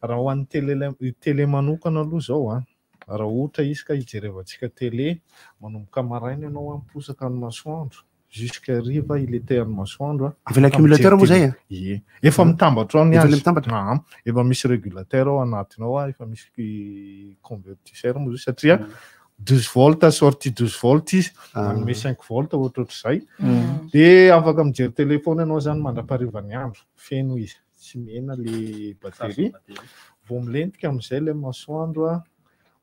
Raha ho an'ny télé télé manokana aloha izao an, raha ohatra izy ka hijerevantsika télé manomboka maraina ianao an, miposaka ny masoandro jusqu'à hariva iletehan'ny masoandro an. Avy ilay accumulateur moa izay an? Ie. Efa mitambatra ao ny Efa azy. ilay mitambatra. Ah, efa misy régulateur ao anatiny ao an, efa misy convertisseur moa izy satria 12 volts sortie 12 volts izy, manome 5 volts ohatrohatr'izay. Dia afaka mijery téléphone ianao zany mandra-paharivan'ny andro, feno izy, tsy mihena le batterie. Vao milentika amin'izay ilay masoandro an,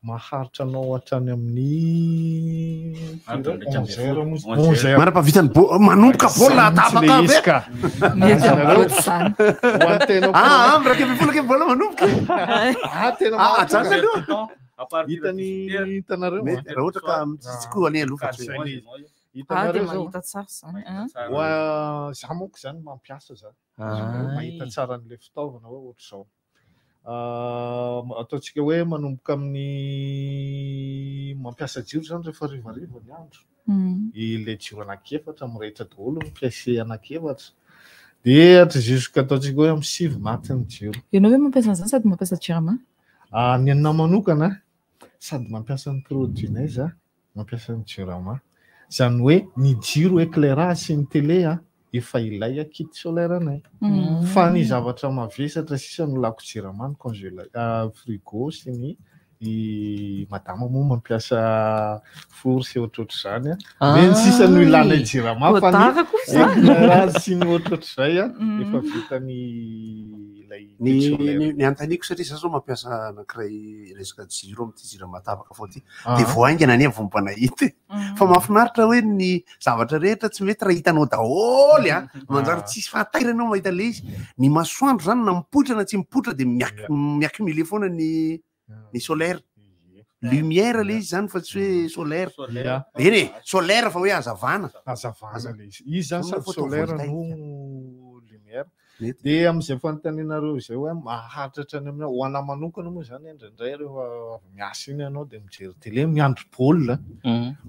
maharitra anao hatrany amin'ny Adiny iraika ambin'ny 11 heures folo. moa izy. 11 11 heures. Mandra-pahavitany bo- manomboka baolina Zany mihitsy tapaka le be. izy ka. Mety Azonareo? amin'ny zany. Ho an'ny tena Ah, ah, 11 ke baolina manomboka. Ah, tena Ah, maharitra ajanona aloha. Hitany hitanareo Mety, raha ohatra ka tsy koa anie aloha fa tsy Zay hoe. le izy. Ah, dia Hitanareo zao. mahita tsara izany. ah. Hoa, za manko zany mampiasa zany. Ah. Mahita tsara an'ilay fitaovana hoe ohatr'izao. Ah, ataontsika hoe manomboka amin'ny mampiasa jiro zany rehefa harivariva ny andro. Ilay jiro anankiefatra mirehitra daholo ny pièce anankiefatra. Dia hatry jusqu'à ataontsika hoe amin'ny 9 maty ny jiro. Ianao ve mampiasa an'izany sady mampiasa jirama? Ah, ny anahy manokana sady mampiasa ny produit-nay za, mampiasa ny jirama. Izany hoe ny jiro éclairage sy ny télé ah, efa ilay ah, kit solaire anay. Fa ny zavatra mavesatra sisa no lako jirama ny congéla- ah, frigo sy ny i madama moa mampiasa four sy ohatrohatr'izany ah. Ireny sisa no ilana jirama fa ny Voadara koa izany. éclairage sy ny ohatrohatr'izay ah, efa vitany ilay Ny kit solaire. ny ny anontaniako satria za zao mampiasa anankiray resaka jiro amin'ity jirama tapaka foana ity. Ah. Dia vao haingana anie vao mba nahita e. Fa mahafinaritra hoe ny zavatra rehetra tsy mety raha hitanao daholo a. Manjary tsisy fahatairana ianao mahita ilay izy. Ny masoandro zany na mipoitra na tsy mipoitra dia miac- miaccumuler foana ny ny solaire. Lumière ilay izy zany fa tsy hoe solaire. Ia. Eny e, solaire fa hoe hazavana. Hazavana ilay izy. Izy zany sady solaire Photovoltaïque. no lumière. Dia amin'izay fanontanianareo izay hoe maharitra hatrany amin'ny ho anahy manokana moa zany indraindray rehefa avy miasa iny ianao dia mijery télé miandry baolina.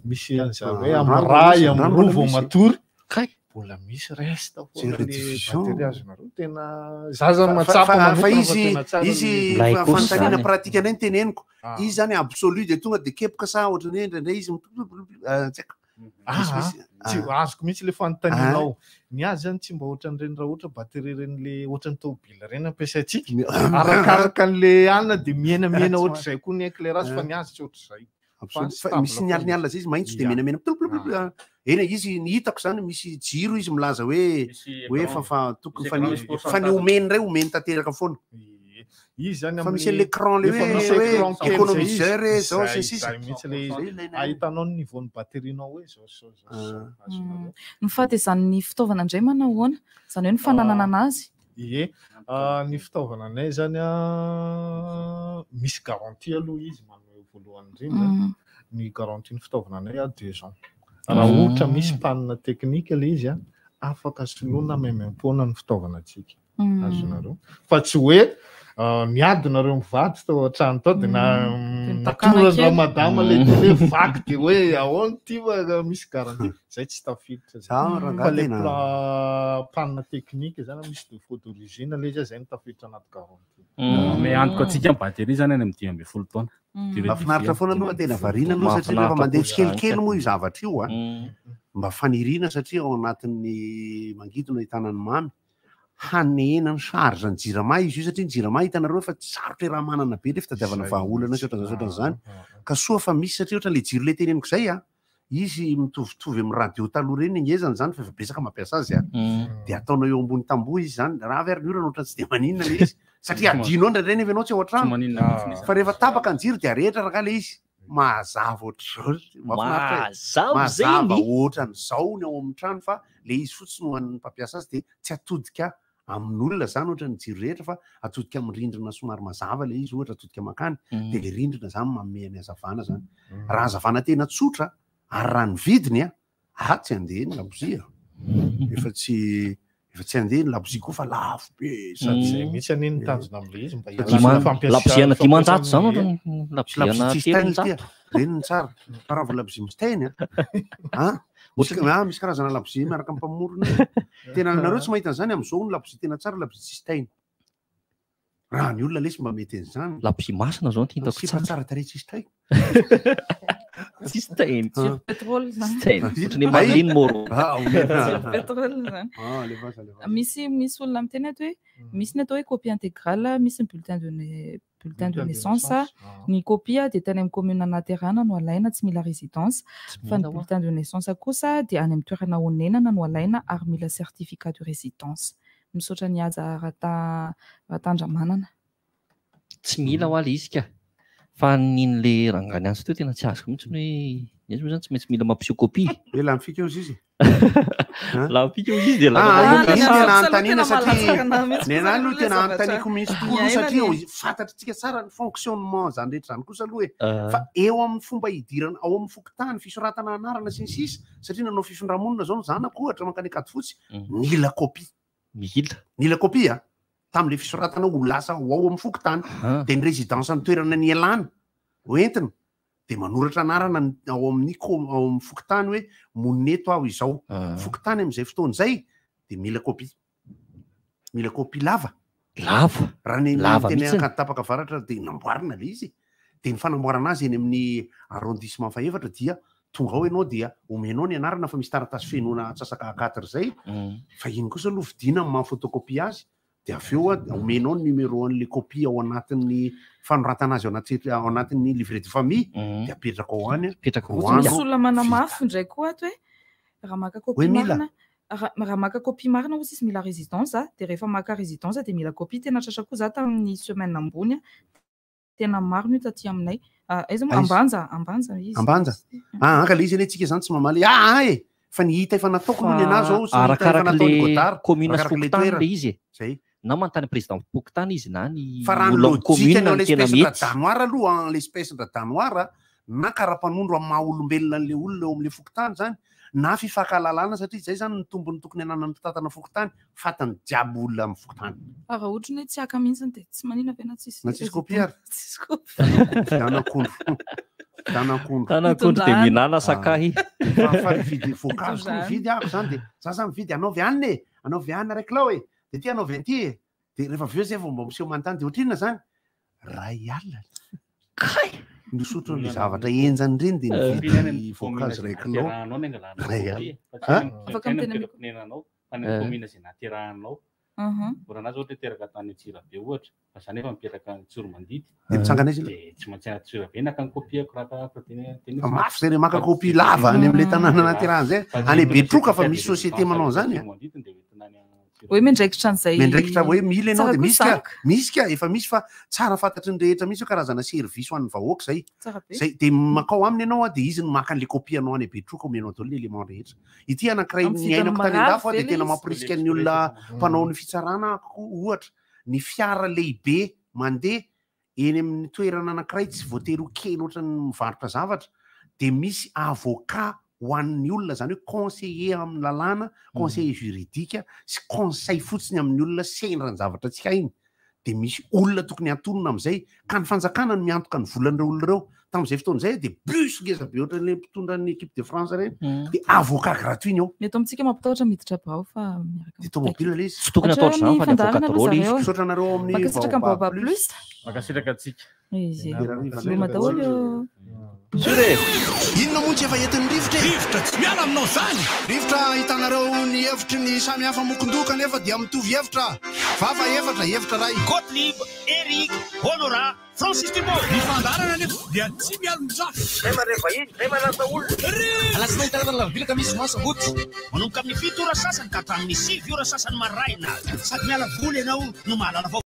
Misy an'izany hoe Ah, amin'ny rano ray mbola misy, amin'ny rano roa mbola vao misy. matory. Kay. Mbola misy reste foana Jery le rediffusion. batterie azonareo. Tena za zany Fa- mahatsapa fa- fa manokana fa izy tena tsara izy le Milay fa- kosa fanontaniana zany. pratique anay ny teneniko. Ah. Izy zany absolu dia tonga dia kepoka sa ohatran'ny hoe indraindray izy ah, tsy haiko. Ah, Misy misy tsy ah. azoko mihitsy le fanontanianao. Ny azy zany tsy mba ohatran'ireny raha ohatra batterie ireny le ohatran'ny tômôbila ireny ampiasaintsika. Arakaraka an'le alina dia mihenamihena ohatr'izay koa ny éclairage fa ny azy tsy ohatr'izay. Fa Absolu. Fa stable misy ny foana alina alina zay izy maitso dia Ia. menamena ploploplop. Ah. Eny e, izy ny hitako zany misy jiro izy milaza hoe Misy hoe écran. fa fa tokony Misy fa ny écran misy fa ny pourcentage. omeny indray omeny tanteraka foana. Ie. Izy zany Fa misy amin'ny l'écran le efa hoe misy hoe écran kely zay izy. économiseur e zao sy Zay ny sisa. zay mihitsy le izy. Zay ilaina. Ahitanao ny niveau-n'ny batterie-nao hoe zao sy zao zao sy zao. Ah. Azonareo. Ny fahatezan'ny fitaovana indray manao ahoana? Izany hoe ny fananana anazy. Ie, ah, ny fitaovana anay zany ah, misy garantie aloha izy manome voalohany indrindra. Ny garantie ny fitaovana anay ah, 2 ans. Raha ohatra misy panne technique le izy ah, afaka soloina maimaimpoana ny fitaovana antsika. Azonareo. Fa tsy hoe Niady nareo mivady tao an-trano tao dia na Dia nitakana natoran'i kely. ramadama ilay télé vaky dia hoe ahoana ity fa misy garantie. Zay tsy tafiditra zay. Za rangahy Fa le tena- panne technique zany misy défaut d'origine ilay izy zay no tafiditra anaty garantie. Manome antoka antsika ny batterie zany any amin'ny 15 taona. Durée de Mahafinaritra vie foana aloha tena variana aloha satria rehefa mandeha tsikelikely moa io zavatra io a. Mba faniriana satria ao anatin'ny mangidy no ahitana ny mamy. Hanehena ny charge ny jirama izy io satria ny jirama hitanareo fa sarotra iaraha-manana be le fitadiavana vahaolana sy ohatran'izany sy ohatran'izany. Ka soa fa misy satria ohatra le jiro le teneniko izay a, izy mitovitovy amin'ny radio taloha ireny ny ngezany izany fa efa betsaka mampiasa azy a. Dia ataonao eo ambony tamboho izy izany, raha avy ary ny orana ohatran'ny tsy dia maninona le izy satria adino ao indraindray nefa ianao tsy ao an-trano. Tsy maninona mihitsy izy. Fa rehefa tapaka ny jiro dia arehitra rangahy le izy. Mazava ohatr'izao, mahafinaritra e. Mazava Mazava zay ny. ohatran'izao ny ao amin'ny trano fa le izy fotsiny ho an'ny mpampiasa azy dia tsy atodika amin'olona zany ohatra ny jiro rehetra fa atodika amin'ny rindrina somary mazava le izy ohatra atodika mankany dia le rindrina zany manome ny hazavana zany. Raha hazavana tena tsotra ary raha ny vidiny a, ah tsy handeha ny labozia efa tsy efa tsy handeha ny labozia koa fa lafo be sady Zay mihitsy anie ny tanjona amin'ilay izy mba Sady hialana fampiasa- Laboziana 500 zany fampiasana ohatra Labozia laboziana tsisy tainy ity a. 300. Reny ny tsara. Fa raha vao labozia misy tainy a. Ah, misy ah, misy karazana labozia miaraka amin'ny mpamorona. Tena nareo tsy mahita an'izany amin'izao ny labozia tena tsara labozia tsisy tainy. Raha ny olona lesy mba mety an'izany. Labozia masina zao no hitako Sipa tsara. tsara tarehy tsisy tainy. Tsisy tainy. Ah. Pétrole zany. Tsisy tainy. Ohatran'ny Marilyn Monroe. Ah, omena. Tsiro pétrole zany. Ah, alefaso, alefaso. Misy misy olona miteny ato hoe misy ny atao hoe copie intégrale, misy ny bulletin de ne- bulletin de Bulletin de naissance. naissance, ah. Ny copie dia tany amin'ny commune naterahana no alaina, tsy mila résidence. Tsy Fa ny mila hoa. bulletin de naissance kosa dia any amin'ny toerana onenana no alaina ary mila certificat de résidence. Misaotra ny Haja Rata Ratandramanana. Tsy mila hoa le izy ka. Fa nin'le rangahy niantso teo tena tsy azoko mihitsy hoe izy moa zany tsy maintsy mila mampiseho copie. Hoe lany fika ozy izy. Lany fika ozy izy dia lasa Ah, mamoaka iny sary. tena anontaniana Tena satria mahatsara anahy mihitsy ny kosa anahy aloha aloha tena ilay anontaniako mihitsy tokoa aloha niainana satria e. ozy fantatritsika tsara ny fonctionnement zany rehetra zany kosa aloha e. Ah. Fa eo amin'ny fomba hidirana ao amin'ny fokontany fisoratana anarana sy ny sisa satria nanao fifindramonina zao ny zanako ohatra mankany Ankadifotsy nila copie. Mila. Nila copie a. Tamin'ilay fisoratana ho lasa ho ao amin'ny fokontany. Ah. Dia ny résidence ny toerana nialana hoentina dia manoratra anarana ny- ao amin'ny com- ao amin'ny fokontany hoe monina eto aho izao. Ah. Fokontany amin'izay fotoana izay dia mila copie. Mila copie lava. Lava. Raha ny Lava teny mihitsy. Ankaditapaka Avaratra dia namboarina ilay izy. Dia ny fanamboarana azy eny amin'ny arrondissement fahefatra dia tonga ao ianao dia omenao ny anarana fa misy taratasy fenoina atsasaka A4 izay. Fa iny kosa aloha vidiana amin'ny maha photocopie azy dia avy eo a, omenao ny numéro an'ilay copie ao anatin'ny fanoratana azy ao anaty ao anatin'ny livret de famille dia apetraka ao any. Apetraka roa andro. Misy olona manamafy indray koa ato hoe raha maka Hoe copie mila? marina raha maka copie marina hozy izy mila résidence a, dia rehefa maka résidence dia mila copie. Tena tratra koa za tamin'ny semaine ambony a, tena marina io taty aminay. Ah, aiza moa? Aiza? Ambanja, Ambanja izy. Ambanja. Ah, anka le izy anie tsika zany tsy mamaly. Ah, ah e. Fa ny hita efa nataoko aloha ny anahy zao sy ny hita efa Arakaraka nataon'i le Godard. commune sy Arakaraka le fokontany toerana. le izy e. Zay. Na manontany président fokontany izy na ny Fa raha ny olona amin'ny lojika commune ny no tena l'espèce mety. danoir aloha, en l'espèce danoir na karapanondro amin'ny maha olombelona an'le olona eo amin'le fokontany zany na fifankahalalana satria zay zany ny tombony tokony ananan'ny mpitantana fokontany fantany jiaby olona amin'ny fokontany. Fa raha ohatra ny hoe tsy haka mihitsy dia tsy manina ve na tsisy Na tsisy copie ary. Tsisy copie. Vidianakondro. Vidianakondro. Vidianakondro dia mihinana sakay. Fa fa mividy voankazo koa Itondrana. mividy ako zany dia za zany mividy anaovy anina e, anaovy anina ray kilao e, dia ty anaovy an'ity e. Dia rehefa avy eo zay vao mba miseho manontany dia ohatrinona zany? Ray alina. Kay! Nisotro an'ilay zavatra henjany ireny dia nividy voankazo ray kilao. Naterahanao ny angalana Ray copie alina. e. Fa tsy Ha? any Afaka tsy any miteny amin'ny amin'ny toeram-ponenanao fa any amin'ny commune izay naterahanao. Ohatra anazy ohatra hoe teraka tany Antsirabe ohatra, fa za nefa mipetraka any Tsiromandidy. Dia mitsangana aiza ilay? Dia tsy maintsy any Antsirabe naka ny copie-ko raha ka tena tena Fa mafy zay le maka copie lava any amin'ilay tanàna naterahana zay. Any Betroka fa misy société manao an'izany a. Hoe miandraikitra an'izay. Miandraikitra hoe mila ianao Tsara dia koa misy ka, zanaka. misy ka, efa misy fa tsara fantatry ny rehetra mihitsy hoe karazana service ho an'ny vahoaka zay. Tsara be. Zay dia mankao aminy ianao a dia izy no maka an'ilay copie anao any Betroka omenao daholo ny élément rehetra. Ity anankiray Amin'ny niainako vidiny tany marary an-dafy a ve dia ilay tena izy? mamporisika ny olona mpanao ny fitsarana koa ohatra ny fiara lehibe mandeha eny amin'ny toerana anankiray tsy voatery ho kely ohatran'ny mivarotra zavatra dia misy avocat ho an'ny olona zany hoe conseiller amin'ny lalàna, conseiller juridique sy conseil fotsiny amin'ny olona sendra ny zavatra tsy hainy. De misy olona tokony antonona amin'izay, ka ny fanjakana no miantoka ny volan'ireo olona ireo. Tamin'izay fotoana izay dia bus ngeza be ohatran'ilay mpitondra ny équipe de France ireny, dia avocat gratuit ny ao. Ny eto amintsika mampitahotra miditra birao fa miaraka Dia tomobile ilay izy. Tsy tokony atao ohatr'izany fa ny avocat aloha daholo izy. zareo. Misaotra anareo ao amin'ny Mankasitraka amin'ny Baobab Baobab Plus. Mankasitraka antsika. Izy. Hariva Veloma daholo ô. Sûr e! Inona moa tsy efa entin'ny rivotra e? Rivotra tsy miala aminao zany! Rivotra ahitanareo ny hevitry ny samy hafa mokondoha kanefa dia mitovy hevitra. Vava efatra, hevitra iray. Gottlieb, Eric, Honorat, Francis Thibault. Ny fandaharana anefa dia tsy mialon-jafy. Zay mandray vahiny, zay manasa olona. Alatsinainy talata alarobia alakamisy zoma sabotsy. Manomboka amin'ny 7 ora sasany ka hatramin'ny 9 ora sasany maraina. Sady miala voly ianao no mahalala vaovao.